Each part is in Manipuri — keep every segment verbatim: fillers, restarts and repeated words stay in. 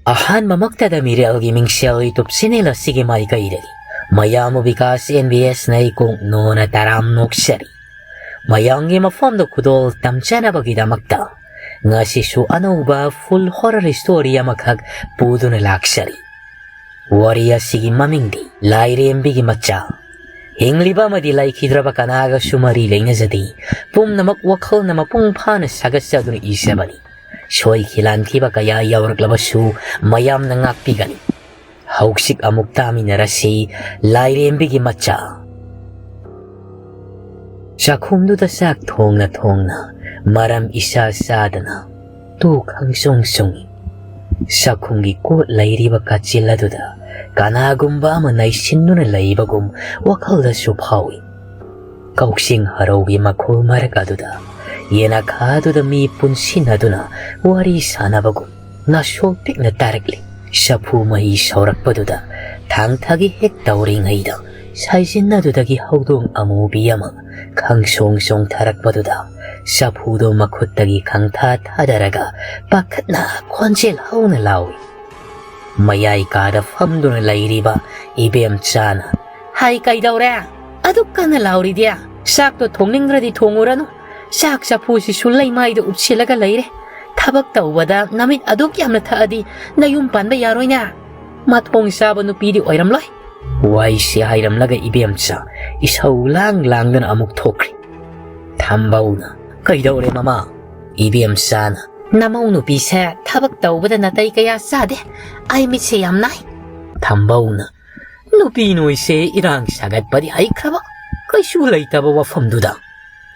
ꯑꯍꯥꯟꯕꯃꯛꯇꯗ ꯃꯤꯔꯦꯜꯒꯤ ꯃꯤꯡꯁꯦꯜ YouTube channel ꯑꯁꯤꯒꯤ ꯃꯥꯏꯀꯩꯗꯒꯤ ꯃꯌꯥꯝꯕꯨ ꯕꯤꯀꯥꯁ ꯑꯦꯟ ꯕꯤ ꯑꯦꯁꯅ ꯏꯀꯣꯛ ꯅꯣꯅ ꯇꯔꯥꯝ ꯅꯣꯛꯆꯔꯤ꯫ ꯃꯌꯥꯝꯒꯤ ꯃꯐꯝꯗ ꯈꯨꯗꯣꯜ ꯇꯝꯖꯅꯕꯒꯤꯗꯃꯛꯇ ꯉꯁꯤꯁꯨ ꯑꯅꯧꯕ full horror story ꯑꯃꯈꯛ ꯄꯨꯗꯨꯅ ꯂꯥꯛꯆꯔꯤ꯫ ꯋꯥꯔꯤ ꯑꯁꯤꯒꯤ ꯃꯃꯤꯡꯗꯤ ꯂꯥꯏꯔꯦꯝꯕꯤꯒꯤ ꯃꯆꯥ꯫ ꯍꯤꯡꯂꯤꯕ ꯑꯃꯗꯤ ꯂꯩꯈꯤꯗ꯭ꯔꯕ ꯀꯅꯥꯒꯁꯨ ꯃꯔꯤ ꯂꯩꯅꯖꯗꯦ꯫ ꯄꯨꯝꯅꯃꯛ ꯋꯥꯈꯜꯅ ꯃꯄꯨꯡ ꯐꯥꯅ ꯁꯥꯒꯠꯆꯗꯨꯅ ꯏꯖꯕꯅꯤ꯫ ꯁꯣꯏꯈꯤ ꯂꯥꯟꯈꯤꯕ ꯀꯌꯥ ꯌꯥꯎꯔꯛꯂꯕꯁꯨ ꯃꯌꯥꯝꯅ ꯉꯥꯛꯄꯤꯒꯅꯤ꯫ ꯍꯧꯖꯤꯛ ꯑꯃꯨꯛ ꯇꯥꯃꯤꯟꯅꯔꯁꯤ ꯂꯥꯏꯔꯦꯝꯕꯤꯒꯤ ꯃꯆꯥ꯫ ꯆꯥꯛꯈꯨꯝꯗꯨꯗ ꯆꯥꯛ ꯊꯣꯡꯅ ꯊꯣꯡꯅ, ꯃꯔꯝ ꯏꯆꯥ ꯆꯥꯗꯅ ꯇꯨ ꯈꯪꯁꯨꯡ ꯁꯨꯡꯏ꯫ ꯆꯥꯛꯈꯨꯝꯒꯤ ꯀꯣꯠ ꯂꯩꯔꯤꯕ ꯀꯥꯆꯤꯜ ꯑꯗꯨꯗ ꯀꯅꯥꯒꯨꯝꯕ ꯑꯃ ꯅꯩꯁꯤꯟꯗꯨꯅ ꯂꯩꯕꯒꯨꯝ ꯋꯥꯈꯜꯗꯁꯨ ꯐꯥꯎꯏ꯫ ꯀꯛꯆꯦꯡ ꯍꯔꯧꯒꯤ ꯃꯈꯣꯜ ꯃꯔꯛ ꯑꯗꯨꯗ ꯌꯦꯅꯈꯥꯗꯨꯗ ꯃꯤ ꯄꯨꯟꯁꯤꯟꯅꯗꯨꯅ ꯋꯥꯔꯤ ꯁꯥꯟꯅꯕꯒꯨꯝ ꯅꯥꯁꯣꯛ ꯄꯤꯛꯅ ꯇꯥꯔꯛꯂꯤ꯫ ꯆꯐꯨ ꯃꯍꯤ ꯁꯧꯔꯛꯄꯗꯨꯗ ꯊꯥꯡ ꯊꯥꯒꯤ ꯍꯦꯛ ꯇꯧꯔꯤꯉꯩꯗ ꯁꯥꯏꯖꯤꯟ ꯑꯗꯨꯗꯒꯤ ꯍꯧꯗꯣꯡ ꯑꯃꯨꯕꯤ ꯑꯃ ꯈꯪꯁꯣꯡ ꯆꯣꯡꯊꯔꯛꯄꯗꯨꯗ ꯆꯐꯨꯗꯣ ꯃꯈꯨꯠꯇꯒꯤ ꯈꯪꯊꯥ ꯊꯥꯗꯔꯒ ꯄꯥꯈꯠꯅ ꯈꯣꯟꯖꯦꯜ ꯍꯧꯅ ꯂꯥꯎꯏ꯫ ꯃꯌꯥꯏ ꯀꯥꯗ ꯐꯝꯗꯨꯅ ꯂꯩꯔꯤꯕ ꯏꯕꯦꯝꯆꯥꯅ, "ꯍꯥꯏ, ꯀꯩꯗꯧꯔꯦ? ꯑꯗꯨꯛ ꯀꯟꯅ ꯂꯥꯎꯔꯤꯗꯤ? ꯆꯥꯛꯇꯣ ꯊꯣꯡꯅꯤꯡꯗ꯭ꯔꯗꯤ ꯊꯣꯡꯉꯨꯔꯅꯨ꯫ ꯆꯥꯛ ꯆꯐꯨꯁꯤꯁꯨ ꯂꯩꯃꯥꯏꯗ ꯎꯞꯁꯤꯜꯂꯒ ꯂꯩꯔꯦ꯫ ꯊꯕꯛ ꯇꯧꯕꯗ ꯅꯃꯤꯠ ꯑꯗꯨꯛ ꯌꯥꯝꯅ ꯊꯛꯑꯗꯤ ꯅꯌꯨꯝ ꯄꯥꯟꯕ ꯌꯥꯔꯣꯏꯅꯦ꯫ ꯃꯊꯣꯡ ꯆꯥꯕ ꯅꯨꯄꯤꯗꯤ ꯑꯣꯏꯔꯝꯂꯣꯏ"꯫ ꯋꯥꯏꯁꯤ ꯍꯥꯏꯔꯝꯂꯒ ꯏꯕꯦꯝꯆꯥ ꯏꯁꯧ ꯂꯥꯡ ꯂꯥꯡꯗꯅ ꯑꯃꯨꯛ ꯊꯣꯛꯈ꯭ꯔꯤ꯫ ꯊꯝꯕꯧꯅ, "ꯀꯩꯗꯧꯔꯦ ꯃꯃꯥ?" ꯏꯕꯦꯝꯆꯥꯅ, "ꯅꯃꯧ ꯅꯨꯄꯤꯁꯦ ꯊꯕꯛ ꯇꯧꯕꯗ ꯅꯥꯇꯩ ꯀꯌꯥ ꯆꯥꯗꯦ꯫ ꯑꯩ ꯃꯤꯠꯁꯦ ꯌꯥꯝ ꯅꯥꯏ"꯫ ꯊꯝꯕꯧꯅ, "ꯅꯨꯄꯤ ꯅꯣꯏꯁꯦ ꯏꯔꯥꯡ ꯁꯥꯒꯠꯄꯗꯤ ꯍꯩꯈ꯭ꯔꯕ, ꯀꯩꯁꯨ ꯂꯩꯇꯕ ꯋꯥꯐꯝꯗꯨꯗ"꯫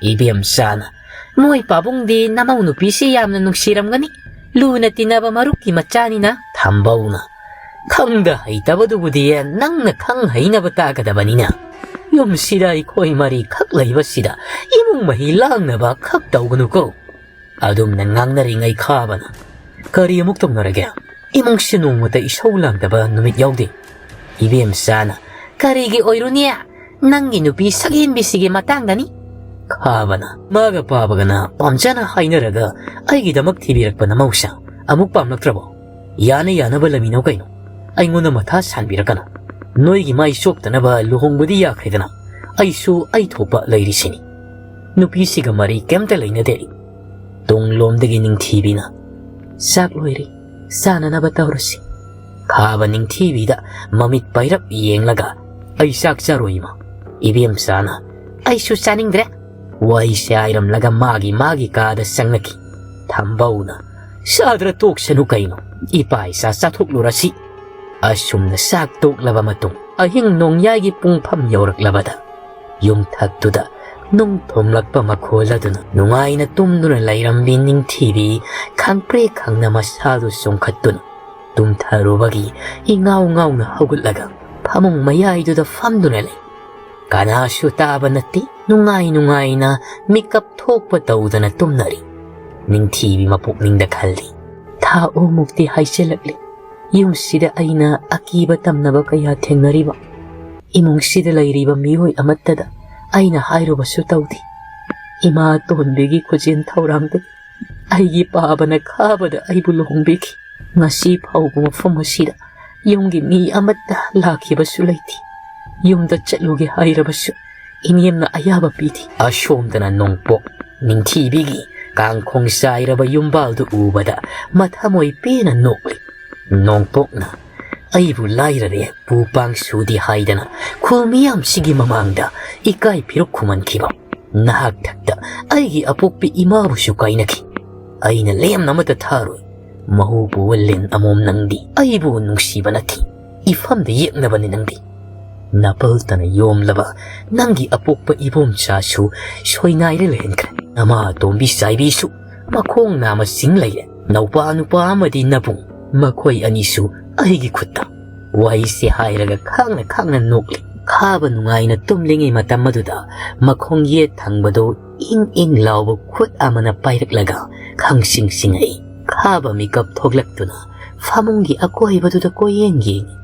ꯏꯕꯦꯝꯆꯥꯅ, "ꯃꯣꯏ ꯄꯥꯕꯨꯡꯗꯤ ꯅꯃꯧ ꯅꯨꯄꯤꯁꯤ ꯌꯥꯝꯅ ꯅꯨꯡꯁꯤꯔꯝꯒꯅꯤ, ꯂꯨꯅ ꯇꯤꯟꯅꯕ ꯃꯔꯨꯞꯀꯤ ꯃꯆꯥꯅꯤꯅ"꯫ ꯊꯝꯕꯧꯅ, "ꯈꯪꯗ ꯍꯩꯇꯕꯗꯨꯕꯨꯗꯤ ꯅꯪꯅ ꯈꯪ ꯍꯩꯅꯕ ꯇꯥꯛꯀꯗꯕꯅꯤꯅ꯫ ꯌꯨꯝꯁꯤꯗ ꯑꯩꯈꯣꯏ ꯃꯔꯤ ꯈꯛ ꯂꯩꯕꯁꯤꯗ ꯏꯃꯨꯡ ꯃꯍꯤ ꯂꯥꯡꯅꯕ ꯈꯛ ꯇꯧꯒꯅꯨꯀꯣ"꯫ ꯑꯗꯨꯝꯅ ꯉꯥꯡꯅꯔꯤꯉꯩ ꯈꯥꯕꯅ, "ꯀꯔꯤ ꯑꯃꯨꯛ ꯇꯧꯅꯔꯒꯦ? ꯏꯃꯨꯡꯁꯤ ꯅꯣꯡꯃꯇ ꯏꯁꯧ ꯂꯥꯡꯗꯕ ꯅꯨꯃꯤꯠ ꯌꯥꯎꯗꯦ"꯫ ꯏꯕꯦꯝꯆꯥꯅ, "ꯀꯔꯤꯒꯤ ꯑꯣꯏꯔꯨꯅꯤ? ꯅꯪꯒꯤ ꯅꯨꯄꯤ ꯁꯛꯍꯦꯟꯕꯤꯁꯤꯒꯤ ꯃꯇꯥꯡꯗꯅꯤ"꯫ ꯈꯥꯕꯅ, "ꯃꯥꯒ ꯄꯥꯕꯒꯅ ꯄꯥꯝꯖꯅ ꯍꯥꯏꯅꯔꯒ ꯑꯩꯒꯤꯗꯃꯛ ꯊꯤꯕꯤꯔꯛꯄ ꯅꯃꯧꯁꯥ ꯑꯃꯨꯛ ꯄꯥꯝꯂꯛꯇ꯭ꯔꯕꯣ?" "ꯌꯥꯅ ꯌꯥꯅꯕ ꯂꯩꯃꯤꯟꯅꯧ ꯀꯩꯅꯣ, ꯑꯩꯉꯣꯟꯗ ꯃꯊꯥ ꯁꯥꯟꯕꯤꯔꯛꯀꯅꯨ꯫ ꯅꯣꯏꯒꯤ ꯃꯥꯏ ꯆꯣꯞꯇꯅꯕ ꯂꯨꯍꯣꯡꯕꯗꯤ ꯌꯥꯈ꯭ꯔꯦꯗꯅ, ꯑꯩꯁꯨ ꯑꯩ ꯊꯣꯛꯄ ꯂꯩꯔꯤꯁꯤꯅꯤ꯫ ꯅꯨꯄꯤꯁꯤꯒ ꯃꯔꯤ ꯀꯩꯝꯇ ꯂꯩꯅꯗꯦ ꯑꯩ꯫" ꯇꯨꯡꯂꯣꯝꯗꯒꯤ ꯅꯤꯡꯊꯤꯕꯤꯅ, "ꯆꯥꯛ ꯂꯣꯏꯔꯦ, ꯆꯥꯅꯅꯕ ꯇꯧꯔꯁꯤ꯫" ꯈꯥꯕ ꯅꯤꯡꯊꯤꯕꯤꯗ ꯃꯃꯤꯠ ꯄꯩꯔꯞ ꯌꯦꯡꯂꯒ, "ꯑꯩ ꯆꯥꯛ ꯆꯥꯔꯣꯏ ꯏꯃꯥ꯫" ꯏꯕꯦꯝꯆꯥꯅ, "ꯑꯩꯁꯨ ꯆꯥꯅꯤꯡꯗ꯭ꯔꯦ꯫" ꯋꯥꯍꯩꯁꯦ ꯍꯥꯏꯔꯝꯂꯒ ꯃꯥꯒꯤ ꯃꯥꯒꯤ ꯀꯥꯗ ꯆꯪꯂꯛꯈꯤ꯫ ꯊꯝꯕꯧꯅ, "ꯆꯥꯗ꯭ꯔ ꯇꯣꯛꯁꯅꯨ ꯀꯩꯅꯣ, ꯏꯄꯥ ꯏꯆꯥ ꯆꯥꯊꯣꯛꯂꯨꯔꯁꯤ꯫" ꯑꯁꯨꯝꯅ ꯆꯥꯛ ꯇꯣꯛꯂꯕ ꯃꯇꯨꯡ, ꯑꯍꯤꯡ ꯅꯣꯡꯌꯥꯏꯒꯤ ꯄꯨꯡꯐꯝ ꯌꯧꯔꯛꯂꯕꯗ, ꯌꯨꯝꯊꯛꯇꯨꯗ ꯅꯨꯡ ꯊꯣꯝꯂꯛꯄ ꯃꯈꯣꯜ ꯑꯗꯨꯅ ꯅꯨꯡꯉꯥꯏꯅ ꯇꯨꯝꯗꯨꯅ ꯂꯩꯔꯝꯕꯤ ꯅꯤꯡꯊꯤꯕꯤ ꯈꯪꯄ꯭ꯔꯦꯛ ꯈꯪꯅ ꯃꯁꯥꯗꯨ ꯆꯣꯡꯈꯠꯇꯨꯅ ꯇꯨꯝꯊꯔꯨꯕꯒꯤ ꯏꯉꯥꯎ ꯉꯥꯎꯅ ꯍꯧꯒꯠꯂꯒ ꯐꯃꯨꯡ ꯃꯌꯥꯏꯗꯨꯗ ꯐꯝꯗꯨꯅ ꯂꯩ꯫ ꯀꯅꯥꯁꯨ ꯇꯥꯕ ꯅꯠꯇꯦ, ꯅꯨꯡꯉꯥꯏ ꯅꯨꯡꯉꯥꯏꯅ ꯃꯤꯀꯞ ꯊꯣꯛꯄ ꯇꯧꯗꯅ ꯇꯨꯝꯅꯔꯤ꯫ ꯅꯤꯡꯊꯤꯕꯤ ꯃꯄꯨꯛꯅꯤꯡꯗ ꯈꯜꯂꯤ, "ꯊꯥ ꯑꯍꯨꯝꯃꯨꯛꯇꯤ ꯍꯥꯏꯖꯤꯜꯂꯛꯂꯦ, ꯌꯨꯝꯁꯤꯗ ꯑꯩꯅ ꯑꯀꯤꯕ ꯇꯝꯅꯕ ꯀꯌꯥ ꯊꯦꯡꯅꯔꯤꯕ, ꯏꯃꯨꯡꯁꯤꯗ ꯂꯩꯔꯤꯕ ꯃꯤꯑꯣꯏ ꯑꯃꯠꯇꯗ ꯑꯩꯅ ꯍꯥꯏꯔꯨꯕꯁꯨ ꯇꯧꯗꯦ꯫ ꯏꯃꯥ ꯑꯇꯣꯟꯕꯤꯒꯤ ꯈꯨꯖꯦꯟ ꯊꯧꯔꯥꯡꯗꯒꯤ ꯑꯩꯒꯤ ꯄꯥꯕꯅ ꯈꯥꯕꯗ ꯑꯩꯕꯨ ꯂꯨꯍꯣꯡꯕꯤꯈꯤ꯫ ꯉꯁꯤ ꯐꯥꯎꯕ ꯃꯐꯝ ꯑꯁꯤꯗ ꯌꯨꯝꯒꯤ ꯃꯤ ꯑꯃꯠꯇ ꯂꯥꯛꯈꯤꯕꯁꯨ ꯂꯩꯇꯦ꯫ ꯌꯨꯝꯗ ꯆꯠꯂꯨꯒꯦ ꯍꯥꯏꯔꯕꯁꯨ ꯏꯅꯦꯝꯅ ꯑꯌꯥꯕ ꯄꯤꯗꯦ꯫" ꯑꯁꯣꯝꯗꯅ ꯅꯣꯡꯄꯣꯛ ꯅꯤꯡꯊꯤꯕꯤꯒꯤ ꯀꯥꯡꯈꯣꯡ ꯆꯥꯏꯔꯕ ꯌꯨꯝꯕꯥꯜꯗꯨ ꯎꯕꯗ ꯃꯊꯃꯣꯏ ꯄꯦꯟꯅ ꯅꯣꯛꯂꯤ꯫ ꯅꯣꯡꯄꯣꯛꯅ, "ꯑꯩꯕꯨ ꯂꯥꯏꯔꯔꯦ, ꯄꯨ ꯄꯥꯡ ꯁꯨꯗꯦ" ꯍꯥꯏꯗꯅ ꯈꯨꯜ ꯃꯤꯌꯥꯝꯁꯤꯒꯤ ꯃꯃꯥꯡꯗ ꯏꯀꯥꯏ ꯐꯤꯔꯨꯛ ꯈꯨꯝꯍꯟꯈꯤꯕ꯫ "ꯅꯍꯥꯛ ꯊꯛꯇ ꯑꯩꯒꯤ ꯑꯄꯣꯛꯄꯤ ꯏꯃꯥꯕꯨꯁꯨ ꯀꯥꯏꯅꯈꯤ꯫ ꯑꯩꯅ ꯂꯦꯝꯅ ꯑꯃꯠꯇ ꯊꯥꯔꯣꯏ꯫ ꯃꯍꯨ ꯄꯨꯕ ꯂꯤꯟ ꯑꯃꯣꯝ ꯅꯪꯗꯤ꯫ ꯑꯩꯕꯨ ꯅꯨꯡꯁꯤꯕ ꯅꯠꯇꯦ, ꯏꯐꯝꯗ ꯌꯦꯛꯅꯕꯅꯤ ꯅꯪꯗꯤ꯫ ꯅꯥꯄꯜꯇꯅ ꯌꯣꯝꯂꯕ ꯅꯪꯒꯤ ꯑꯄꯣꯛꯄ ꯏꯕꯣꯝꯆꯥꯁꯨ ꯁꯣꯏꯅꯥꯏꯔ ꯂꯩꯍꯟꯈ꯭ꯔꯦ꯫ ꯅꯃꯥ ꯑꯇꯣꯝꯕꯤ ꯆꯥꯏꯕꯤꯁꯨ ꯃꯈꯣꯡ ꯅꯥꯝꯃ ꯆꯤꯡ ꯂꯩꯔꯦ꯫ ꯅꯧꯄꯥ ꯅꯨꯄꯥ ꯑꯃꯗꯤ ꯅꯕꯨꯡ, ꯃꯈꯣꯏ ꯑꯅꯤꯁꯨ ꯑꯩꯒꯤ ꯈꯨꯠꯇ꯫" ꯋꯥꯍꯩꯁꯦ ꯍꯥꯏꯔꯒ ꯈꯥꯡꯅ ꯈꯥꯡꯅ ꯅꯣꯛꯂꯤ꯫ ꯈꯥꯕ ꯅꯨꯡꯉꯥꯏꯅ ꯇꯨꯝꯂꯤꯉꯩ ꯃꯇꯝ ꯑꯗꯨꯗ ꯃꯈꯣꯡ ꯌꯦꯠ ꯊꯪꯕꯗꯨ ꯏꯪ ꯏꯪ ꯂꯥꯎꯕ ꯈꯨꯠ ꯑꯃꯅ ꯄꯥꯏꯔꯛꯂꯒ ꯈꯪꯁꯤꯡ ꯁꯤꯡꯉꯛꯏ꯫ ꯈꯥꯕ ꯃꯤꯀꯞ ꯊꯣꯛꯂꯛꯇꯨꯅ ꯐꯃꯨꯡꯒꯤ ꯑꯀꯣꯏꯕꯗꯨꯗ ꯀꯣꯏꯌꯦꯡ ꯌꯦꯡꯉꯤ꯫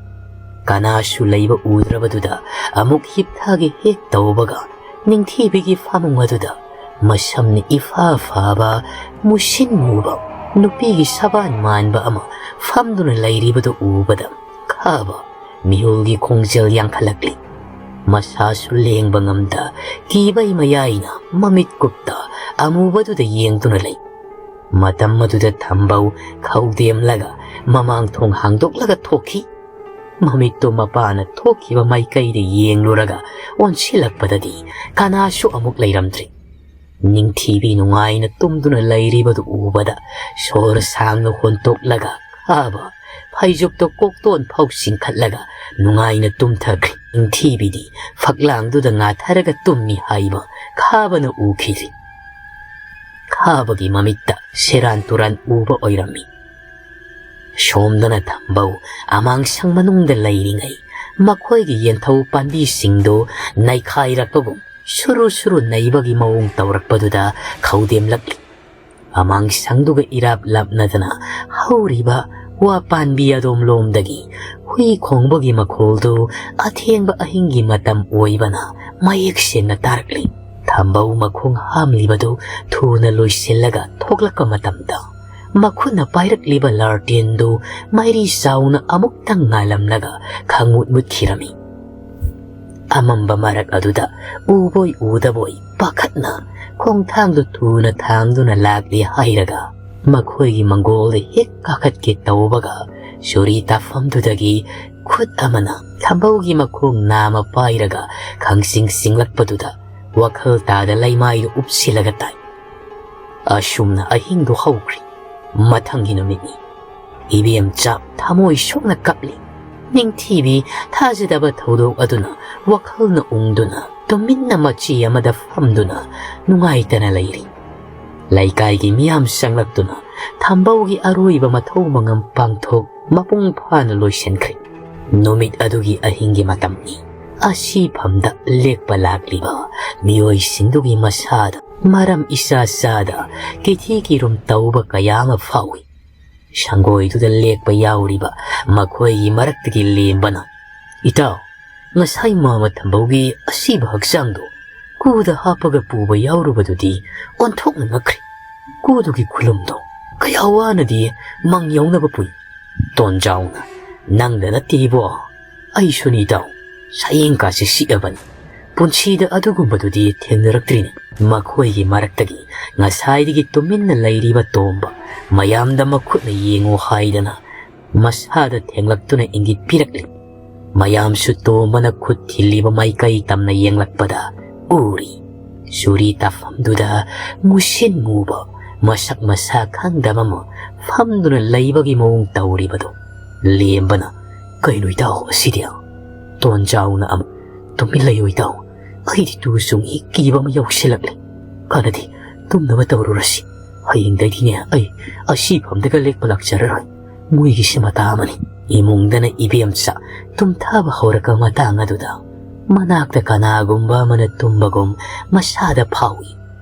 ꯀꯅꯥꯁꯨ ꯂꯩꯕ ꯎꯗ꯭ꯔꯕꯗꯨꯗ ꯑꯃꯨꯛ ꯍꯤꯞꯊꯒꯦ ꯍꯦꯛ ꯇꯧꯕꯒ ꯅꯤꯡꯊꯤꯕꯤꯒꯤ ꯐꯃꯨꯡ ꯑꯗꯨꯗ ꯃꯁꯝꯅ ꯏꯐꯥ ꯐꯥꯕ, ꯃꯨꯁꯤꯟ ꯃꯨꯕ, ꯅꯨꯄꯤꯒꯤ ꯁꯕꯥꯟ ꯃꯥꯟꯕ ꯑꯃ ꯐꯝꯗꯨꯅ ꯂꯩꯔꯤꯕꯗꯨ ꯎꯕꯗ ꯈꯥꯕ ꯃꯤꯍꯨꯜꯒꯤ ꯈꯣꯡꯖꯦꯜ ꯌꯥꯡꯈꯠꯂꯛꯂꯤ꯫ ꯃꯁꯥꯁꯨ ꯂꯦꯡꯕ ꯉꯝꯗ ꯀꯤꯕꯩ ꯃꯌꯥꯏꯅ ꯃꯃꯤꯠ ꯀꯨꯞꯇ ꯑꯃꯨꯕꯗꯨꯗ ꯌꯦꯡꯗꯨꯅ ꯂꯩ꯫ ꯃꯇꯝ ꯑꯗꯨꯗ ꯊꯝꯕꯧ ꯈꯧꯗꯦꯝꯂꯒ ꯃꯃꯥꯡ ꯊꯣꯡ ꯍꯥꯡꯗꯣꯛꯂꯒ ꯊꯣꯛꯈꯤ꯫ ꯃꯃꯤꯠꯇꯨ ꯃꯄꯥꯅ ꯊꯣꯛꯈꯤꯕ ꯃꯥꯏꯀꯩꯗ ꯌꯦꯡꯂꯨꯔꯒ ꯑꯣꯟꯁꯤꯜꯂꯛꯄꯗꯗꯤ ꯀꯅꯥꯁꯨ ꯑꯃꯨꯛ ꯂꯩꯔꯝꯗ꯭ꯔꯤ꯫ ꯅꯤꯡꯊꯤꯕꯤ ꯅꯨꯡꯉꯥꯏꯅ ꯇꯨꯝꯗꯨꯅ ꯂꯩꯔꯤꯕꯗꯨ ꯎꯕꯗ ꯁꯣꯔ ꯁꯥꯡꯅ ꯍꯣꯟꯇꯣꯛꯂꯒ ꯈꯥꯕ ꯐꯩꯖꯨꯞꯇꯣ ꯀꯣꯛꯇꯣꯟ ꯐꯥꯎ ꯆꯤꯡꯈꯠꯂꯒ ꯅꯨꯡꯉꯥꯏꯅ ꯇꯨꯝꯊꯈ꯭ꯔꯦ꯫ ꯅꯤꯡꯊꯤꯕꯤꯗꯤ ꯐꯛꯂꯥꯡꯗꯨꯗ ꯉꯥꯊꯔꯒ ꯇꯨꯝꯃꯤ ꯍꯥꯏꯕ ꯈꯥꯕꯅ ꯎꯈꯤꯗ꯭ꯔꯤ꯫ ꯈꯥꯕꯒꯤ ꯃꯃꯤꯠꯇ ꯁꯦꯔꯥꯟ ꯇꯨꯔꯥꯟ ꯎꯕ ꯑꯣꯏꯔꯝꯃꯤ꯫ ꯁꯣꯝꯗꯅ ꯊꯝꯕꯧ ꯑꯃꯥꯡꯁꯪ ꯃꯅꯨꯡꯗ ꯂꯩꯔꯤꯉꯩ ꯃꯈꯣꯏꯒꯤ ꯌꯦꯟꯊꯧ ꯄꯥꯝꯕꯤꯁꯤꯡꯗꯨ ꯅꯩꯈꯥꯏꯔꯛꯄꯒꯨꯝ ꯁꯨꯔꯨ ꯁꯨꯔꯨ ꯅꯩꯕꯒꯤ ꯃꯑꯣꯡ ꯇꯧꯔꯛꯄꯗꯨꯗ ꯈꯧꯗꯦꯝꯂꯛꯂꯤ꯫ ꯑꯃꯥꯡꯁꯪꯗꯨꯒ ꯏꯔꯥꯞ ꯂꯥꯞꯅꯗꯅ ꯍꯧꯔꯤꯕ ꯋꯥ ꯄꯥꯟꯕꯤ ꯑꯗꯣꯝꯂꯣꯝꯗꯒꯤ ꯍꯨꯏ ꯈꯣꯡꯕꯒꯤ ꯃꯈꯣꯜꯗꯨ ꯑꯊꯦꯡꯕ ꯑꯍꯤꯡꯒꯤ ꯃꯇꯝ ꯑꯣꯏꯕꯅ ꯃꯌꯦꯛ ꯁꯦꯡꯅ ꯇꯥꯔꯛꯂꯤ꯫ ꯊꯝꯕꯧ ꯃꯈꯣꯡ ꯍꯥꯝꯂꯤꯕꯗꯨ ꯊꯨꯅ ꯂꯣꯏꯁꯤꯜꯂꯒ ꯊꯣꯛꯂꯛꯄ ꯃꯇꯝꯗ ꯃꯈꯨꯠꯅ ꯄꯥꯏꯔꯛꯂꯤꯕ ꯂꯥꯔꯇꯦꯟꯗꯨ ꯃꯩꯔꯤ ꯆꯥꯎꯅ ꯑꯃꯨꯛꯇꯪ ꯉꯥꯜꯂꯝꯂꯒ ꯈꯪꯃꯨꯠ ꯃꯨꯠꯈꯤꯔꯝꯃꯤ꯫ ꯑꯃꯝꯕ ꯃꯔꯛ ꯑꯗꯨꯗ ꯎꯕꯣꯏ ꯎꯗꯕꯣꯏ ꯄꯥꯈꯠꯅ ꯈꯣꯡꯊꯥꯡꯗꯨ ꯊꯨꯅ ꯊꯥꯡꯗꯨꯅ ꯂꯥꯛꯂꯤ ꯍꯥꯏꯔꯒ ꯃꯈꯣꯏꯒꯤ ꯃꯪꯒꯣꯜꯗ ꯍꯦꯛ ꯀꯥꯈꯠꯀꯦ ꯇꯧꯕꯒ ꯆꯨꯔꯤ ꯇꯥꯐꯝꯗꯨꯗꯒꯤ ꯈꯨꯠ ꯑꯃꯅ ꯊꯝꯕꯧꯒꯤ ꯃꯈꯣꯡ ꯅꯥꯝꯃ ꯄꯥꯏꯔꯒ ꯈꯪꯆꯤꯡ ꯆꯤꯡꯂꯛꯄꯗꯨꯗ ꯋꯥꯈꯜ ꯇꯥꯗ ꯂꯩꯃꯥꯏꯗꯨ ꯎꯞꯁꯤꯜꯂꯒ ꯇꯥꯏ꯫ ꯑꯁꯨꯝꯅ ꯑꯍꯤꯡꯗꯨ ꯍꯧꯈ꯭ꯔꯤ꯫ ꯃꯊꯪꯒꯤ ꯅꯨꯃꯤꯠꯅꯤ꯫ ꯏꯕꯦꯝꯆꯥ ꯊꯃꯣꯏ ꯁꯣꯛꯅ ꯀꯞꯂꯤ꯫ ꯅꯤꯡꯊꯤꯕꯤ ꯊꯥꯖꯗꯕ ꯊꯧꯗꯣꯛ ꯑꯗꯨꯅ ꯋꯥꯈꯜꯅ ꯎꯪꯗꯨꯅ ꯇꯨꯃꯤꯟꯅ ꯃꯆꯤ ꯑꯃꯗ ꯐꯝꯗꯨꯅ ꯅꯨꯡꯉꯥꯏꯇꯅ ꯂꯩꯔꯤ꯫ ꯂꯩꯀꯥꯏꯒꯤ ꯃꯤꯌꯥꯝ ꯆꯪꯂꯛꯇꯨꯅ ꯊꯝꯕꯧꯒꯤ ꯑꯔꯣꯏꯕ ꯃꯊꯧ ꯃꯉꯝ ꯄꯥꯡꯊꯣꯛ ꯃꯄꯨꯡ ꯐꯥꯅ ꯂꯣꯏꯁꯤꯟꯈ꯭ꯔꯦ꯫ ꯅꯨꯃꯤꯠ ꯑꯗꯨꯒꯤ ꯑꯍꯤꯡꯒꯤ ꯃꯇꯝꯅꯤ꯫ ꯑꯁꯤꯐꯝꯗ ꯂꯦꯛꯄ ꯂꯥꯛꯂꯤꯕ ꯃꯤꯑꯣꯏꯁꯤꯡꯗꯨꯒꯤ ꯃꯁꯥꯗ ꯃꯔꯝ ꯏꯆꯥ ꯆꯥꯗ ꯀꯤꯊꯤ ꯀꯤꯔꯨꯝ ꯇꯧꯕ ꯀꯌꯥ ꯑꯃ ꯐꯥꯎꯏ꯫ ꯁꯪꯒꯣꯏꯗꯨꯗ ꯂꯦꯛꯄ ꯌꯥꯎꯔꯤꯕ ꯃꯈꯣꯏꯒꯤ ꯃꯔꯛꯇꯒꯤ ꯂꯦꯝꯕꯅ, "ꯏꯇꯥꯎ, ꯉꯁꯥꯏ ꯃꯥꯃ ꯊꯝꯕꯧꯒꯤ ꯑꯁꯤꯕ ꯍꯛꯆꯥꯡꯗꯣ ꯀꯨꯗ ꯍꯥꯞꯄꯒ ꯄꯨꯕ ꯌꯥꯎꯔꯨꯕꯗꯨꯗꯤ ꯑꯣꯟꯊꯣꯛꯅ ꯉꯛꯈ꯭ꯔꯦ꯫ ꯀꯨꯗꯨꯒꯤ ꯈꯨꯂꯨꯝꯗꯣ ꯀꯌꯥ ꯋꯥꯅꯗꯤ ꯃꯪ ꯌꯧꯅꯕ ꯄꯨꯏ꯫ ꯇꯣꯟꯖꯥꯎꯅ, "ꯅꯪꯗ ꯅꯠꯇꯦ ꯏꯕꯣ, ꯑꯩꯁꯨꯅꯤ ꯏꯇꯥꯎ꯫ ꯁꯌꯦꯡꯀꯥꯁꯦ ꯁꯤꯛꯑꯕꯅꯤ꯫ ꯄꯨꯟꯁꯤꯗ ꯑꯗꯨꯒꯨꯝꯕꯗꯨꯗꯤ ꯊꯦꯡꯅꯔꯛꯇ꯭ꯔꯤꯅꯤ꯫" ꯃꯈꯣꯏꯒꯤ ꯃꯔꯛꯇꯒꯤ ꯉꯁꯥꯏꯗꯒꯤ ꯇꯨꯃꯤꯟꯅ ꯂꯩꯔꯤꯕ ꯇꯣꯝꯕ ꯃꯌꯥꯝꯗ ꯃꯈꯨꯠꯅ ꯌꯦꯡꯉꯨ ꯍꯥꯏꯗꯅ ꯃꯁꯥꯗ ꯊꯦꯡꯂꯛꯇꯨꯅ ꯏꯪꯒꯤꯠ ꯄꯤꯔꯛꯂꯤ꯫ ꯃꯌꯥꯝꯁꯨ ꯇꯣꯝꯕꯅ ꯈꯨꯠ ꯊꯤꯜꯂꯤꯕ ꯃꯥꯏꯀꯩ ꯇꯝꯅ ꯌꯦꯡꯂꯛꯄꯗ ꯎꯔꯤ꯫ ꯆꯨꯔꯤ ꯇꯥꯐꯝꯗꯨꯗ ꯃꯨꯁꯤꯟ ꯃꯨꯕ, ꯃꯁꯛ ꯃꯁꯥ ꯈꯪꯗꯕ ꯑꯃ ꯐꯝꯗꯨꯅ ꯂꯩꯕꯒꯤ ꯃꯑꯣꯡ ꯇꯧꯔꯤꯕꯗꯨ꯫ ꯂꯦꯝꯕꯅ, "ꯀꯩꯅꯣ ꯏꯇꯥꯎ ꯑꯁꯤꯗꯤ?" ꯇꯣꯟꯖꯥꯎꯅ ꯑꯃꯨꯛ, "ꯇꯨꯃꯤꯟ ꯂꯩꯌꯨ ꯏꯇꯥꯎ, ꯑꯩꯗꯤ ꯇꯨ ꯆꯨꯡꯉꯤ, ꯀꯤꯕ ꯑꯃ ꯌꯧꯁꯤꯜꯂꯛꯂꯦ꯫ ꯀꯥꯟꯅꯗꯦ, ꯇꯨꯝꯅꯕ ꯇꯧꯔꯨꯔꯁꯤ꯫ ꯍꯌꯦꯡꯗꯒꯤꯗꯤꯅꯦ ꯑꯩ ꯑꯁꯤꯐꯝꯗꯒ ꯂꯦꯛꯄ ꯂꯥꯛꯆꯔꯔꯣꯏ꯫ ꯃꯣꯏꯒꯤꯁꯦ ꯃꯇꯥ ꯑꯃꯅꯤ꯫" ꯏꯃꯨꯡꯗꯅ ꯏꯕꯦꯝꯆꯥ ꯇꯨꯝꯊꯕ ꯍꯧꯔꯛꯄ ꯃꯇꯥꯡ ꯑꯗꯨꯗ ꯃꯅꯥꯛꯇ ꯀꯅꯥꯒꯨꯝꯕ ꯑꯃꯅ ꯇꯨꯝꯕꯒꯨꯝ ꯃꯁꯥꯗ ꯐꯥꯎꯏ꯫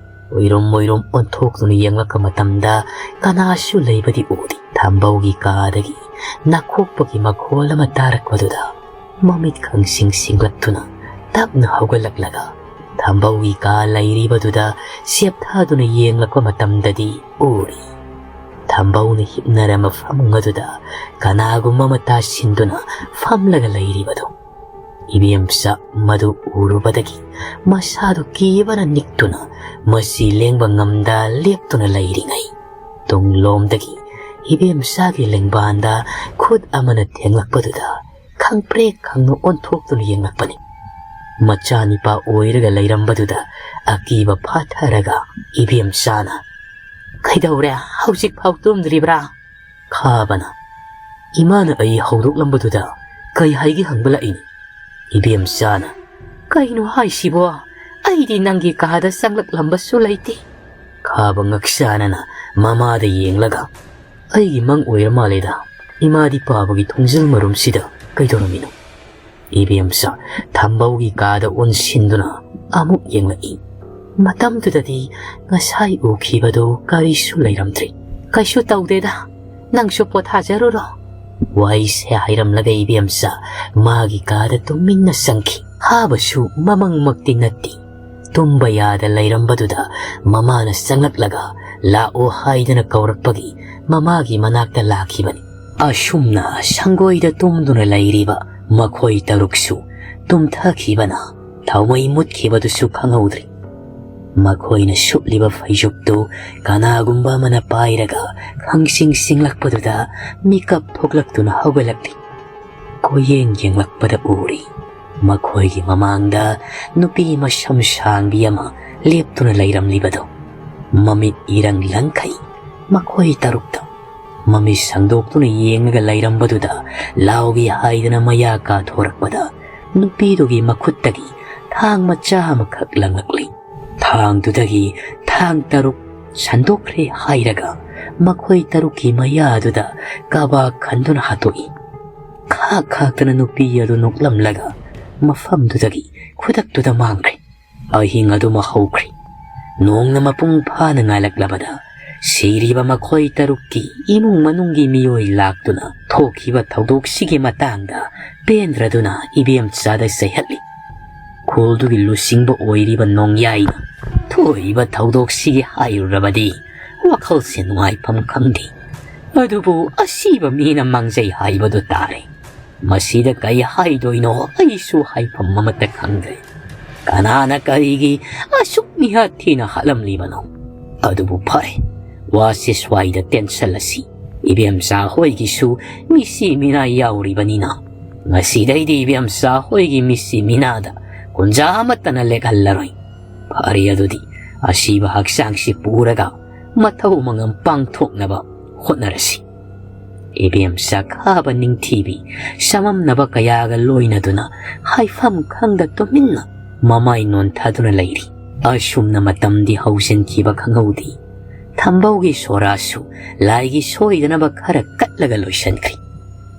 ꯑꯣꯏꯔꯨꯝ ꯑꯣꯏꯔꯨꯝ ꯑꯣꯟꯊꯣꯛꯇꯨꯅ ꯌꯦꯡꯂꯛꯄ ꯃꯇꯝꯗ ꯀꯅꯥꯁꯨ ꯂꯩꯕꯗꯤ ꯎꯗꯦ꯫ ꯊꯝꯕꯧꯒꯤ ꯀꯥꯗꯒꯤ ꯅꯥꯈꯣꯛꯄꯒꯤ ꯃꯈꯣꯜ ꯑꯃ ꯇꯥꯔꯛꯄꯗꯨꯗ ꯃꯃꯤꯠ ꯈꯪꯁꯤꯡ ꯁꯤꯡꯂꯛꯇꯨꯅ ꯇꯞꯅ ꯍꯧꯒꯠꯂꯛꯂꯒ ꯊꯝꯕꯧꯒꯤ ꯀꯥ ꯂꯩꯔꯤꯕꯗꯨꯗ ꯆꯦꯞꯊꯗꯨꯅ ꯌꯦꯡꯂꯛꯄ ꯃꯇꯝꯗꯗꯤ ꯎꯔꯤ꯫ ꯊꯝꯕꯧꯅ ꯍꯤꯞꯅꯔꯝꯕ ꯐꯃꯨꯡ ꯑꯗꯨꯗ ꯀꯅꯥꯒꯨꯝꯕ ꯑꯃ ꯇꯥꯁꯤꯟꯗꯨꯅ ꯐꯝꯂꯒ ꯂꯩꯔꯤꯕꯗꯨ꯫ ꯏꯕꯦꯝꯆꯥ ꯃꯗꯨ ꯎꯔꯨꯕꯗꯒꯤ ꯃꯁꯥꯗꯨ ꯀꯤꯕꯅ ꯅꯤꯛꯇꯨꯅ ꯃꯁꯤ ꯂꯦꯡꯕ ꯉꯝꯗ ꯂꯦꯞꯇꯨꯅ ꯂꯩꯔꯤꯉꯩ, ꯇꯨꯡꯂꯣꯝꯗꯒꯤ ꯏꯕꯦꯝꯆꯥꯒꯤ ꯂꯦꯡꯕꯥꯟꯗ ꯈꯨꯠ ꯑꯃꯅ ꯊꯦꯡꯂꯛꯄꯗꯨꯗ ꯈꯪꯄ꯭ꯔꯦꯛ ꯈꯪꯅ ꯑꯣꯟꯊꯣꯛꯇꯨꯅ ꯌꯦꯡꯂꯛꯄꯅꯤ꯫ ꯃꯆꯥꯅꯤꯄꯥ ꯑꯣꯏꯔꯒ ꯂꯩꯔꯝꯕꯗꯨꯗ ꯑꯀꯤꯕ ꯐꯥꯊꯔꯒ ꯏꯕꯦꯝꯆꯥꯅ, "ꯀꯩꯗꯧꯔꯦ? ꯍꯧꯖꯤꯛ ꯐꯥꯎ ꯇꯨꯝꯗ꯭ꯔꯤꯕ꯭ꯔꯥ?" ꯈꯥꯕꯅ, "ꯏꯃꯥꯅ ꯑꯩ ꯍꯧꯗꯣꯛꯂꯝꯕꯗꯨꯗ ꯀꯩ ꯍꯥꯏꯒꯦ ꯍꯪꯕ ꯂꯥꯛꯏꯅꯤ꯫" ꯏꯕꯦꯝꯆꯥꯅ, "ꯀꯩꯅꯣ ꯍꯥꯏꯁꯤꯕꯣ? ꯑꯩꯗꯤ ꯅꯪꯒꯤ ꯀꯥꯗ ꯆꯪꯂꯛꯂꯝꯕꯁꯨ ꯂꯩꯇꯦ꯫" ꯈꯥꯕ ꯉꯛꯁꯥꯅꯅ ꯃꯃꯥꯗ ꯌꯦꯡꯂꯒ, "ꯑꯩꯒꯤ ꯃꯪ ꯑꯣꯏꯔ ꯃꯥꯜꯂꯦꯗ꯫ ꯏꯃꯥꯗꯤ ꯄꯥꯕꯒꯤ ꯊꯣꯡꯖꯤꯜ ꯃꯔꯨꯝꯁꯤꯗ ꯀꯩꯗꯧꯔꯝꯃꯤꯅꯣ?" ꯏꯕꯦꯝꯆꯥ ꯊꯝꯕꯧꯒꯤ ꯀꯥꯗ ꯑꯣꯟꯁꯤꯟꯗꯨꯅ ꯑꯃꯨꯛ ꯌꯦꯡꯂꯛꯏ꯫ ꯃꯇꯝꯗꯨꯗꯗꯤ ꯉꯁꯥꯏ ꯎꯈꯤꯕꯗꯨ ꯀꯔꯤꯁꯨ ꯂꯩꯔꯝꯗ꯭ꯔꯤ꯫ "ꯀꯩꯁꯨ ꯇꯧꯗꯦꯗ, ꯅꯪꯁꯨ ꯄꯣꯊꯥꯖꯔꯨꯔꯣ꯫" ꯋꯥꯍꯩꯁꯦ ꯍꯥꯏꯔꯝꯂꯒ ꯏꯕꯦꯝꯆꯥ ꯃꯥꯒꯤ ꯀꯥꯗ ꯇꯨꯃꯤꯟꯅ ꯆꯪꯈꯤ꯫ ꯈꯥꯕꯁꯨ ꯃꯃꯪꯃꯛꯇꯤ ꯅꯠꯇꯦ꯫ ꯇꯨꯝꯕ ꯌꯥꯗ ꯂꯩꯔꯝꯕꯗꯨꯗ ꯃꯃꯥꯅ ꯆꯪꯂꯛꯂꯒ ꯂꯥꯛꯑꯣ ꯍꯥꯏꯗꯨꯅ ꯀꯧꯔꯛꯄꯒꯤ ꯃꯃꯥꯒꯤ ꯃꯅꯥꯛꯇ ꯂꯥꯛꯈꯤꯕꯅꯤ꯫ ꯑꯁꯨꯝꯅ ꯁꯪꯒꯣꯏꯗ ꯇꯨꯝꯗꯨꯅ ꯂꯩꯔꯤꯕ ꯃꯈꯣꯏ ꯇꯔꯨꯛꯁꯨ ꯇꯨꯝꯊꯈꯤꯕꯅ ꯊꯥꯎꯃꯩ ꯃꯨꯠꯈꯤꯕꯗꯨꯁꯨ ꯈꯪꯍꯧꯗ꯭ꯔꯤ꯫ ꯃꯈꯣꯏꯅ ꯁꯨꯞꯂꯤꯕ ꯐꯩꯖꯨꯞꯇꯨ ꯀꯅꯥꯒꯨꯝꯕ ꯑꯃꯅ ꯄꯥꯏꯔꯒ ꯈꯪꯁꯤꯡ ꯁꯤꯡꯂꯛꯄꯗꯨꯗ ꯃꯤꯀꯞ ꯊꯣꯛꯂꯛꯇꯨꯅ ꯍꯧꯒꯠꯂꯛꯂꯤ꯫ ꯀꯣꯏꯌꯦꯡ ꯌꯦꯡꯂꯛꯄꯗ ꯎꯔꯤ, ꯃꯈꯣꯏꯒꯤ ꯃꯃꯥꯡꯗ ꯅꯨꯄꯤ ꯃꯁꯝ ꯁꯥꯡꯕꯤ ꯑꯃ ꯂꯦꯞꯇꯨꯅ ꯂꯩꯔꯝꯂꯤꯕꯗꯨ꯫ ꯃꯃꯤꯠ ꯏꯔꯪ ꯂꯪꯈꯩ ꯃꯈꯣꯏ ꯇꯔꯨꯛꯇ꯫ ꯃꯃꯤꯠ ꯁꯪꯗꯣꯛꯇꯨꯅ ꯌꯦꯡꯂꯒ ꯂꯩꯔꯝꯕꯗꯨꯗ ꯂꯥꯎꯒꯦ ꯍꯥꯏꯗꯅ ꯃꯌꯥ ꯀꯥꯊꯣꯔꯛꯄꯗ ꯅꯨꯄꯤꯗꯨꯒꯤ ꯃꯈꯨꯠꯇꯒꯤ ꯊꯥꯡ ꯃꯆꯥ ꯑꯃꯈꯛ ꯂꯪꯂꯛꯂꯤ꯫ ꯊꯥꯡꯗꯨꯗꯒꯤ ꯊꯥꯡ ꯇꯔꯨꯛ ꯁꯟꯗꯣꯛꯈ꯭ꯔꯦ ꯍꯥꯏꯔꯒ ꯃꯈꯣꯏ ꯇꯔꯨꯛꯀꯤ ꯃꯌꯥꯗꯨꯗ ꯀꯥꯕꯥꯛ ꯈꯟꯗꯨꯅ ꯍꯥꯠꯇꯣꯛꯏ꯫ ꯈꯥꯛ ꯈꯥꯛꯇꯅ ꯅꯨꯄꯤ ꯑꯗꯨ ꯅꯣꯛꯂꯝꯂꯒ ꯃꯐꯝꯗꯨꯗꯒꯤ ꯈꯨꯗꯛꯇꯨꯗ ꯃꯥꯡꯈ꯭ꯔꯦ꯫ ꯑꯍꯤꯡ ꯑꯗꯨꯃꯛ ꯍꯧꯈ꯭ꯔꯦ꯫ ꯅꯣꯡꯅ ꯃꯄꯨꯡ ꯐꯥꯅ ꯉꯥꯜꯂꯛꯂꯕꯗ ꯁꯤꯔꯤꯕ ꯃꯈꯣꯏ ꯇꯔꯨꯛꯀꯤ ꯏꯃꯨꯡ ꯃꯅꯨꯡꯒꯤ ꯃꯤꯑꯣꯏ ꯂꯥꯛꯇꯨꯅ ꯊꯣꯛꯈꯤꯕ ꯊꯧꯗꯣꯛꯁꯤꯒꯤ ꯃꯇꯥꯡꯗ ꯄꯦꯟꯗ꯭ꯔꯗꯨꯅ ꯏꯕꯦꯝꯆꯥꯗ ꯆꯩꯍꯠꯂꯤ꯫ ꯈꯨꯜꯗꯨꯒꯤ ꯂꯨꯆꯤꯡꯕ ꯑꯣꯏꯔꯤꯕ ꯅꯣꯡꯌꯥꯏꯅ ꯊꯣꯛꯏꯕ ꯊꯧꯗꯣꯛꯁꯤꯒꯤ ꯍꯥꯏꯔꯨꯔꯕꯗꯤ ꯋꯥꯈꯜꯁꯦ ꯅꯨꯡꯉꯥꯏꯐꯝ ꯈꯪꯗꯦ꯫ ꯑꯗꯨꯕꯨ ꯑꯁꯤꯕ ꯃꯤꯅ ꯃꯥꯡꯖꯩ ꯍꯥꯏꯕꯗꯨ ꯇꯥꯔꯦ꯫ ꯃꯁꯤꯗ ꯀꯔꯤ ꯍꯥꯏꯗꯣꯏꯅꯣ ꯑꯩꯁꯨ ꯍꯥꯏꯐꯝ ꯑꯃꯠꯇ ꯈꯪꯗ꯭ꯔꯦ꯫ ꯀꯅꯥꯅ ꯀꯔꯤꯒꯤ ꯑꯁꯨꯛ ꯃꯤꯍꯥꯠ ꯊꯤꯅ ꯍꯥꯠꯂꯝꯂꯤꯕꯅꯣ? ꯑꯗꯨꯕꯨ ꯐꯔꯦ, ꯋꯥꯁꯦ ꯁ꯭ꯋꯥꯏꯗ ꯇꯦꯟꯁꯜꯂꯁꯤ꯫ ꯏꯕꯦꯝꯆꯥ ꯍꯣꯏꯒꯤꯁꯨ ꯃꯤꯁꯤ ꯃꯤꯅꯥ ꯌꯥꯎꯔꯤꯕꯅꯤꯅ ꯉꯁꯤꯗꯩꯗꯤ ꯏꯕꯦꯝꯆꯥ ꯍꯣꯏꯒꯤ ꯃꯤꯁꯤ ꯃꯤꯅꯥꯗ ꯀꯨꯟꯖꯥ ꯑꯃꯠꯇꯅ ꯂꯦꯛꯍꯜꯂꯔꯣꯏ꯫ ꯐꯔꯦ ꯑꯗꯨꯗꯤ, ꯑꯁꯤꯕ ꯍꯛꯆꯥꯡꯁꯤ ꯄꯨꯔꯒ ꯃꯊꯧ ꯃꯉꯝ ꯄꯥꯡꯊꯣꯛꯅꯕ ꯍꯣꯠꯅꯔꯁꯤ꯫ ꯏꯕꯦꯝꯆꯥ ꯈꯥꯕ ꯅꯤꯡꯊꯤꯕꯤ ꯆꯃꯝꯅꯕ ꯀꯌꯥꯒ ꯂꯣꯏꯅꯗꯨꯅ ꯍꯥꯏꯐꯝ ꯈꯪꯗ ꯇꯨꯃꯤꯟꯅ ꯃꯃꯥꯏ ꯅꯣꯟꯊꯗꯨꯅ ꯂꯩꯔꯤ꯫ ꯑꯁꯨꯝꯅ ꯃꯇꯝꯗꯤ ꯍꯧꯖꯤꯟꯈꯤꯕ ꯈꯪꯍꯧꯗꯦ꯫ ꯊꯝꯕꯧꯒꯤ ꯁꯣꯔꯥꯁꯨ ꯂꯥꯏꯒꯤ ꯁꯣꯏꯗꯅꯕ ꯈꯔ ꯀꯠꯂꯒ ꯂꯣꯏꯁꯤꯟꯈ꯭ꯔꯤ꯫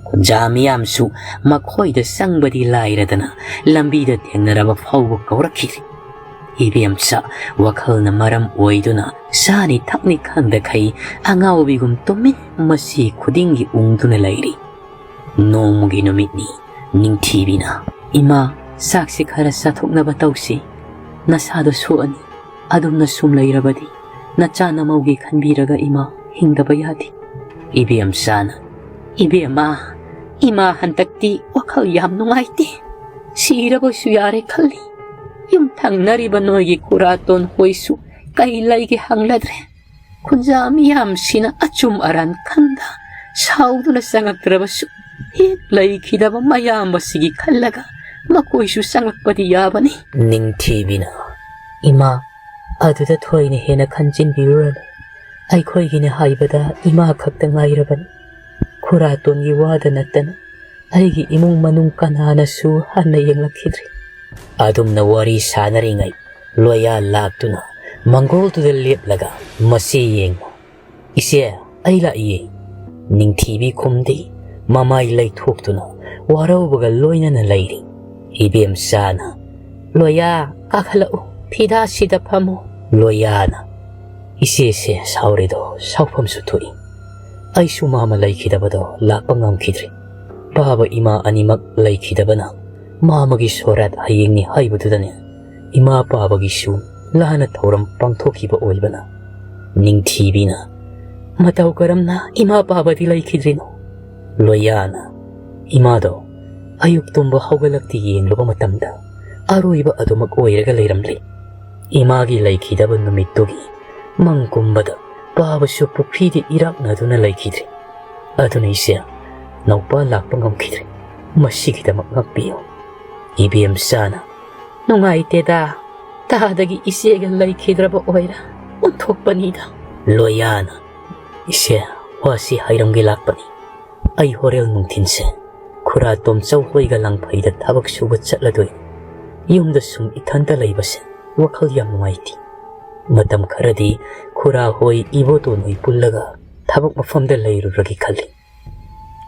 ꯈꯨꯟꯖꯥ ꯃꯤꯌꯥꯝꯁꯨ ꯃꯈꯣꯏꯗ ꯆꯪꯕꯗꯤ ꯂꯥꯏꯔꯗꯅ ꯂꯝꯕꯤꯗ ꯊꯦꯡꯅꯔꯕ ꯐꯥꯎꯕ ꯀꯧꯔꯛꯈꯤꯗ꯭ꯔꯤ꯫ ꯏꯕꯦꯝꯆꯥ ꯋꯥꯈꯜꯅ ꯃꯔꯝ ꯑꯣꯏꯗꯨꯅ ꯆꯥꯅꯤ ꯊꯛꯅꯤ ꯈꯪꯗꯈꯩ ꯑꯉꯥꯎꯕꯤꯒꯨꯝ ꯇꯨꯃꯤꯟ ꯃꯁꯤ ꯈꯨꯗꯤꯡꯒꯤ ꯎꯪꯗꯨꯅ ꯂꯩꯔꯤ꯫ ꯅꯣꯡꯃꯒꯤ ꯅꯨꯃꯤꯠꯅꯤ꯫ ꯅꯤꯡꯊꯤꯕꯤꯅ, "ꯏꯃꯥ, ꯆꯥꯛꯁꯤ ꯈꯔ ꯆꯥꯊꯣꯛꯅꯕ ꯇꯧꯁꯤ꯫ ꯅꯁꯥꯗꯣ ꯁꯣꯛꯑꯅꯤ꯫ ꯑꯗꯨꯝꯅ ꯁꯨꯝ ꯂꯩꯔꯕꯗꯤ ꯅꯆꯥ ꯅꯃꯧꯒꯤ ꯈꯟꯕꯤꯔꯒ ꯏꯃꯥ ꯍꯤꯡꯗꯕ ꯌꯥꯗꯦ꯫ ꯏꯕꯦꯝꯆꯥꯅ, "ꯏꯕꯦꯝꯃ, ꯏꯃꯥ ꯍꯟꯗꯛꯇꯤ ꯋꯥꯈꯜ ꯌꯥꯝ ꯅꯨꯡꯉꯥꯏꯇꯦ꯫ ꯁꯤꯔꯕꯁꯨ ꯌꯥꯔꯦ ꯈꯜꯂꯤ꯫ ꯌꯨꯝ ꯊꯪꯅꯔꯤꯕ ꯅꯣꯏꯒꯤ ꯈꯨꯔꯥꯇꯣꯟ ꯍꯣꯏꯁꯨ ꯀꯩ ꯂꯩꯒꯦ ꯍꯪꯂꯗ꯭ꯔꯦ꯫ ꯈꯨꯟꯖꯥ ꯃꯤꯌꯥꯝꯁꯤꯅ ꯑꯆꯨꯝ ꯑꯔꯥꯟ ꯈꯪꯗ ꯁꯥꯎꯗꯨꯅ ꯆꯪꯉꯛꯇ꯭ꯔꯕꯁꯨ, ꯍꯦꯛ ꯂꯩꯈꯤꯗꯕ ꯃꯌꯥꯝꯕꯁꯤꯒꯤ ꯈꯜꯂꯒ ꯃꯈꯣꯏꯁꯨ ꯆꯪꯂꯛꯄꯗꯤ ꯌꯥꯕꯅꯤ꯫" ꯅꯤꯡꯊꯤꯕꯤꯅ, "ꯏꯃꯥ, ꯑꯗꯨꯗ ꯊꯣꯏꯅ ꯍꯦꯟꯅ ꯈꯟꯖꯤꯟꯕꯤꯔꯨꯔꯅꯨ꯫ ꯑꯩꯈꯣꯏꯒꯤꯅꯦ ꯍꯥꯏꯕꯗ ꯏꯃꯥ ꯈꯛꯇ ꯉꯥꯏꯔꯕꯅꯤ꯫ ꯈꯨꯔꯥꯇꯣꯟꯒꯤ ꯋꯥꯗ ꯅꯠꯇꯅ ꯑꯩꯒꯤ ꯏꯃꯨꯡ ꯃꯅꯨꯡ ꯀꯅꯥꯅꯁꯨ ꯍꯟꯅ ꯌꯦꯡꯂꯛꯈꯤꯗ꯭ꯔꯤ꯫" ꯑꯗꯨꯝꯅ ꯋꯥꯔꯤ ꯁꯥꯟꯅꯔꯤꯉꯩ, ꯂꯣꯌꯥ ꯂꯥꯛꯇꯨꯅ ꯃꯪꯒꯣꯜꯗꯨꯗ ꯂꯦꯞꯂꯒ, "ꯃꯁꯤ ꯌꯦꯡꯉꯨ, ꯏꯆꯦ, ꯑꯩ ꯂꯥꯛꯏꯌꯦ꯫" ꯅꯤꯡꯊꯤꯕꯤ ꯈꯨꯝꯗꯦ, ꯃꯃꯥꯏ ꯂꯩꯊꯣꯛꯇꯨꯅ ꯋꯥꯔꯧꯕꯒ ꯂꯣꯏꯅꯅ ꯂꯩꯔꯤ꯫ ꯏꯕꯦꯝꯆꯥꯅ, "ꯂꯣꯌꯥ, ꯀꯥꯈꯠꯂꯛꯎ, ꯐꯤꯗꯥꯁꯤꯗ ꯐꯝꯃꯨ꯫" ꯂꯣꯌꯥꯅ, "ꯏꯆꯦꯁꯦ ꯁꯥꯎꯔꯤꯗꯣ ꯁꯥꯎꯐꯝꯁꯨ ꯊꯣꯛꯏ꯫ ꯑꯩꯁꯨ ꯃꯥꯃ ꯂꯩꯈꯤꯗꯕꯗꯣ ꯂꯥꯛꯄ ꯉꯝꯈꯤꯗ꯭ꯔꯤ꯫ ꯄꯥꯕ ꯏꯃꯥ ꯑꯅꯤꯃꯛ ꯂꯩꯈꯤꯗꯕꯅ ꯃꯥꯃꯒꯤ ꯁꯣꯔꯥꯠ ꯍꯌꯦꯡꯅꯤ ꯍꯥꯏꯕꯗꯨꯗꯅꯦ, ꯏꯃꯥ ꯄꯥꯕꯒꯤꯁꯨ ꯂꯥꯟꯅ ꯊꯧꯔꯝ ꯄꯥꯡꯊꯣꯛꯈꯤꯕ ꯑꯣꯏꯕꯅ꯫" ꯅꯤꯡꯊꯤꯕꯤꯅ, "ꯃꯇꯧ ꯀꯔꯝꯅ ꯏꯃꯥ ꯄꯥꯕꯗꯤ ꯂꯩꯈꯤꯗ꯭ꯔꯤꯅꯣ?" ꯂꯣꯌꯥꯅ, "ꯏꯃꯥꯗꯣ ꯑꯌꯨꯛ ꯇꯨꯝꯕ ꯍꯧꯒꯠꯂꯛꯇꯦ, ꯌꯦꯡꯂꯨꯕ ꯃꯇꯝꯗ ꯑꯔꯣꯏꯕ ꯑꯗꯨꯃꯛ ꯑꯣꯏꯔꯒ ꯂꯩꯔꯝꯂꯦ꯫ ꯏꯃꯥꯒꯤ ꯂꯩꯈꯤꯗꯕ ꯅꯨꯃꯤꯠꯇꯨꯒꯤ ꯃꯪ ꯀꯨꯝꯕꯗ ꯄꯥꯕꯁꯨ ꯄꯨꯈ꯭ꯔꯤꯗ ꯏꯔꯥꯛꯅꯗꯨꯅ ꯂꯩꯈꯤꯗ꯭ꯔꯦ꯫ ꯑꯗꯨꯅ ꯏꯆꯦ, ꯅꯧꯄꯥ ꯂꯥꯛꯄ ꯉꯝꯈꯤꯗ꯭ꯔꯦ꯫ ꯃꯁꯤꯒꯤꯗꯃꯛ ꯉꯥꯛꯄꯤꯌꯨ꯫" ꯏꯕꯦꯝꯆꯥꯅ, "ꯅꯨꯡꯉꯥꯏꯇꯦꯗ, ꯇꯥꯗꯒꯤ ꯏꯆꯦꯒ ꯂꯩꯈꯤꯗ꯭ꯔꯕ ꯑꯣꯏꯔ ꯑꯣꯟꯊꯣꯛꯄꯅꯤꯗ꯫" ꯂꯣꯌꯥꯅ, "ꯏꯆꯦ, ꯋꯥꯁꯤ ꯍꯥꯏꯔꯝꯒꯦ ꯂꯥꯛꯄꯅꯤ꯫ ꯑꯩ ꯍꯣꯔꯦꯟ ꯅꯨꯡꯊꯤꯟꯁꯦ ꯈꯨꯔꯥ ꯇꯣꯝꯆꯧ ꯍꯣꯏꯒ ꯂꯪꯐꯩꯗ ꯊꯕꯛ ꯁꯨꯕ ꯆꯠꯂꯗꯣꯏꯅꯤ꯫ ꯌꯨꯝꯗ ꯁꯨꯝ ꯏꯊꯟꯇ ꯂꯩꯕꯁꯦ ꯋꯥꯈꯜ ꯌꯥꯝ ꯅꯨꯡꯉꯥꯏꯇꯦ꯫ ꯃꯇꯝ ꯈꯔꯗꯤ ꯈꯨꯔꯥ ꯍꯣꯏ, ꯏꯕꯣꯇꯣꯟ ꯍꯣꯏ ꯄꯨꯜꯂꯒ ꯊꯕꯛ ꯃꯐꯝꯗ ꯂꯩꯔꯨꯔꯒꯦ ꯈꯜꯂꯤ꯫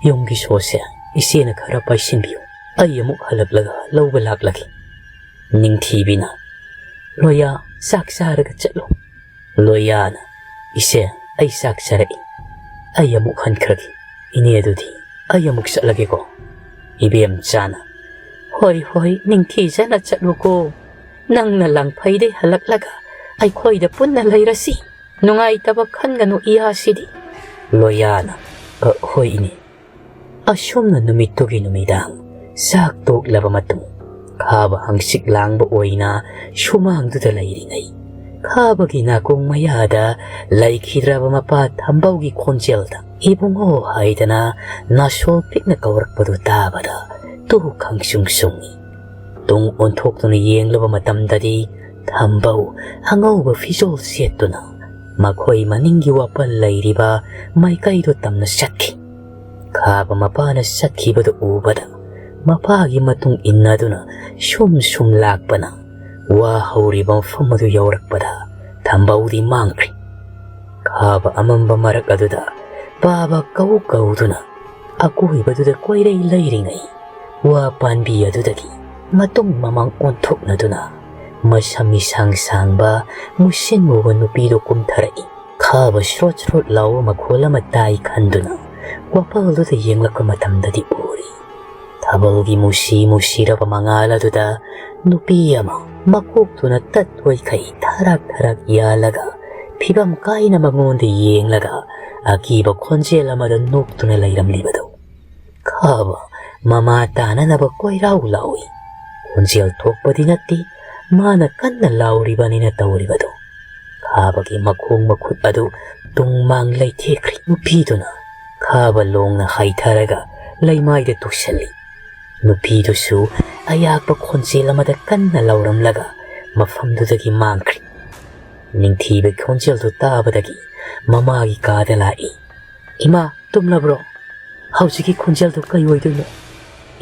ꯌꯨꯝꯒꯤ ꯁꯣꯁꯦ ꯏꯆꯦꯅ ꯈꯔ ꯄꯥꯏꯁꯤꯟꯕꯤꯌꯨ, ꯑꯩ ꯑꯃꯨꯛ ꯍꯜꯂꯛꯂꯒ ꯂꯧꯕ ꯂꯥꯛꯂꯒꯦ꯫" ꯅꯤꯡꯊꯤꯕꯤꯅ, "ꯂꯣꯌꯥ, ꯆꯥꯛ ꯆꯥꯔꯒ ꯆꯠꯂꯣ꯫" ꯂꯣꯌꯥꯅ, "ꯏꯆꯦ, ꯑꯩ ꯆꯥꯛ ꯆꯥꯔꯛꯏ, ꯑꯩ ꯑꯃꯨꯛ ꯍꯟꯈ꯭ꯔꯒꯦ꯫ ꯏꯅꯦ ꯑꯗꯨꯗꯤ ꯑꯩ ꯑꯃꯨꯛ ꯆꯠꯂꯒꯦꯀꯣ꯫" ꯏꯕꯦꯝꯆꯥꯅ, "ꯍꯣꯏ ꯍꯣꯏ, ꯅꯤꯡꯊꯤꯖꯅ ꯆꯠꯂꯨꯀꯣ꯫ ꯅꯪꯅ ꯂꯪꯐꯩꯗꯩ ꯍꯜꯂꯛꯂꯒ ꯑꯩꯈꯣꯏꯗ ꯄꯨꯟꯅ ꯂꯩꯔꯁꯤ꯫" ꯅꯨꯡꯉꯥꯏꯇꯕ ꯈꯟꯒꯅꯨ, ꯏꯌꯥꯁꯤꯗꯤ꯫ ꯂꯣꯌꯥꯅ, "ꯑ, ꯍꯣꯏ, ꯏꯅꯦ"꯫ ꯑꯁꯨꯝꯅ ꯅꯨꯃꯤꯠꯇꯨꯒꯤ ꯅꯨꯃꯤꯗꯥꯡ ꯆꯥꯛ ꯇꯣꯛꯂꯕ ꯃꯇꯨꯡ, ꯈꯥꯕ ꯍꯪꯆꯤꯠ ꯂꯥꯡꯕ ꯑꯣꯏꯅ ꯁꯨꯃꯥꯡꯗꯨꯗ ꯂꯩꯔꯤꯉꯩ, ꯈꯥꯕꯒꯤ ꯅꯥꯀꯣꯡ ꯃꯌꯥꯗ ꯂꯩꯈꯤꯗ꯭ꯔꯕ ꯃꯄꯥ ꯊꯝꯕꯧꯒꯤ ꯈꯣꯟꯖꯦꯜꯗ "ꯏꯕꯨꯡꯉꯣ" ꯍꯥꯏꯗꯅ ꯅꯥꯁꯣꯜ ꯄꯤꯛꯅ ꯀꯧꯔꯛꯄꯗꯨ ꯇꯥꯕꯗ ꯇꯨ ꯈꯪꯁꯨꯡ ꯁꯨꯡꯏ꯫ ꯇꯨꯡ ꯑꯣꯟꯊꯣꯛꯇꯨꯅ ꯌꯦꯡꯂꯨꯕ ꯃꯇꯝꯗꯗꯤ ꯊꯝꯕꯧ ꯑꯉꯧꯕ ꯐꯤꯖꯣꯜ ꯁꯦꯠꯇꯨꯅ ꯃꯈꯣꯏ ꯃꯅꯤꯡꯒꯤ ꯋꯥꯄꯜ ꯂꯩꯔꯤꯕ ꯃꯥꯏꯀꯩꯗꯨ ꯇꯝꯅ ꯆꯠꯈꯤ꯫ ꯈꯥꯕ ꯃꯄꯥꯅ ꯆꯠꯈꯤꯕꯗꯨ ꯎꯕꯗ ꯃꯄꯥꯒꯤ ꯃꯇꯨꯡ ꯏꯟꯅꯗꯨꯅ ꯁꯨꯝ ꯁꯨꯝ ꯂꯥꯛꯄꯅ ꯋꯥ ꯍꯧꯔꯤꯕ ꯃꯐꯝ ꯑꯗꯨ ꯌꯧꯔꯛꯄꯗ ꯊꯝꯕꯧꯗꯤ ꯃꯥꯡꯈ꯭ꯔꯤ꯫ ꯈꯥꯕ ꯑꯃꯝꯕ ꯃꯔꯛ ꯑꯗꯨꯗ ꯄꯥꯕ ꯀꯧ ꯀꯧꯗꯨꯅ ꯑꯀꯣꯏꯕꯗꯨꯗ ꯀꯣꯏꯔꯩ ꯂꯩꯔꯤꯉꯩ ꯋꯥ ꯄꯥꯟꯕꯤ ꯑꯗꯨꯗꯒꯤ ꯃꯇꯨꯡ ꯃꯃꯥꯡ ꯑꯣꯟꯊꯣꯛꯅꯗꯨꯅ ꯃꯁꯝ ꯏꯁꯥꯡ ꯁꯥꯡꯕ ꯃꯨꯁꯤꯟ ꯃꯨꯕ ꯅꯨꯄꯤꯗꯨ ꯀꯨꯝꯊꯔꯛꯏ꯫ ꯈꯥꯕ ꯁ꯭ꯔꯣꯠ ꯁ꯭ꯔꯣꯠ ꯂꯥꯎꯕ ꯃꯈꯣꯜ ꯑꯃ ꯇꯥꯏ ꯈꯟꯗꯨꯅ ꯋꯥꯄꯜꯗꯨꯗ ꯌꯦꯡꯂꯛꯄ ꯃꯇꯝꯗꯗꯤ ꯎꯔꯤ꯫ ꯊꯥꯕꯜꯒꯤ ꯃꯨꯁꯤ ꯃꯨꯁꯤꯔꯕ ꯃꯉꯥꯜ ꯑꯗꯨꯗ ꯅꯨꯄꯤ ꯑꯃ ꯃꯀꯣꯛꯇꯨꯅ ꯇꯠ ꯑꯣꯏꯈꯩ ꯊꯔꯥꯛ ꯊꯔꯥꯛ ꯌꯥꯜꯂꯒ ꯐꯤꯕꯝ ꯀꯥꯏꯅ ꯃꯉꯣꯟꯗ ꯌꯦꯡꯂꯒ ꯑꯀꯤꯕ ꯈꯣꯟꯖꯦꯜ ꯑꯃꯗ ꯅꯣꯛꯇꯨꯅ ꯂꯩꯔꯝꯂꯤꯕꯗꯨ꯫ ꯈꯥꯕ ꯃꯃꯥ ꯇꯥꯅꯅꯕ ꯀꯣꯏꯔꯥꯎ ꯂꯥꯎꯏ꯫ ꯈꯣꯟꯖꯦꯜ ꯊꯣꯛꯄꯗꯤ ꯅꯠꯇꯦ, ꯃꯥꯅ ꯀꯟꯅ ꯂꯥꯎꯔꯤꯕꯅꯤꯅ ꯇꯧꯔꯤꯕꯗꯨ꯫ ꯈꯥꯕꯒꯤ ꯃꯈꯣꯡ ꯃꯈꯨꯠ ꯑꯗꯨ ꯇꯨꯡ ꯃꯥꯡ ꯂꯩꯊꯦꯛꯈ꯭ꯔꯤ꯫ ꯅꯨꯄꯤꯗꯨꯅ ꯈꯥꯕ ꯂꯣꯡꯅ ꯍꯥꯏꯊꯔꯒ ꯂꯩꯃꯥꯏꯗ ꯇꯨꯁꯜꯂꯤ꯫ ꯅꯨꯄꯤꯗꯨꯁꯨ ꯑꯌꯥꯛꯄ ꯈꯣꯟꯖꯦꯜ ꯑꯃꯗ ꯀꯟꯅ ꯂꯥꯎꯔꯝꯂꯒ ꯃꯐꯝꯗꯨꯗꯒꯤ ꯃꯥꯡꯈ꯭ꯔꯤ꯫ ꯅꯤꯡꯊꯤꯕꯒꯤ ꯈꯣꯟꯖꯦꯜꯗꯨ ꯇꯥꯕꯗꯒꯤ ꯃꯃꯥꯒꯤ ꯀꯥꯗ ꯂꯥꯛꯏ꯫ "ꯏꯃꯥ, ꯇꯨꯝꯂꯕ꯭ꯔꯣ? ꯍꯧꯖꯤꯛꯀꯤ ꯈꯣꯟꯖꯦꯜꯗꯨ ꯀꯩ ꯑꯣꯏꯗꯣꯏꯅꯣ?"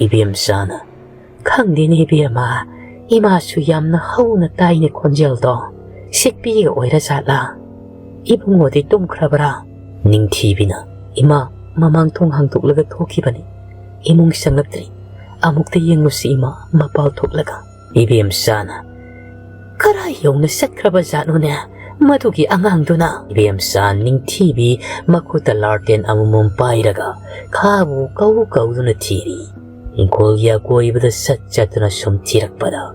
ꯏꯕꯦꯝꯆꯥꯅ, "ꯈꯪꯗꯦꯅꯦ ꯏꯕꯦꯝꯃ, ꯏꯃꯥꯁꯨ ꯌꯥꯝꯅ ꯍꯧꯅ ꯇꯥꯏꯅꯦ ꯈꯣꯟꯖꯦꯜꯗꯣ꯫ ꯁꯤꯛꯄꯤꯒ ꯑꯣꯏꯔ ꯖꯥꯠꯂꯥ?" "ꯏꯕꯨꯡꯉꯣꯗꯤ ꯇꯨꯝꯈ꯭ꯔꯕ꯭ꯔꯥ?" ꯅꯤꯡꯊꯤꯕꯤꯅ, "ꯏꯃꯥ, ꯃꯃꯥꯡ ꯊꯣꯡ ꯍꯥꯡꯗꯣꯛꯂꯒ ꯊꯣꯛꯈꯤꯕꯅꯤ꯫ ꯏꯃꯨꯡ ꯆꯪꯂꯛꯇ꯭ꯔꯤ꯫ ꯑꯃꯨꯛꯇ ꯌꯦꯡꯂꯨꯁꯤ ꯏꯃꯥ, ꯃꯄꯥꯜ ꯊꯣꯛꯂꯒ꯫" ꯏꯕꯦꯝꯆꯥꯅ, "ꯀꯔꯥꯏ ꯌꯧꯅ ꯆꯠꯈ꯭ꯔꯕ ꯖꯥꯠꯅꯣꯅꯦ ꯃꯗꯨꯒꯤ ꯑꯉꯥꯡꯗꯨꯅ?" ꯏꯕꯦꯝꯆꯥ ꯅꯤꯡꯊꯤꯕꯤ ꯃꯈꯨꯠꯇ ꯂꯥꯔꯇꯦꯟ ꯑꯃꯃꯝ ꯄꯥꯏꯔꯒ ꯈꯥꯕꯨ ꯀꯧ ꯀꯧꯗꯨꯅ ꯊꯤꯔꯤ꯫ ꯏꯪꯈꯣꯜꯒꯤ ꯑꯀꯣꯏꯕꯗ ꯆꯠ ꯆꯠꯇꯨꯅ ꯁꯨꯝ ꯊꯤꯔꯛꯄꯗ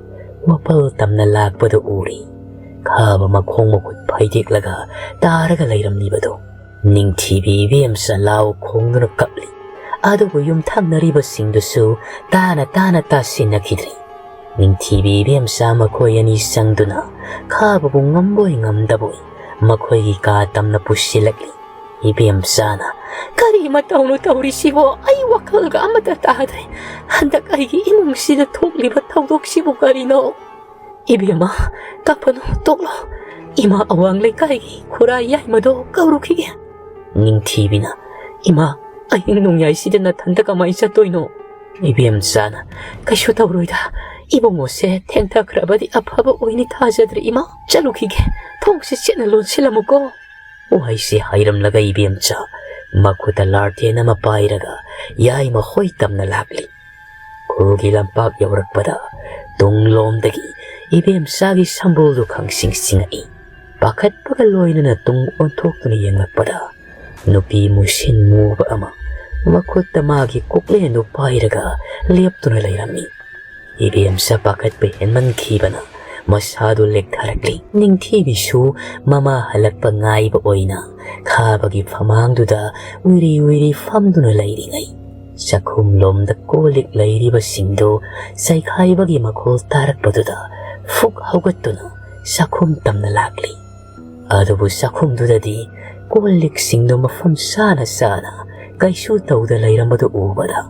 ꯋꯥꯄꯜ ꯇꯝꯅ ꯂꯥꯛꯄꯗꯨ ꯎꯔꯤ꯫ ꯈꯥꯕ ꯃꯈꯣꯡ ꯃꯈꯨꯠ ꯐꯩꯗꯦꯛꯂꯒ ꯇꯥꯔꯒ ꯂꯩꯔꯝꯂꯤꯕꯗꯨ꯫ ꯅꯤꯡꯊꯤꯕꯤ ꯏꯕꯦꯝꯆꯥ ꯂꯥꯎ ꯈꯣꯡꯗꯨꯅ ꯀꯞꯂꯤ꯫ ꯑꯗꯨꯕꯨ ꯌꯨꯝꯊꯪꯅꯔꯤꯕꯁꯤꯡꯗꯨꯁꯨ ꯇꯥꯅ ꯇꯥꯅ ꯇꯥꯁꯤꯟꯅꯈꯤꯗ꯭ꯔꯦ꯫ ꯅꯤꯡꯊꯤꯕꯤ ꯏꯕꯦꯝꯆꯥ ꯃꯈꯣꯏ ꯑꯅꯤ ꯆꯪꯗꯨꯅ ꯈꯥꯕꯕꯨ ꯉꯝꯕꯣꯏ ꯉꯝꯗꯕꯣꯏ ꯃꯈꯣꯏꯒꯤ ꯀꯥ ꯇꯝꯅ ꯄꯨꯁꯤꯜꯂꯛꯂꯤ꯫ ꯏꯕꯦꯝꯆꯥꯅ, "ꯀꯔꯤ ꯃꯇꯧꯅꯣ ꯇꯧꯔꯤꯁꯤꯕꯣ? ꯑꯩ ꯋꯥꯈꯜꯒ ꯑꯃꯠꯇ ꯇꯥꯗ꯭ꯔꯦ꯫ ꯍꯟꯗꯛ ꯑꯩꯒꯤ ꯏꯃꯨꯡꯁꯤꯗ ꯊꯣꯛꯂꯤꯕ ꯊꯧꯗꯣꯛꯁꯤꯕꯨ ꯀꯔꯤꯅꯣ?" "ꯏꯕꯦꯝꯃ, ꯀꯞꯄꯅꯨ, ꯇꯣꯛꯂꯣ꯫ ꯏꯃꯥ ꯑꯋꯥꯡ ꯂꯩꯀꯥꯏꯒꯤ ꯈꯨꯔꯥ ꯌꯥꯏꯃꯗꯣ ꯀꯧꯔꯨꯈꯤꯒꯦ꯫" ꯅꯤꯡꯊꯤꯕꯤꯅ, "ꯏꯃꯥ, ꯑꯍꯤꯡ ꯅꯣꯡꯌꯥꯏꯁꯤꯗ ꯅꯊꯟꯇ ꯀꯃꯥꯏ ꯆꯠꯇꯣꯏꯅꯣ?" ꯏꯕꯦꯝꯆꯥꯅ, "ꯀꯩꯁꯨ ꯇꯧꯔꯣꯏꯗ꯫ ꯏꯕꯨꯡꯉꯣꯁꯦ ꯊꯦꯡꯊꯈ꯭ꯔꯕꯗꯤ ꯑꯐꯕ ꯑꯣꯏꯅꯤ ꯊꯥꯖꯗ꯭ꯔꯦ ꯏꯃꯥ꯫ ꯆꯠꯂꯨꯈꯤꯒꯦ꯫ ꯊꯣꯡꯁꯤ ꯆꯦꯠꯅ ꯂꯣꯟꯁꯤꯜꯂꯝꯃꯨꯀꯣ꯫" ꯋꯥꯍꯩꯁꯤ ꯍꯥꯏꯔꯝꯂꯒ ꯏꯕꯦꯝꯆꯥ ꯃꯈꯨꯠꯇ ꯂꯥꯔꯇꯦꯟ ꯑꯃ ꯄꯥꯏꯔꯒ ꯌꯥꯏꯃ ꯍꯣꯏ ꯇꯝꯅ ꯂꯥꯛꯂꯤ꯫ ꯈꯨꯜꯒꯤ ꯂꯝꯄꯥꯛ ꯌꯧꯔꯛꯄꯗ ꯇꯨꯡꯂꯣꯝꯗꯒꯤ ꯏꯕꯦꯝꯆꯥꯒꯤ ꯁꯝꯕꯨꯜꯗꯨ ꯈꯪꯁꯤꯡ ꯁꯤꯡꯉꯛꯏ꯫ ꯄꯥꯈꯠꯄꯒ ꯂꯣꯏꯅꯅ ꯇꯨꯡ ꯑꯣꯟꯊꯣꯛꯇꯨꯅ ꯌꯦꯡꯂꯛꯄꯗ ꯅꯨꯄꯤ ꯃꯨꯁꯤꯟ ꯃꯨꯕ ꯑꯃ ꯃꯈꯨꯠꯇ ꯃꯥꯒꯤ ꯀꯣꯛꯂꯦꯟꯗꯨ ꯄꯥꯏꯔꯒ ꯂꯦꯞꯇꯨꯅ ꯂꯩꯔꯝꯃꯤ꯫ ꯏꯕꯦꯝꯆꯥ ꯄꯥꯈꯠꯄ ꯍꯦꯟꯃꯟꯈꯤꯕꯅ ꯃꯁꯥꯗꯨ ꯂꯦꯛꯊꯔꯛꯂꯤ꯫ ꯅꯤꯡꯊꯤꯕꯤꯁꯨ ꯃꯃꯥ ꯍꯜꯂꯛꯄ ꯉꯥꯏꯕ ꯑꯣꯏꯅ ꯈꯥꯕꯒꯤ ꯐꯃꯥꯡꯗꯨꯗ ꯎꯏꯔꯤ ꯎꯏꯔꯤ ꯐꯝꯗꯨꯅ ꯂꯩꯔꯤꯉꯩ, ꯆꯥꯛꯈꯨꯝꯂꯣꯝꯗ ꯀꯣꯜ ꯂꯤꯛ ꯂꯩꯔꯤꯕꯁꯤꯡꯗꯨ ꯆꯥꯏꯈꯥꯏꯕꯒꯤ ꯃꯈꯣꯜ ꯇꯥꯔꯛꯄꯗꯨꯗ ꯐꯨꯛ ꯍꯧꯒꯠꯇꯨꯅ ꯆꯥꯛꯈꯨꯝ ꯇꯝꯅ ꯂꯥꯛꯂꯤ꯫ ꯑꯗꯨꯕꯨ ꯆꯥꯛꯈꯨꯝꯗꯨꯗꯗꯤ ꯀꯣꯜ ꯂꯤꯛꯁꯤꯡꯗꯨ ꯃꯐꯝ ꯆꯥꯅ ꯆꯥꯅ ꯀꯩꯁꯨ ꯇꯧꯗ ꯂꯩꯔꯝꯕꯗꯨ ꯎꯕꯗ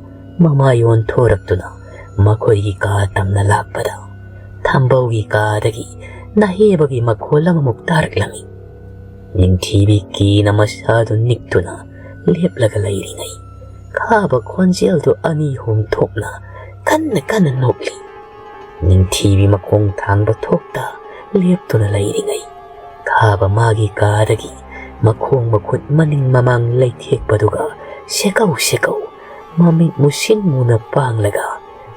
ꯃꯃꯥꯏ ꯑꯣꯟꯊꯣꯔꯛꯇꯨꯅ ꯃꯈꯣꯏꯒꯤ ꯀꯥ ꯇꯝꯅ ꯂꯥꯛꯄꯗ ꯊꯝꯕꯧꯒꯤ ꯀꯥꯗꯒꯤ ꯅꯍꯦꯕꯒꯤ ꯃꯈꯣꯜ ꯑꯃꯃꯨꯛ ꯇꯥꯔꯛꯂꯝꯃꯤ꯫ ꯅꯤꯡꯊꯤꯕꯤ ꯀꯤꯅ ꯃꯁꯥꯗꯨ ꯅꯤꯛꯇꯨꯅ ꯂꯦꯞꯂꯒ ꯂꯩꯔꯤꯉꯩ, ꯈꯥꯕ ꯈꯣꯟꯖꯦꯜꯗꯨ ꯑꯅꯤ ꯑꯍꯨꯝ ꯊꯣꯛꯅ ꯀꯟꯅ ꯀꯟꯅ ꯅꯣꯛꯂꯤ꯫ ꯅꯤꯡꯊꯤꯕꯤ ꯃꯈꯣꯡ ꯊꯥꯡꯕ ꯊꯣꯛꯇ ꯂꯦꯞꯇꯨꯅ ꯂꯩꯔꯤꯉꯩ, ꯈꯥꯕ ꯃꯥꯒꯤ ꯀꯥꯗꯒꯤ ꯃꯈꯣꯡ ꯃꯈꯨꯠ ꯃꯅꯤꯡ ꯃꯃꯥꯡ ꯂꯩꯊꯦꯛꯄꯗꯨꯒ ꯁꯦꯀꯧ ꯁꯦꯀꯧ ꯃꯃꯤꯠ ꯃꯨꯁꯤꯟ ꯃꯨꯅ ꯄꯥꯡꯂꯒ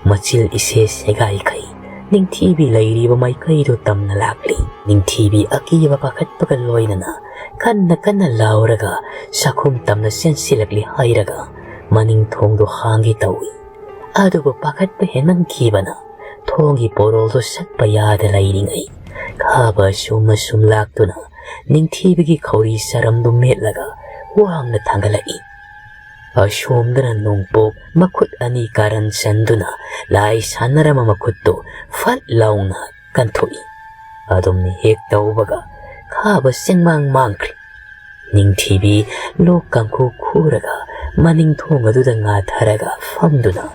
ꯃꯆꯤꯜ ꯏꯁꯦ ꯁꯦꯒꯥꯏꯈꯩ ꯅꯤꯡꯊꯤꯕꯤ ꯂꯩꯔꯤꯕ ꯃꯥꯏꯀꯩꯗꯨ ꯇꯝꯅ ꯂꯥꯛꯂꯤ꯫ ꯅꯤꯡꯊꯤꯕꯤ ꯑꯀꯤꯕ ꯄꯥꯈꯠꯄꯒ ꯂꯣꯏꯅꯅ ꯀꯟꯅ ꯀꯟꯅ ꯂꯥꯎꯔꯒ ꯆꯥꯛꯈꯨꯝ ꯇꯝꯅ ꯆꯦꯟꯁꯤꯜꯂꯛꯂꯤ ꯍꯥꯏꯔꯒ ꯃꯅꯤꯡ ꯊꯣꯡꯗꯨ ꯍꯥꯡꯒꯦ ꯇꯧꯏ꯫ ꯑꯗꯨꯕꯨ ꯄꯥꯈꯠꯄ ꯍꯦꯟꯃꯟꯈꯤꯕꯅ ꯊꯣꯡꯒꯤ ꯄꯣꯔꯣꯜꯗꯨ ꯁꯠꯄ ꯌꯥꯗ ꯂꯩꯔꯤꯉꯩ, ꯈꯥꯕ ꯑꯁꯨꯝ ꯑꯁꯨꯝ ꯂꯥꯛꯇꯨꯅ ꯅꯤꯡꯊꯤꯕꯤꯒꯤ ꯈꯧꯔꯤ ꯁꯔꯝꯗꯨ ꯃꯦꯠꯂꯒ ꯋꯥꯡꯅ ꯊꯥꯡꯒꯠꯂꯛꯏ꯫ ꯑꯁꯣꯝꯗꯅ ꯅꯣꯡꯄꯣꯛ ꯃꯈꯨꯠ ꯑꯅꯤ ꯀꯥꯔꯟ ꯆꯟꯗꯨꯅ ꯂꯥꯏ ꯁꯥꯟꯅꯔꯝꯕ ꯃꯈꯨꯠꯇꯨ ꯐꯠ ꯂꯥꯎꯅ ꯀꯟꯊꯣꯛꯏ꯫ ꯑꯗꯨꯝꯅ ꯍꯦꯛ ꯇꯧꯕꯒ ꯈꯥꯕ ꯆꯦꯡꯃꯥꯡ ꯃꯥꯡꯈ꯭ꯔꯦ꯫ ꯅꯤꯡꯊꯤꯕꯤ ꯂꯣꯛ ꯀꯥꯡꯈꯨ ꯈꯨꯔꯒ ꯃꯅꯤꯡ ꯊꯣꯡ ꯑꯗꯨꯗ ꯉꯥꯊꯔꯒ ꯐꯝꯗꯨꯅ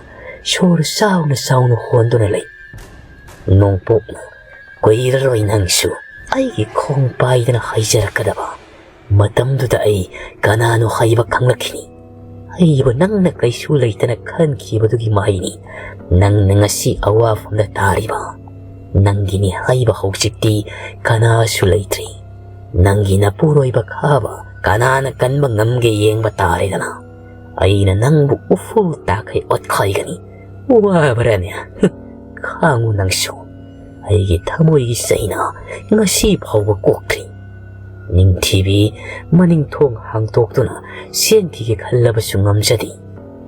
ꯁꯣꯔ ꯆꯥꯎꯅ ꯆꯥꯎꯅ ꯍꯣꯟꯗꯨꯅ ꯂꯩ꯫ ꯅꯣꯡꯄꯣꯛꯅ, "ꯀꯨꯏꯔꯔꯣꯏ ꯅꯪꯁꯨ ꯑꯩꯒꯤ ꯈꯣꯡ ꯄꯥꯏꯗꯅ ꯍꯥꯏꯖꯔꯛꯀꯗꯕ꯫ ꯃꯇꯝꯗꯨꯗ ꯑꯩ ꯀꯅꯥꯅꯣ ꯍꯥꯏꯕ ꯈꯪꯂꯛꯈꯤꯅꯤ꯫ ꯑꯩꯕꯨ ꯅꯪꯅ ꯀꯩꯁꯨ ꯂꯩꯇꯅ ꯈꯟꯈꯤꯕꯗꯨꯒꯤ ꯃꯍꯩꯅꯤ ꯅꯪꯅ ꯉꯁꯤ ꯑꯋꯥꯐꯝꯗ ꯇꯥꯔꯤꯕ꯫ ꯅꯪꯒꯤꯅꯤ ꯍꯥꯏꯕ ꯍꯧꯖꯤꯛꯇꯤ ꯀꯅꯥꯁꯨ ꯂꯩꯇ꯭ꯔꯤ꯫ ꯅꯪꯒꯤ ꯅꯄꯨꯔꯣꯏꯕ ꯈꯥꯕ ꯀꯅꯥꯅ ꯀꯟꯕ ꯉꯝꯒꯦ ꯌꯦꯡꯕ ꯇꯥꯔꯦꯗꯅ꯫ ꯑꯩꯅ ꯅꯪꯕꯨ ꯎꯐꯨꯜ ꯇꯥꯈꯩ ꯑꯣꯠꯈꯥꯏꯒꯅꯤ꯫ ꯋꯥꯕ꯭ꯔꯥꯅꯦ? ꯈꯥꯡꯉꯨ ꯅꯪꯁꯨ꯫ ꯑꯩꯒꯤ ꯊꯃꯣꯏꯒꯤ ꯆꯩꯅ ꯉꯁꯤ ꯐꯥꯎꯕ ꯀꯣꯛꯇ꯭ꯔꯤ꯫" ꯅꯤꯡꯊꯤꯕꯤ ꯃꯅꯤꯡ ꯊꯣꯡ ꯍꯥꯡꯗꯣꯛꯇꯨꯅ ꯆꯦꯟꯈꯤꯒꯦ ꯈꯜꯂꯕꯁꯨ ꯉꯝꯖꯗꯦ꯫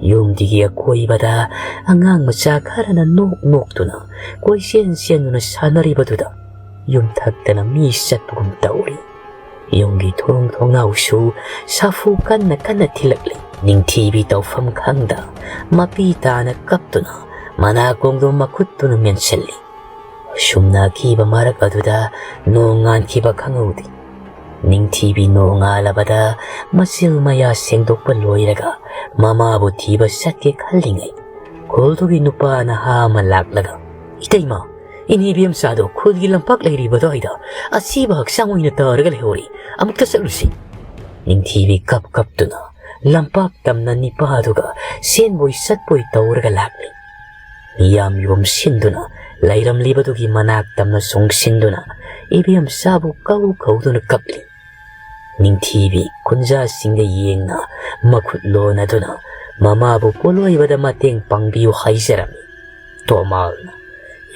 ꯌꯨꯝꯗꯨꯒꯤ ꯑꯀꯣꯏꯕꯗ ꯑꯉꯥꯡ ꯃꯆꯥ ꯈꯔꯅ ꯅꯣꯛ ꯅꯣꯛꯇꯨꯅ ꯀꯣꯏꯆꯦꯟ ꯆꯦꯟꯗꯨꯅ ꯁꯥꯟꯅꯔꯤꯕꯗꯨꯗ ꯌꯨꯝꯊꯛꯇꯅ ꯃꯤ ꯆꯠꯄꯒꯨꯝ ꯇꯧꯔꯤ꯫ ꯌꯨꯝꯒꯤ ꯊꯣꯡ ꯊꯣꯡꯅꯥꯎꯁꯨ ꯁꯥꯐꯨ ꯀꯟꯅ ꯀꯟꯅ ꯊꯤꯜꯂꯛꯂꯤ꯫ ꯅꯤꯡꯊꯤꯕꯤ ꯇꯧꯐꯝ ꯈꯪꯗ ꯃꯄꯤ ꯇꯥꯅ ꯀꯞꯇꯨꯅ ꯃꯅꯥꯀꯣꯡꯗꯣ ꯃꯈꯨꯠꯇꯨꯅ ꯃꯦꯟꯁꯤꯜꯂꯤ꯫ ꯑꯁꯨꯝꯅ ꯑꯀꯤꯕ ꯃꯔꯛ ꯑꯗꯨꯗ ꯅꯣꯡ ꯉꯥꯟꯈꯤꯕ ꯈꯪꯍꯧꯗꯦ꯫ ꯅꯤꯡꯊꯤꯕꯤ ꯅꯣꯡꯉꯥꯜꯂꯕꯗ ꯃꯆꯤꯜ ꯃꯌꯥ ꯁꯦꯡꯗꯣꯛꯄ ꯂꯣꯏꯔꯒ ꯃꯃꯥꯕꯨ ꯊꯤꯕ ꯆꯠꯀꯦ ꯈꯜꯂꯤꯉꯩ ꯈꯨꯜꯗꯨꯒꯤ ꯅꯨꯄꯥ ꯅꯍꯥ ꯑꯃ ꯂꯥꯛꯂꯒ, "ꯏꯇꯩꯃ, ꯏꯅꯦ ꯏꯕꯦꯝꯆꯥꯗꯣ ꯈꯨꯜꯒꯤ ꯂꯝꯄꯥꯛ ꯂꯩꯔꯤꯕ ꯑꯗꯨꯋꯥꯏꯗ ꯑꯁꯤꯕ ꯍꯛꯆꯥꯡ ꯑꯣꯏꯅ ꯇꯥꯔꯒ ꯂꯩꯍꯧꯔꯤ꯫ ꯑꯃꯨꯛꯇ ꯆꯠꯂꯨꯁꯤ꯫" ꯅꯤꯡꯊꯤꯕꯤ ꯀꯞ ꯀꯞꯇꯨꯅ ꯂꯝꯄꯥꯛ ꯇꯝꯅ ꯅꯤꯄꯥꯗꯨꯒ ꯁꯦꯟꯕꯣꯏ ꯆꯠꯄꯣꯏ ꯇꯧꯔꯒ ꯂꯥꯛꯂꯤ꯫ ꯃꯤꯌꯥꯝ ꯌꯣꯝꯁꯤꯟꯗꯨꯅ ꯂꯩꯔꯝꯂꯤꯕꯗꯨꯒꯤ ꯃꯅꯥꯛ ꯇꯝꯅ ꯆꯣꯡꯁꯤꯟꯗꯨꯅ ꯏꯕꯦꯝꯆꯥꯕꯨ ꯀꯧ ꯀꯧꯗꯨꯅ ꯀꯞꯂꯤ꯫ ꯅꯤꯡꯊꯤꯕꯤ ꯈꯨꯟꯖꯥꯁꯤꯡꯒ ꯌꯦꯡꯅ ꯃꯈꯨꯠ ꯂꯣꯟꯅꯗꯨꯅ ꯃꯃꯥꯕꯨ ꯄꯣꯠꯂꯣꯏꯕꯗ ꯃꯇꯦꯡ ꯄꯥꯡꯕꯤꯌꯨ ꯍꯥꯏꯖꯔꯝꯃꯤ꯫ ꯇꯣꯃꯥꯜꯅ,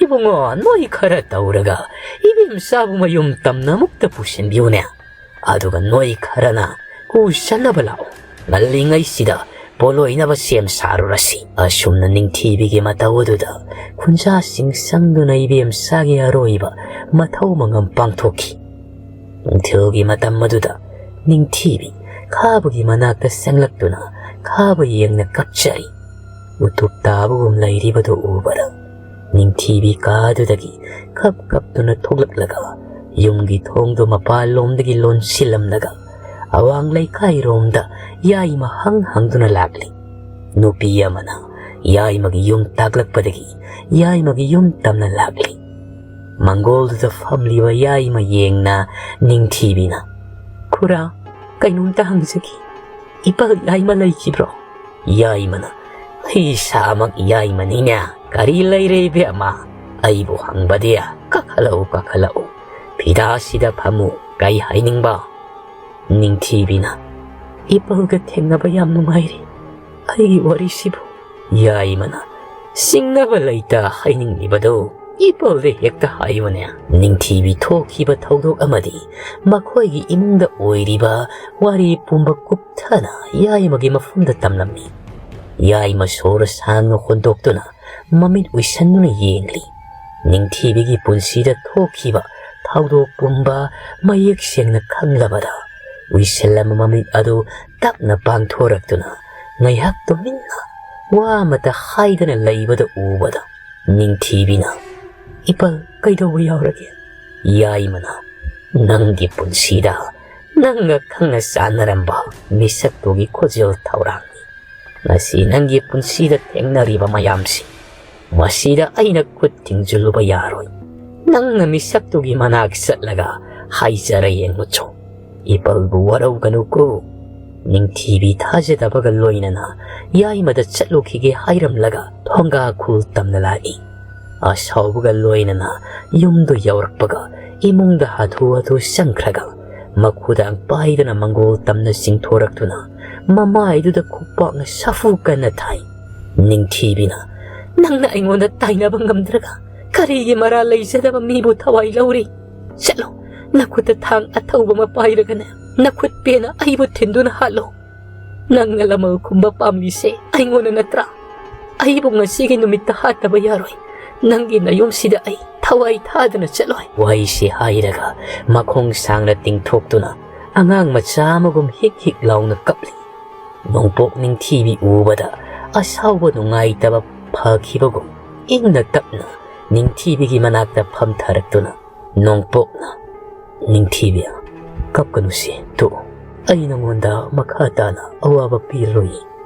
"ꯏꯕꯨꯡꯉꯣ, ꯅꯣꯏ ꯈꯔ ꯇꯧꯔꯒ ꯏꯕꯦꯝꯆꯥꯕꯨ ꯃꯌꯨꯝ ꯇꯝꯅ ꯑꯃꯨꯛꯇ ꯄꯨꯁꯤꯟꯕꯤꯌꯨꯅꯦ꯫ ꯑꯗꯨꯒ ꯅꯣꯏ ꯈꯔꯅ ꯀꯨ ꯆꯠꯅꯕ ꯂꯥꯛꯑꯣ꯫ ꯉꯜꯂꯤꯉꯩꯁꯤꯗ ꯄꯣꯂꯣꯏꯅꯕ ꯁꯦꯝ ꯁꯥꯔꯨꯔꯁꯤ꯫ ꯑꯁꯨꯝꯅ ꯅꯤꯡꯊꯤꯕꯤꯒꯤ ꯃꯇꯧ ꯑꯗꯨꯗ ꯈꯨꯟꯖꯥꯁꯤꯡ ꯆꯪꯗꯨꯅ ꯏꯕꯦꯝꯆꯥꯒꯤ ꯑꯔꯣꯏꯕ ꯃꯊꯧ ꯃꯉꯝ ꯄꯥꯡꯊꯣꯛꯈꯤ꯫ ꯅꯨꯡꯊꯤꯜꯒꯤ ꯃꯇꯝ ꯑꯗꯨꯗ ꯅꯤꯡꯊꯤꯕꯤ ꯈꯥꯕꯒꯤ ꯃꯅꯥꯛꯇ ꯆꯪꯂꯛꯇꯨꯅ ꯈꯥꯕ ꯌꯦꯡꯅ ꯀꯞꯆꯔꯤ꯫ ꯎꯇꯨꯞ ꯇꯥꯕꯒꯨꯝ ꯂꯩꯔꯤꯕꯗꯨ ꯎꯕꯗ ꯅꯤꯡꯊꯤꯕꯤ ꯀꯥꯗꯨꯗꯒꯤ ꯈꯞ ꯈꯞꯇꯨꯅ ꯊꯣꯛꯂꯛꯂꯒ ꯌꯨꯝꯒꯤ ꯊꯣꯡꯗꯨ ꯃꯄꯥꯟꯂꯣꯝꯗꯒꯤ ꯂꯣꯟꯁꯤꯜꯂꯝꯂꯒ ꯑꯋꯥꯡ ꯂꯩꯀꯥꯏꯔꯣꯝꯗ ꯌꯥꯏꯃ ꯍꯪ ꯍꯪꯗꯨꯅ ꯂꯥꯛꯂꯤ꯫ ꯅꯨꯄꯤ ꯑꯃꯅ ꯌꯥꯏꯃꯒꯤ ꯌꯨꯝ ꯇꯥꯛꯂꯛꯄꯗꯒꯤ ꯌꯥꯏꯃꯒꯤ ꯌꯨꯝ ꯇꯝꯅ ꯂꯥꯛꯂꯤ꯫ ꯃꯪꯒꯣꯜꯗꯨꯗ ꯐꯝꯂꯤꯕ ꯌꯥꯏꯃ ꯌꯦꯡꯅ ꯅꯤꯡꯊꯤꯕꯤꯅ, "ꯈꯨꯔꯥ, ꯀꯩꯅꯣꯝꯇ ꯍꯪꯖꯒꯦ꯫ ꯏꯄꯜ ꯌꯥꯏꯃ ꯂꯩꯈꯤꯕ꯭ꯔꯣ?" ꯌꯥꯏꯃꯅ, "ꯑꯩ ꯏꯁꯥꯃꯛ ꯌꯥꯏꯃꯅꯤꯅꯦ꯫ ꯀꯔꯤ ꯂꯩꯔꯦ ꯏꯕꯦꯝꯃ? ꯑꯩꯕꯨ ꯍꯪꯕꯗꯤ ꯀꯥꯈꯠꯂꯛꯎ, ꯀꯥꯈꯠꯂꯛꯎ꯫ ꯐꯤꯗꯥꯁꯤꯗ ꯐꯝꯃꯨ꯫ ꯀꯩ ꯍꯥꯏꯅꯤꯡꯕ?" ꯅꯤꯡꯊꯤꯕꯤꯅ, "ꯏꯄꯜꯒ ꯊꯦꯡꯅꯕ ꯌꯥꯝ ꯅꯨꯡꯉꯥꯏꯔꯤ꯫ ꯑꯩꯒꯤ ꯋꯥꯔꯤꯁꯤꯕꯨ?" ꯌꯥꯏꯃꯅ, "ꯆꯤꯡꯅꯕ ꯂꯩꯇ ꯍꯥꯏꯅꯤꯡꯂꯤꯕꯗꯨ ꯏꯄꯜꯗ ꯍꯦꯛꯇ ꯍꯥꯏꯌꯨꯅꯦ꯫" ꯅꯤꯡꯊꯤꯕꯤ ꯊꯣꯛꯈꯤꯕ ꯊꯧꯗꯣꯛ ꯑꯃꯗꯤ ꯃꯈꯣꯏꯒꯤ ꯏꯃꯨꯡꯗ ꯑꯣꯏꯔꯤꯕ ꯋꯥꯔꯤ ꯄꯨꯝꯕ ꯀꯨꯞꯊꯅ ꯌꯥꯏꯃꯒꯤ ꯃꯐꯝꯗ ꯇꯝꯂꯝꯃꯤ꯫ ꯌꯥꯏꯃ ꯁꯣꯔ ꯁꯥꯡꯅ ꯍꯣꯟꯗꯣꯛꯇꯨꯅ ꯃꯃꯤꯠ ꯎꯏꯁꯟꯗꯨꯅ ꯌꯦꯡꯂꯤ꯫ ꯅꯤꯡꯊꯤꯕꯤꯒꯤ ꯄꯨꯟꯁꯤꯗ ꯊꯣꯛꯈꯤꯕ ꯊꯧꯗꯣꯛ ꯄꯨꯝꯕ ꯃꯌꯦꯛ ꯁꯦꯡꯅ ꯈꯪꯂꯕꯗ ꯎꯏꯁꯜꯂꯝꯕ ꯃꯃꯤꯠ ꯑꯗꯨ ꯇꯞꯅ ꯄꯥꯡꯊꯣꯔꯛꯇꯨꯅ ꯉꯥꯏꯍꯥꯛ ꯇꯨꯃꯤꯟꯅ ꯋꯥ ꯑꯃꯠꯇ ꯍꯥꯏꯗꯅ ꯂꯩꯕꯗ ꯎꯕꯗ ꯅꯤꯡꯊꯤꯕꯤꯅ, "ꯏꯄꯜ ꯀꯩꯗꯧꯕ ꯌꯥꯎꯔꯒꯦ?" ꯌꯥꯏꯃꯅ, "ꯅꯪꯒꯤ ꯄꯨꯟꯁꯤꯗ ꯅꯪꯒ ꯈꯪꯅ ꯆꯥꯟꯅꯔꯝꯕ ꯃꯤꯁꯛꯇꯨꯒꯤ ꯈꯣꯟꯖꯦꯜ ꯊꯧꯔꯥꯡꯅꯤ꯫ ꯉꯁꯤ ꯅꯪꯒꯤ ꯄꯨꯟꯁꯤꯗ ꯊꯦꯡꯅꯔꯤꯕ ꯃꯌꯥꯝꯁꯤ, ꯃꯁꯤꯗ ꯑꯩꯅ ꯈꯨꯠ ꯊꯤꯡꯖꯤꯜꯂꯨꯕ ꯌꯥꯔꯣꯏ꯫ ꯅꯪꯅ ꯃꯤꯁꯛꯇꯨꯒꯤ ꯃꯅꯥꯛ ꯆꯠꯂꯒ ꯍꯥꯏꯖꯔ ꯌꯦꯡꯉꯨꯆꯣ꯫ ꯏꯄꯜꯕꯨ ꯋꯥꯔꯧꯒꯅꯨꯀꯣ꯫" ꯅꯤꯡꯊꯤꯕꯤ ꯊꯥꯖꯗꯕꯒ ꯂꯣꯏꯅꯅ ꯌꯥꯏꯃꯗ ꯆꯠꯂꯨꯈꯤꯒꯦ ꯍꯥꯏꯔꯝꯂꯒ ꯊꯣꯡꯒꯥ ꯈꯨꯜ ꯇꯝꯅ ꯂꯥꯛꯏ꯫ ꯑꯁꯥꯎꯕꯒ ꯂꯣꯏꯅꯅ ꯌꯨꯝꯗꯨ ꯌꯧꯔꯛꯄꯒ ꯏꯃꯨꯡꯗ ꯍꯥꯊꯨ ꯍꯥꯊꯨ ꯆꯪꯈ꯭ꯔꯒ ꯃꯈꯨꯗꯥꯡ ꯄꯥꯏꯗꯅ ꯃꯪꯒꯣꯜ ꯇꯝꯅ ꯆꯤꯡꯊꯣꯔꯛꯇꯨꯅ ꯃꯃꯥꯏꯗꯨꯗ ꯈꯨꯄꯥꯛꯅ ꯁꯥꯐꯨ ꯀꯟꯅ ꯊꯥꯏ꯫ ꯅꯤꯡꯊꯤꯕꯤꯅ, "ꯅꯪꯅ ꯑꯩꯉꯣꯟꯗ ꯇꯥꯏꯅꯕ ꯉꯝꯗ꯭ꯔꯒ ꯀꯔꯤꯒꯤ ꯃꯔꯥꯜ ꯂꯩꯖꯗꯕ ꯃꯤꯕꯨ ꯊꯋꯥꯏ ꯂꯧꯔꯤ? ꯆꯠꯂꯣ, ꯅꯈꯨꯠꯇ ꯊꯥꯡ ꯑꯊꯧꯕ ꯑꯃ ꯄꯥꯏꯔꯒꯅꯦ, ꯅꯈꯨꯠ ꯄꯦꯟꯅ ꯑꯩꯕꯨ ꯊꯤꯟꯗꯨꯅ ꯍꯥꯠꯂꯣ꯫" ꯅꯪꯅ ꯂꯃꯜ ꯈꯨꯝꯕ ꯄꯥꯝꯂꯤꯁꯦ ꯑꯩꯉꯣꯟꯗ ꯅꯠꯇ꯭ꯔꯥ? ꯑꯩꯕꯨ ꯉꯁꯤꯒꯤ ꯅꯨꯃꯤꯠꯇ ꯍꯥꯠꯇꯕ ꯌꯥꯔꯣꯏ꯫ ꯅꯪꯒꯤ ꯅꯌꯨꯝꯁꯤꯗ ꯑꯩ ꯊꯋꯥꯏ ꯊꯥꯗꯅ ꯆꯠꯂꯣꯏ꯫ ꯋꯥꯍꯩꯁꯤ ꯍꯥꯏꯔꯒ ꯃꯈꯣꯡ ꯁꯥꯡꯅ ꯇꯤꯡꯊꯣꯛꯇꯨꯅ ꯑꯉꯥꯡ ꯃꯆꯥ ꯑꯃꯒꯨꯝ ꯍꯤꯛ ꯍꯤꯛ ꯂꯥꯎꯅ ꯀꯞꯂꯤ꯫ ꯅꯣꯡꯄꯣꯛ ꯅꯤꯡꯊꯤꯕꯤ ꯎꯕꯗ ꯑꯁꯥꯎꯕ ꯅꯨꯡꯉꯥꯏꯇꯕ ꯐꯈꯤꯕꯒꯨꯝ ꯏꯪꯅ ꯇꯞꯅ ꯅꯤꯡꯊꯤꯕꯤꯒꯤ ꯃꯅꯥꯛꯇ ꯐꯝꯊꯔꯛꯇꯨꯅ ꯅꯣꯡꯄꯣꯛꯅ, "ꯅꯤꯡꯊꯤꯕꯤ, ꯀꯞꯀꯅꯨꯁꯦ, ꯇꯣꯛꯎ꯫ ꯑꯩ ꯅꯉꯣꯟꯗ ꯃꯈꯥ ꯇꯥꯅ ꯑꯋꯥꯕ ꯄꯤꯔꯔꯣꯏ꯫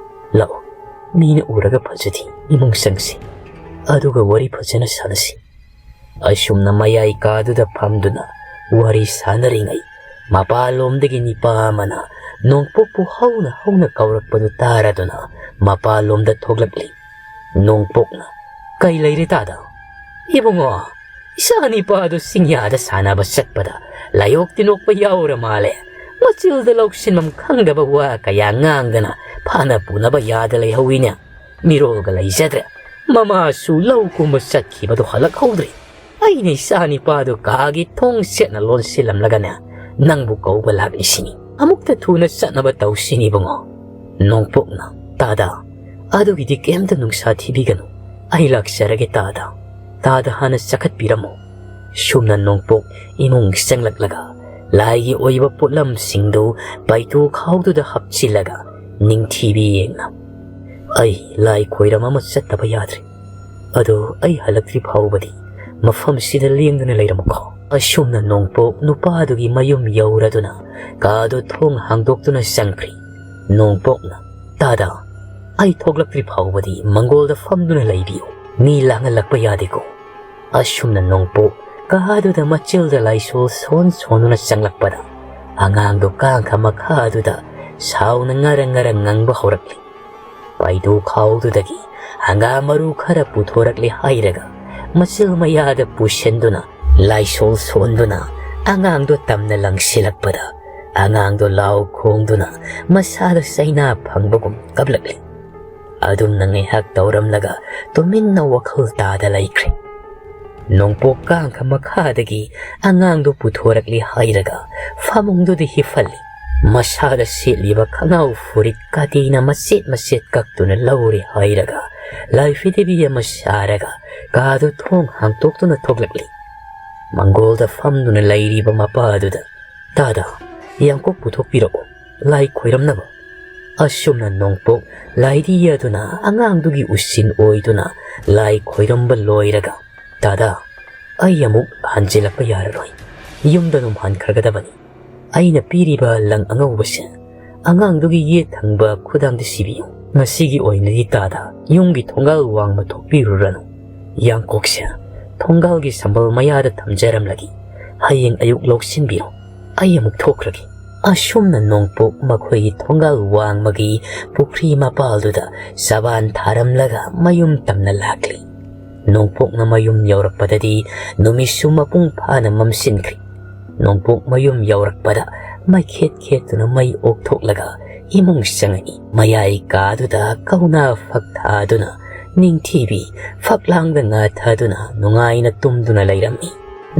ꯂꯥꯛꯎ, ꯃꯤꯅ ꯎꯔꯒ ꯐꯖꯗꯦ, ꯏꯃꯨꯡ ꯆꯪꯁꯤ꯫ ꯑꯗꯨꯒ ꯋꯥꯔꯤ ꯐꯖꯅ ꯁꯥꯟꯅꯁꯤ"꯫ ꯑꯁꯨꯝꯅ ꯃꯌꯥꯏ ꯀꯥꯗꯨꯗ ꯐꯝꯗꯨꯅ ꯋꯥꯔꯤ ꯁꯥꯟꯅꯔꯤꯉꯩ, ꯃꯄꯥꯟꯂꯣꯝꯗꯒꯤ ꯅꯤꯄꯥ ꯑꯃꯅ ꯅꯣꯡꯄꯣꯛꯄꯨ ꯍꯧꯅ ꯍꯧꯅ ꯀꯧꯔꯛꯄꯗꯨ ꯇꯥꯔꯗꯨꯅ ꯃꯄꯥꯟꯂꯣꯝꯗ ꯊꯣꯛꯂꯛꯂꯤ꯫ ꯅꯣꯡꯄꯣꯛꯅ, "ꯀꯩ ꯂꯩꯔꯦ ꯇꯥꯗ?" "ꯏꯕꯨꯡꯉꯣ, ꯏꯆꯥ ꯅꯤꯄꯥꯗꯨ ꯆꯤꯡꯌꯥꯗ ꯁꯥꯟꯅꯕ ꯆꯠꯄꯗ ꯂꯥꯏꯑꯣꯛ ꯇꯤꯟꯑꯣꯛꯄ ꯌꯥꯎꯔ ꯃꯥꯜꯂꯦ꯫ ꯃꯆꯤꯜꯗ ꯂꯧꯁꯤꯟꯐꯝ ꯈꯪꯗꯕ ꯋꯥ ꯀꯌꯥ ꯉꯥꯡꯗꯅ ꯐꯥꯅ ꯄꯨꯅꯕ ꯌꯥꯗ ꯂꯩꯍꯧꯋꯤꯅꯦ꯫ ꯃꯤꯔꯣꯜꯒ ꯂꯩꯖꯗ꯭ꯔꯦ꯫ ꯃꯃꯥꯁꯨ ꯂꯧ ꯀꯨꯝꯕ ꯆꯠꯈꯤꯕꯗꯨ ꯍꯜꯂꯛꯍꯧꯗ꯭ꯔꯤ꯫ ꯑꯩꯅ ꯏꯆꯥ ꯅꯤꯄꯥꯗꯨ ꯀꯥꯒꯤ ꯊꯣꯡ ꯁꯦꯠꯅ ꯂꯣꯟꯁꯤꯜꯂꯝꯂꯒꯅꯦ, ꯅꯪꯕꯨ ꯀꯧꯕ ꯂꯥꯛꯂꯤꯁꯤꯅꯤ꯫ ꯑꯃꯨꯛꯇ ꯊꯨꯅ ꯆꯠꯅꯕ ꯇꯧꯁꯤꯅꯤ ꯏꯕꯨꯡꯉꯣ"꯫ ꯅꯣꯡꯄꯣꯛꯅ, "ꯇꯥꯗ, ꯑꯗꯨꯒꯤꯗꯤ ꯀꯩꯝꯇ ꯅꯨꯡꯁꯥ ꯊꯤꯕꯤꯒꯅꯨ꯫ ꯑꯩ ꯂꯥꯛꯆꯔꯒꯦ ꯇꯥꯗ꯫ ꯇꯥꯗ ꯍꯥꯟꯅ ꯆꯈꯠꯄꯤꯔꯝꯃꯨ"꯫ ꯁꯨꯝꯅ ꯅꯣꯡꯄꯣꯛ ꯏꯃꯨꯡ ꯆꯪꯂꯛꯂꯒ ꯂꯥꯏꯒꯤ ꯑꯣꯏꯕ ꯄꯣꯠꯂꯝꯁꯤꯡꯗꯨ ꯄꯩꯇꯨ ꯈꯥꯎꯗꯨꯗ ꯍꯥꯞꯆꯤꯜꯂꯒ ꯅꯤꯡꯊꯤꯕꯤ ꯌꯦꯡꯅ, "ꯑꯩ ꯂꯥꯏ ꯈꯣꯏꯔꯝ ꯑꯃ ꯆꯠꯇꯕ ꯌꯥꯗ꯭ꯔꯦ꯫ ꯑꯗꯣ ꯑꯩ ꯍꯜꯂꯛꯇ꯭ꯔꯤ ꯐꯥꯎꯕꯗꯤ ꯃꯐꯝꯁꯤꯗ ꯂꯦꯡꯗꯅ ꯂꯩꯔꯝꯃꯨꯀꯣ"꯫ ꯑꯁꯨꯝꯅ ꯅꯣꯡꯄꯣꯛ ꯅꯨꯄꯥꯗꯨꯒꯤ ꯃꯌꯨꯝ ꯌꯧꯔꯗꯨꯅ ꯀꯥꯗꯨ ꯊꯣꯡ ꯍꯥꯡꯗꯣꯛꯇꯨꯅ ꯆꯪꯈ꯭ꯔꯤ꯫ ꯅꯣꯡꯄꯣꯛꯅ, "ꯇꯥꯗ, ꯑꯩ ꯊꯣꯛꯂꯛꯇ꯭ꯔꯤ ꯐꯥꯎꯕꯗꯤ ꯃꯪꯒꯣꯜꯗ ꯐꯝꯗꯨꯅ ꯂꯩꯕꯤꯌꯨ꯫ ꯃꯤ ꯂꯥꯡꯍꯜꯂꯛꯄ ꯌꯥꯗꯦꯀꯣ"꯫ ꯑꯁꯨꯝꯅ ꯅꯣꯡꯄꯣꯛ ꯀꯥꯗꯨꯗ ꯃꯆꯤꯜꯗ ꯂꯥꯏꯁꯣꯜ ꯁꯣꯟ ꯁꯣꯟꯗꯨꯅ ꯆꯪꯂꯛꯄꯗ, ꯑꯉꯥꯡꯗꯨ ꯀꯥꯡꯈ ꯃꯈꯥꯗꯨꯗ ꯁꯥꯎꯅ ꯉꯔꯪ ꯉꯔꯪ ꯉꯪꯕ ꯍꯧꯔꯛꯂꯤ꯫ ꯄꯩꯗꯨ ꯈꯥꯎꯗꯨꯗꯒꯤ ꯍꯪꯒꯥꯝ ꯃꯔꯨ ꯈꯔ ꯄꯨꯊꯣꯔꯛꯂꯦ ꯍꯥꯏꯔꯒ, ꯃꯆꯤꯜ ꯃꯌꯥꯗ ꯄꯨꯁꯤꯟꯗꯨꯅ, ꯂꯥꯏꯁꯣꯜ ꯁꯣꯟꯗꯨꯅ ꯑꯉꯥꯡꯗꯣ ꯇꯝꯅ ꯂꯪꯁꯤꯜꯂꯛꯄꯗ, ꯑꯉꯥꯡꯗꯣ ꯂꯥꯎ ꯈꯣꯡꯗꯨꯅ ꯃꯁꯥꯗ ꯆꯩꯅꯥ ꯐꯪꯕꯒꯨꯝ ꯀꯞꯂꯛꯂꯤ꯫ ꯑꯗꯨꯝꯅ ꯉꯥꯏꯍꯥꯛ ꯇꯧꯔꯝꯂꯒ ꯇꯨꯃꯤꯟꯅ ꯋꯥꯈꯜ ꯇꯥꯗ ꯂꯩꯈ꯭ꯔꯦ꯫ ꯅꯣꯡꯄꯣꯛ ꯀꯥꯡꯈ ꯃꯈꯥꯗꯒꯤ ꯑꯉꯥꯡꯗꯨ ꯄꯨꯊꯣꯔꯛꯂꯤ ꯍꯥꯏꯔꯒ ꯐꯃꯨꯡꯗꯨꯗ ꯍꯤꯞꯍꯜꯂꯤ꯫ ꯃꯁꯥꯗ ꯁꯦꯠꯂꯤꯕ ꯈꯪꯅꯥꯎ ꯐꯨꯔꯤꯠ ꯀꯥꯇꯤꯅ ꯃꯆꯦꯠ ꯃꯆꯦꯠ ꯀꯛꯇꯨꯅ ꯂꯧꯔꯦ ꯍꯥꯏꯔꯒ ꯂꯥꯏ ꯐꯤꯗꯦꯕꯤ ꯑꯃ ꯁꯥꯔꯒ ꯀꯥꯗꯨ ꯊꯣꯡ ꯍꯥꯡꯇꯣꯛꯇꯨꯅ ꯊꯣꯛꯂꯛꯂꯤ꯫ ꯃꯪꯒꯣꯜꯗ ꯐꯝꯗꯨꯅ ꯂꯩꯔꯤꯕ ꯃꯄꯥꯗꯨꯗ, "ꯇꯥꯗ, ꯌꯥꯡꯀꯣꯛ ꯄꯨꯊꯣꯛꯄꯤꯔꯛꯎ, ꯂꯥꯏ ꯈꯣꯏꯔꯝꯅꯕ꯫" ꯑꯁꯨꯝꯅ ꯅꯣꯡꯄꯣꯛ ꯂꯥꯏꯗꯤ ꯑꯗꯨꯅ ꯑꯉꯥꯡꯗꯨꯒꯤ ꯎꯁꯤꯟ ꯑꯣꯏꯗꯨꯅ ꯂꯥꯏ ꯈꯣꯏꯔꯝꯕ ꯂꯣꯏꯔꯒ, "ꯇꯥꯗ, ꯑꯩ ꯑꯃꯨꯛ ꯍꯟꯖꯤꯜꯂꯛꯄ ꯌꯥꯔꯔꯣꯏ꯫ ꯌꯨꯝꯗ ꯑꯗꯨꯝ ꯍꯟꯈ꯭ꯔꯒꯗꯕꯅꯤ꯫ ꯑꯩꯅ ꯄꯤꯔꯤꯕ ꯂꯪ ꯑꯉꯧꯕꯁꯦ ꯑꯉꯥꯡꯗꯨꯒꯤ ꯌꯦꯠ ꯊꯪꯕ ꯈꯨꯗꯥꯡꯗ ꯁꯤꯕꯤꯌꯨ꯫ ꯉꯁꯤꯒꯤ ꯑꯣꯏꯅꯗꯤ ꯇꯥꯗ ꯌꯨꯝꯒꯤ ꯊꯣꯡꯒꯥꯜ ꯋꯥꯡꯃ ꯊꯣꯛꯄꯤꯔꯨꯔꯅꯨ꯫ ꯌꯥꯡꯀꯣꯛꯁꯦ ꯊꯣꯡꯒꯥꯜꯒꯤ ꯁꯝꯕꯜ ꯃꯌꯥꯗ ꯊꯝꯖꯔꯝꯂꯒꯦ꯫ ꯍꯌꯦꯡ ꯑꯌꯨꯛ ꯂꯧꯁꯤꯟꯕꯤꯔꯣ꯫ ꯑꯩ ꯑꯃꯨꯛ ꯊꯣꯛꯈ꯭ꯔꯒꯦ꯫" ꯑꯁꯨꯝꯅ ꯅꯣꯡꯄꯣꯛ ꯃꯈꯣꯏꯒꯤ ꯊꯣꯡꯒꯥꯜ ꯋꯥꯡꯃꯒꯤ ꯄꯨꯈ꯭ꯔꯤ ꯃꯄꯥꯜꯗꯨꯗ ꯆꯕꯥꯟ ꯊꯥꯔꯝꯂꯒ ꯃꯌꯨꯝ ꯇꯝꯅ ꯂꯥꯛꯂꯤ꯫ ꯅꯣꯡꯄꯣꯛꯅ ꯃꯌꯨꯝ ꯌꯧꯔꯛꯄꯗꯗꯤ ꯅꯨꯃꯤꯠꯁꯨ ꯃꯄꯨꯡ ꯐꯥꯅ ꯃꯝꯁꯤꯟꯈ꯭ꯔꯦ꯫ ꯅꯣꯡꯄꯣꯛ ꯃꯌꯨꯝ ꯌꯧꯔꯛꯄꯗ ꯃꯩꯈꯦꯠ ꯈꯦꯠꯇꯨꯅ ꯃꯩ ꯑꯣꯛꯊꯣꯛꯂꯒ ꯏꯃꯨꯡ ꯆꯪꯉꯛꯏ꯫ ꯃꯌꯥꯏ ꯀꯥꯗꯨꯗ ꯀꯧꯅꯥ ꯐꯛ ꯊꯥꯗꯨꯅ ꯅꯤꯡꯊꯤꯕꯤ ꯐꯛꯂꯥꯡꯗ ꯉꯥꯊꯗꯨꯅ ꯅꯨꯡꯉꯥꯏꯅ ꯇꯨꯝꯗꯨꯅ ꯂꯩꯔꯝꯃꯤ꯫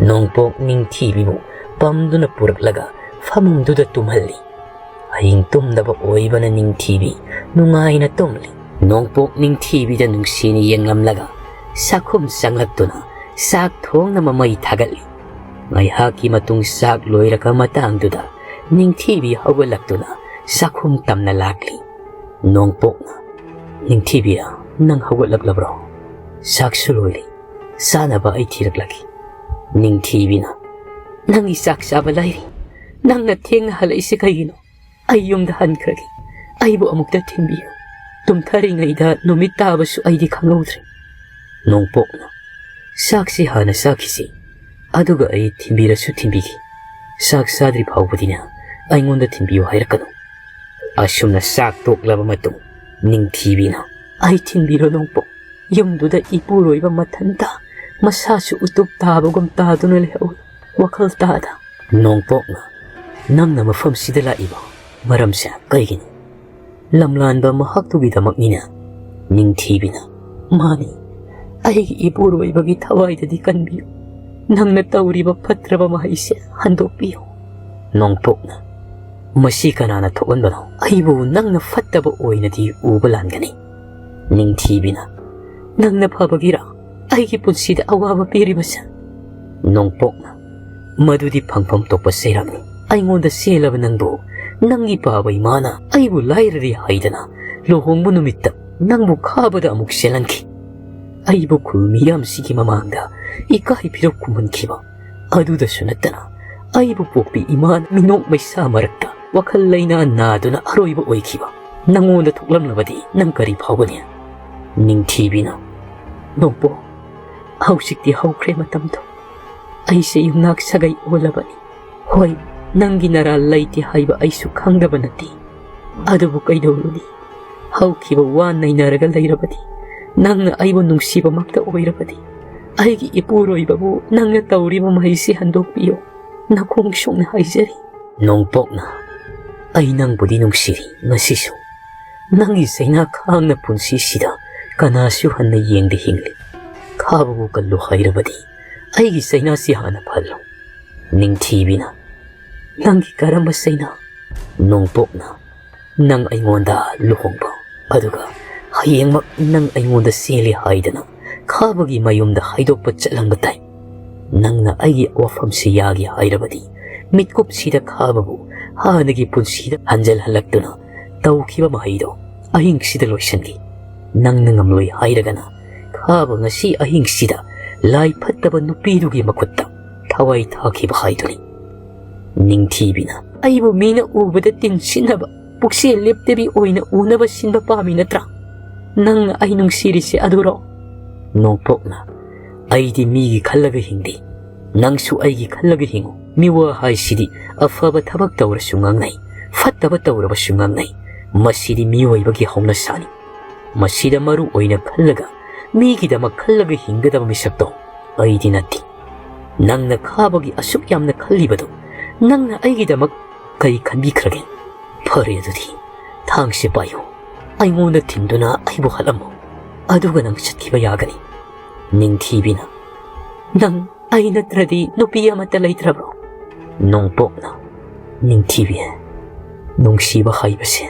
ꯅꯣꯡꯄꯣꯛ ꯅꯤꯡꯊꯤꯕꯤꯕꯨ ꯄꯝꯗꯨꯅ ꯄꯨꯔꯛꯂꯒ ꯐꯃꯨꯡꯗꯨꯗ ꯇꯨꯝꯍꯜꯂꯤ꯫ ꯑꯍꯤꯡ ꯇꯨꯝꯗꯕ ꯑꯣꯏꯕꯅ ꯅꯤꯡꯊꯤꯕꯤ ꯅꯨꯡꯉꯥꯏꯅ ꯇꯨꯝꯂꯤ꯫ ꯅꯣꯡꯄꯣꯛ ꯅꯤꯡꯊꯤꯕꯤꯗ ꯅꯨꯡꯁꯤꯅ ꯌꯦꯡꯂꯝꯂꯒ ꯆꯥꯛꯈꯨꯝ ꯆꯪꯂꯛꯇꯨꯅ ꯆꯥꯛ ꯊꯣꯡꯅꯕ ꯃꯩ ꯊꯥꯒꯠꯂꯤ꯫ ꯉꯥꯏꯍꯥꯛꯀꯤ ꯃꯇꯨꯡ ꯆꯥꯛ ꯂꯣꯏꯔꯛꯄ ꯃꯇꯥꯡꯗꯨꯗ ꯅꯤꯡꯊꯤꯕꯤ ꯍꯧꯒꯠꯂꯛꯇꯨꯅ ꯆꯥꯛꯈꯨꯝ ꯇꯝꯅ ꯂꯥꯛꯂꯤ꯫ ꯅꯣꯡꯄꯣꯛꯅ, "ꯅꯤꯡꯊꯤꯕꯤꯔ, ꯅꯪ ꯍꯧꯒꯠꯂꯛꯂꯕ꯭ꯔꯣ? ꯆꯥꯛꯁꯨ ꯂꯣꯏꯔꯦ, ꯆꯥꯅꯕ ꯑꯩ ꯊꯤꯔꯛꯂꯒꯦ꯫" ꯅꯤꯡꯊꯤꯕꯤꯅ, "ꯅꯪꯒꯤ ꯆꯥꯛ ꯆꯥꯕ ꯂꯥꯏꯔꯤ, ꯅꯪꯅ ꯊꯦꯡꯅ ꯍꯜꯂꯛꯏꯁꯦ ꯀꯩꯒꯤꯅꯣ? ꯑꯩ ꯌꯨꯝꯗ ꯍꯟꯈ꯭ꯔꯒꯦ, ꯑꯩꯕꯨ ꯑꯃꯨꯛꯇ ꯊꯤꯟꯕꯤꯌꯨ꯫ ꯇꯨꯝꯊꯔꯤꯉꯩꯗ ꯅꯨꯃꯤꯠ ꯇꯥꯕꯁꯨ ꯑꯩꯗꯤ ꯈꯪꯍꯧꯗ꯭ꯔꯦ꯫" ꯅꯣꯡꯄꯣꯛꯅ, "ꯆꯥꯛꯁꯤ ꯍꯥꯟꯅ ꯆꯥꯈꯤꯁꯤ, ꯑꯗꯨꯒ ꯑꯩ ꯊꯤꯟꯕꯤꯔꯁꯨ ꯊꯤꯟꯕꯤꯒꯦ꯫ ꯆꯥꯛ ꯆꯥꯗ꯭ꯔꯤ ꯐꯥꯎꯕꯗꯤꯅꯦ ꯑꯩꯉꯣꯟꯗ ꯊꯤꯟꯕꯤꯌꯨ ꯍꯥꯏꯔꯛꯀꯅꯨ꯫" ꯑꯁꯨꯝꯅ ꯆꯥꯛ ꯇꯣꯛꯂꯕ ꯃꯇꯨꯡ ꯅꯤꯡꯊꯤꯕꯤꯅ, "ꯑꯩ ꯊꯤꯟꯕꯤꯔꯣ ꯅꯣꯡꯄꯣꯛ? ꯌꯨꯝꯗꯨꯗ ꯏꯄꯨꯔꯣꯏꯕ ꯃꯊꯟꯇ ꯃꯁꯥꯁꯨ ꯎꯇꯨꯞ ꯇꯥꯕꯒꯨꯝ ꯇꯥꯗꯨꯅ ꯂꯩꯍꯧꯏ꯫ ꯋꯥꯈꯜ ꯇꯥꯗ꯫" ꯅꯣꯡꯄꯣꯛꯅ, "ꯅꯪꯅ ꯃꯐꯝꯁꯤꯗ ꯂꯥꯛꯏꯕ ꯃꯔꯝꯁꯦ ꯀꯩꯒꯤꯅꯣ? ꯂꯝꯂꯥꯟꯕ ꯃꯍꯥꯛꯇꯨꯒꯤꯗꯃꯛꯅꯤꯅ꯫" ꯅꯤꯡꯊꯤꯕꯤꯅ, "ꯃꯥꯅꯤ, ꯑꯩꯒꯤ ꯏꯄꯨꯔꯣꯏꯕꯒꯤ ꯊꯋꯥꯏꯗꯗꯤ ꯀꯟꯕꯤꯌꯨ꯫ ꯅꯪꯅ ꯇꯧꯔꯤꯕ ꯐꯠꯇ꯭ꯔꯕ ꯃꯍꯩꯁꯦ ꯍꯟꯗꯣꯛꯄꯤꯌꯨ꯫" ꯅꯣꯡꯄꯣꯛꯅ, "ꯃꯁꯤ ꯀꯅꯥꯅ ꯊꯣꯛꯍꯟꯕꯅꯣ? ꯑꯩꯕꯨ ꯅꯪꯅ ꯐꯠꯇꯕ ꯑꯣꯏꯅꯗꯤ ꯎꯕ ꯂꯥꯟꯒꯅꯤ꯫" ꯅꯤꯡꯊꯤꯕꯤꯅ, "ꯅꯪꯅ ꯐꯕꯒꯤꯔ ꯑꯩꯒꯤ ꯄꯨꯟꯁꯤꯗ ꯑꯋꯥꯕ ꯄꯤꯔꯤꯕꯁꯦ?" ꯅꯣꯡꯄꯣꯛꯅ, "ꯃꯗꯨꯗꯤ ꯐꯪꯐꯝ ꯊꯣꯛꯄ ꯆꯩꯔꯥꯛꯅꯤ꯫ ꯑꯩꯉꯣꯟꯗ ꯆꯦꯜꯂꯕ ꯅꯪꯕꯨ ꯅꯪꯒꯤ ꯄꯥꯕ ꯏꯃꯥꯅ ꯑꯩꯕꯨ ꯂꯥꯏꯔꯔꯦ ꯍꯥꯏꯗꯅ ꯂꯨꯍꯣꯡꯕ ꯅꯨꯃꯤꯠꯇ ꯅꯪꯕꯨ ꯈꯥꯕꯗ ꯑꯃꯨꯛ ꯆꯦꯜꯍꯟꯈꯤ꯫ ꯑꯩꯕꯨ ꯈꯨꯜ ꯃꯤꯌꯥꯝꯁꯤꯒꯤ ꯃꯃꯥꯡꯗ ꯏꯀꯥꯏ ꯐꯤꯔꯧ ꯈꯨꯝꯍꯟꯈꯤꯕ꯫ ꯑꯗꯨꯗꯁꯨ ꯅꯠꯇꯅ ꯑꯩꯕꯨ ꯄꯣꯛꯄꯤ ꯏꯃꯥꯅ ꯃꯤꯅꯣꯛ ꯃꯩꯁꯥ ꯃꯔꯛꯇ ꯋꯥꯈꯜ ꯂꯩꯅꯥ ꯅꯥꯗꯨꯅ ꯑꯔꯣꯏꯕ ꯑꯣꯏꯈꯤꯕ꯫ ꯅꯪꯉꯣꯟꯗ ꯊꯣꯛꯂꯝꯂꯕꯗꯤ ꯅꯪ ꯀꯔꯤ ꯐꯥꯎꯒꯅꯤ?" ꯅꯤꯡꯊꯤꯕꯤꯅ, "ꯅꯣꯡꯄꯣꯛ, ꯍꯧꯖꯤꯛꯇꯤ ꯍꯧꯈ꯭ꯔꯦ ꯃꯇꯝꯗꯣ꯫ ꯑꯩꯁꯦ ꯌꯨꯝꯅꯥꯛ ꯁꯥꯒꯩ ꯑꯣꯜꯂꯕꯅꯤ꯫ ꯍꯣꯏ, ꯅꯪꯒꯤ ꯅꯔꯥꯜ ꯂꯩꯇꯦ ꯍꯥꯏꯕ ꯑꯩꯁꯨ ꯈꯪꯗꯕ ꯅꯠꯇꯦ꯫ ꯑꯗꯨꯕꯨ ꯀꯩꯗꯧꯔꯨꯅꯤ? ꯍꯧꯈꯤꯕ ꯋꯥ ꯅꯩꯅꯔꯒ ꯂꯩꯔꯕꯗꯤ, ꯅꯪꯅ ꯑꯩꯕꯨ ꯅꯨꯡꯁꯤꯕꯃꯛꯇ ꯑꯣꯏꯔꯕꯗꯤ, ꯑꯩꯒꯤ ꯏꯄꯨꯔꯣꯏꯕꯕꯨ ꯅꯪꯅ ꯇꯧꯔꯤꯕ ꯃꯍꯩꯁꯤ ꯍꯟꯗꯣꯛꯄꯤꯌꯨ꯫ ꯅꯈꯣꯡ ꯁꯣꯛꯅ ꯍꯥꯏꯖꯔꯤ꯫" ꯅꯣꯡꯄꯣꯛꯅ, "ꯑꯩ ꯅꯪꯕꯨꯗꯤ ꯅꯨꯡꯁꯤꯔꯤ ꯉꯁꯤꯁꯨ꯫ ꯅꯪꯒꯤ ꯆꯩꯅꯥ ꯈꯥꯡꯅ ꯄꯨꯟꯁꯤꯁꯤꯗ ꯀꯅꯥꯁꯨ ꯍꯟꯅ ꯌꯦꯡꯗꯦ ꯍꯤꯡꯂꯤ꯫ ꯈꯥꯕꯕꯨ ꯀꯜꯂꯨ ꯍꯥꯏꯔꯕꯗꯤ ꯑꯩꯒꯤ ꯆꯩꯅꯥꯁꯤ ꯍꯥꯟꯅ ꯐꯜꯂꯨ꯫" ꯅꯤꯡꯊꯤꯕꯤꯅ, "ꯅꯪꯒꯤ ꯀꯔꯝꯕ ꯆꯩꯅꯥ?" ꯅꯣꯡꯄꯣꯛꯅ, "ꯅꯪ ꯑꯩꯉꯣꯟꯗ ꯂꯨꯍꯣꯡꯕ, ꯑꯗꯨꯒ ꯍꯌꯦꯡꯃꯛ ꯅꯪ ꯑꯩꯉꯣꯟꯗ ꯆꯦꯜꯂꯤ ꯍꯥꯏꯗꯅ ꯈꯥꯕꯒꯤ ꯃꯌꯨꯝꯗ ꯍꯥꯏꯗꯣꯛꯄ ꯆꯠꯂꯝꯕ ꯇꯥꯏ꯫ ꯅꯪꯅ ꯑꯩꯒꯤ ꯋꯥꯐꯝꯁꯤ ꯌꯥꯒꯦ ꯍꯥꯏꯔꯕꯗꯤ ꯃꯤꯠꯀꯨꯞꯁꯤꯗ ꯈꯥꯕꯕꯨ ꯍꯥꯟꯅꯒꯤ ꯄꯨꯟꯁꯤꯗ ꯍꯟꯖꯤꯜꯍꯜꯂꯛꯇꯨꯅ ꯇꯧꯈꯤꯕ ꯃꯍꯩꯗꯣ ꯑꯍꯤꯡꯁꯤꯗ ꯂꯣꯏꯁꯤꯟꯈꯤ꯫ ꯅꯪꯅ ꯉꯝꯂꯣꯏ ꯍꯥꯏꯔꯒꯅ ꯈꯥꯕ ꯉꯁꯤ ꯑꯍꯤꯡꯁꯤꯗ ꯂꯥꯏ ꯐꯠꯇꯕ ꯅꯨꯄꯤꯗꯨꯒꯤ ꯃꯈꯨꯠꯇ ꯊꯋꯥꯏ ꯊꯥꯈꯤꯕ ꯍꯥꯏꯗꯨꯅꯤ꯫" ꯅꯤꯡꯊꯤꯕꯤꯅ, "ꯑꯩꯕꯨ ꯃꯤꯅ ꯎꯕꯗ ꯇꯤꯟꯁꯤꯟꯅꯕ, ꯄꯨꯛꯆꯦꯜ ꯂꯦꯞꯇꯕꯤ ꯑꯣꯏꯅ ꯎꯅꯕ ꯁꯤꯟꯕ ꯄꯥꯝꯃꯤ ꯅꯠꯇ꯭ꯔꯥ? ꯅꯪꯅ ꯑꯩ ꯅꯨꯡꯁꯤꯔꯤꯁꯦ ꯑꯗꯨꯔꯣ?" ꯅꯣꯡꯄꯣꯛꯅ, "ꯑꯩꯗꯤ ꯃꯤꯒꯤ ꯈꯜꯂꯒ ꯍꯤꯡꯗꯦ꯫ ꯅꯪꯁꯨ ꯑꯩꯒꯤ ꯈꯜꯂꯒ ꯍꯤꯡꯉꯨ꯫ ꯃꯤꯋꯥ ꯍꯥꯏꯁꯤꯗꯤ ꯑꯐꯕ ꯊꯕꯛ ꯇꯧꯔꯁꯨ ꯉꯥꯡꯅꯩ, ꯐꯠꯇꯕ ꯇꯧꯔꯕꯁꯨ ꯉꯥꯡꯅꯩ꯫ ꯃꯁꯤꯗꯤ ꯃꯤꯑꯣꯏꯕꯒꯤ ꯍꯧꯅꯁꯥꯅꯤ꯫ ꯃꯁꯤꯗ ꯃꯔꯨ ꯑꯣꯏꯅ ꯈꯜꯂꯒ, ꯃꯤꯒꯤꯗꯃꯛ ꯈꯜꯂꯒ ꯍꯤꯡꯒꯗꯕ ꯃꯤꯁꯛꯇꯣ ꯑꯩꯗꯤ ꯅꯠꯇꯦ꯫ ꯅꯪꯅ ꯈꯥꯕꯒꯤ ꯑꯁꯨꯛ ꯌꯥꯝꯅ ꯈꯜꯂꯤꯕꯗꯨ ꯅꯪꯅ ꯑꯩꯒꯤꯗꯃꯛ ꯀꯔꯤ ꯈꯟꯕꯤꯈ꯭ꯔꯒꯦ? ꯐꯔꯦ, ꯑꯗꯨꯗꯤ ꯊꯥꯡꯁꯦ ꯄꯥꯏꯌꯨ꯫ ꯑꯩꯉꯣꯟꯗ ꯊꯤꯟꯗꯨꯅ ꯑꯩꯕꯨ ꯍꯥꯠꯂꯝꯃꯨ꯫ ꯑꯗꯨꯒ ꯅꯪ ꯆꯠꯈꯤꯕ ꯌꯥꯒꯅꯤ꯫" ꯅꯤꯡꯊꯤꯕꯤꯅ, "ꯅꯪ ꯑꯩ ꯅꯠꯇ꯭ꯔꯗꯤ ꯅꯨꯄꯤ ꯑꯃꯠꯇ ꯂꯩꯇ꯭ꯔꯕ꯭ꯔꯣ?" ꯅꯣꯡꯄꯣꯛꯅ, "ꯅꯤꯡꯊꯤꯕꯤ, ꯅꯨꯡꯁꯤꯕ ꯍꯥꯏꯕꯁꯦ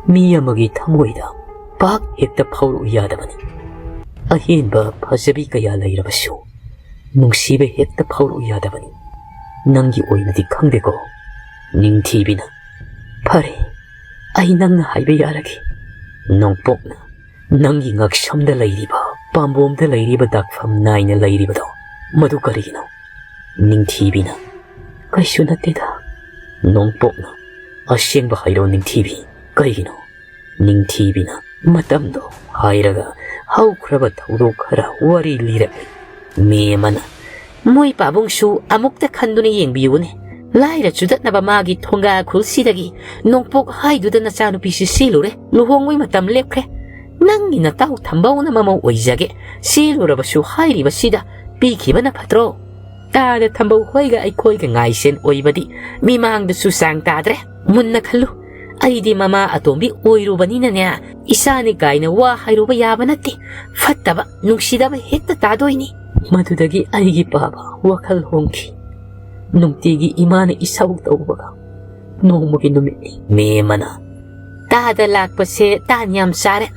ꯃꯤ ꯑꯃꯒꯤ ꯊꯃꯣꯏꯗ ꯄꯥꯛ ꯍꯦꯛꯇ ꯐꯥꯎꯔꯛꯎ ꯌꯥꯗꯕꯅꯤ꯫ ꯑꯍꯦꯟꯕ ꯐꯖꯕꯤ ꯀꯌꯥ ꯂꯩꯔꯕꯁꯨ ꯅꯨꯡꯁꯤꯕ ꯍꯦꯛꯇ ꯐꯥꯎꯔꯛꯎ ꯌꯥꯗꯕꯅꯤ꯫ ꯅꯪꯒꯤ ꯑꯣꯏꯅꯗꯤ ꯈꯪꯗꯦꯀꯣ, ꯅꯤꯡꯊꯤꯕꯤꯅ꯫ ꯐꯔꯦ, ꯑꯩ ꯅꯪꯅ ꯍꯥꯏꯕ ꯌꯥꯔꯒꯦ꯫ ꯅꯣꯡꯄꯣꯛꯅ ꯅꯪꯒꯤ ꯉꯛꯁꯝꯗ ꯂꯩꯔꯤꯕ, ꯄꯥꯝꯕꯣꯝꯗ ꯂꯩꯔꯤꯕ ꯗꯥꯛꯐꯝ ꯅꯥꯏꯅ ꯂꯩꯔꯤꯕꯗꯣ, ꯃꯗꯨ ꯀꯔꯤꯒꯤꯅꯣ? ꯅꯤꯡꯊꯤꯕꯤꯅ꯫ ꯀꯩꯁꯨ ꯅꯠꯇꯦꯗ꯫ ꯅꯣꯡꯄꯣꯛꯅ꯫ ꯑꯁꯦꯡꯕ ꯍꯥꯏꯔꯣ ꯅꯤꯡꯊꯤꯕꯤ, ꯀꯩꯒꯤꯅꯣ? ꯅꯤꯡꯊꯤꯕꯤꯅ ꯃꯇꯝꯗꯣ ꯍꯥꯏꯔꯒ ꯍꯧꯈ꯭ꯔꯕ ꯊꯧꯗꯣꯛ ꯈꯔ ꯋꯥꯔꯤ ꯂꯤꯔꯛꯂꯤ꯫ ꯃꯦꯃꯅ꯫ ꯃꯣꯏ ꯄꯥꯕꯨꯡꯁꯨ ꯑꯃꯨꯛꯇ ꯈꯟꯗꯨꯅ ꯌꯦꯡꯕꯤꯌꯨꯅꯦ꯫ ꯂꯥꯏꯔ ꯆꯨꯗꯠꯅꯕ ꯃꯥꯒꯤ ꯊꯣꯡꯒꯥ ꯈꯨꯜꯁꯤꯗꯒꯤ ꯅꯣꯡꯄꯣꯛ ꯍꯥꯏꯗꯨꯗ ꯅꯆꯥꯅꯨꯄꯤꯁꯤ ꯆꯦꯜꯂꯨꯔꯦ, ꯂꯨꯍꯣꯡꯕꯩ ꯃꯇꯝ ꯂꯦꯞꯈ꯭ꯔꯦ꯫ ꯅꯪꯒꯤ ꯅꯇꯥꯎ ꯊꯝꯕꯧꯅ ꯃꯃꯧ ꯑꯣꯏꯖꯒꯦ, ꯆꯦꯜꯂꯨꯔꯕꯁꯨ ꯍꯥꯏꯔꯤꯕꯁꯤꯗ ꯄꯤꯈꯤꯕꯅ ꯐꯠꯇ꯭ꯔꯣ? ꯇꯥꯗ ꯊꯝꯕꯧ ꯍꯣꯏꯒ ꯑꯩꯈꯣꯏꯒ ꯉꯥꯏꯁꯦꯟ ꯑꯣꯏꯕꯗꯤ ꯃꯤꯃꯥꯡꯗꯁꯨ ꯆꯥꯡ ꯇꯥꯗ꯭ꯔꯦ꯫ ꯃꯨꯟꯅ ꯈꯜꯂꯨ꯫ ꯑꯩꯗꯤ ꯃꯃꯥ ꯑꯇꯣꯝꯕꯤ ꯑꯣꯏꯔꯨꯕꯅꯤꯅꯅꯦ, ꯏꯆꯥꯅꯤ ꯀꯥꯏꯅ ꯋꯥ ꯍꯥꯏꯔꯨꯕ ꯌꯥꯕ ꯅꯠꯇꯦ꯫ ꯐꯠꯇꯕ, ꯅꯨꯡꯁꯤꯗꯕ ꯍꯦꯛꯇ ꯇꯥꯗꯣꯏꯅꯤ꯫ ꯃꯗꯨꯗꯒꯤ ꯑꯩꯒꯤ ꯄꯥꯕ ꯋꯥꯈꯜ ꯍꯣꯡꯈꯤ꯫ ꯅꯨꯡꯇꯤꯒꯤ ꯏꯃꯥꯅ ꯏꯁꯧ ꯇꯧꯕꯒ ꯅꯣꯡꯃꯒꯤ ꯅꯨꯃꯤꯠꯅꯤ꯫ ꯃꯦꯃꯅ꯫ ꯇꯥꯗ ꯂꯥꯛꯄꯁꯦ ꯇꯥꯟ ꯌꯥꯝ ꯆꯥꯔꯦ꯫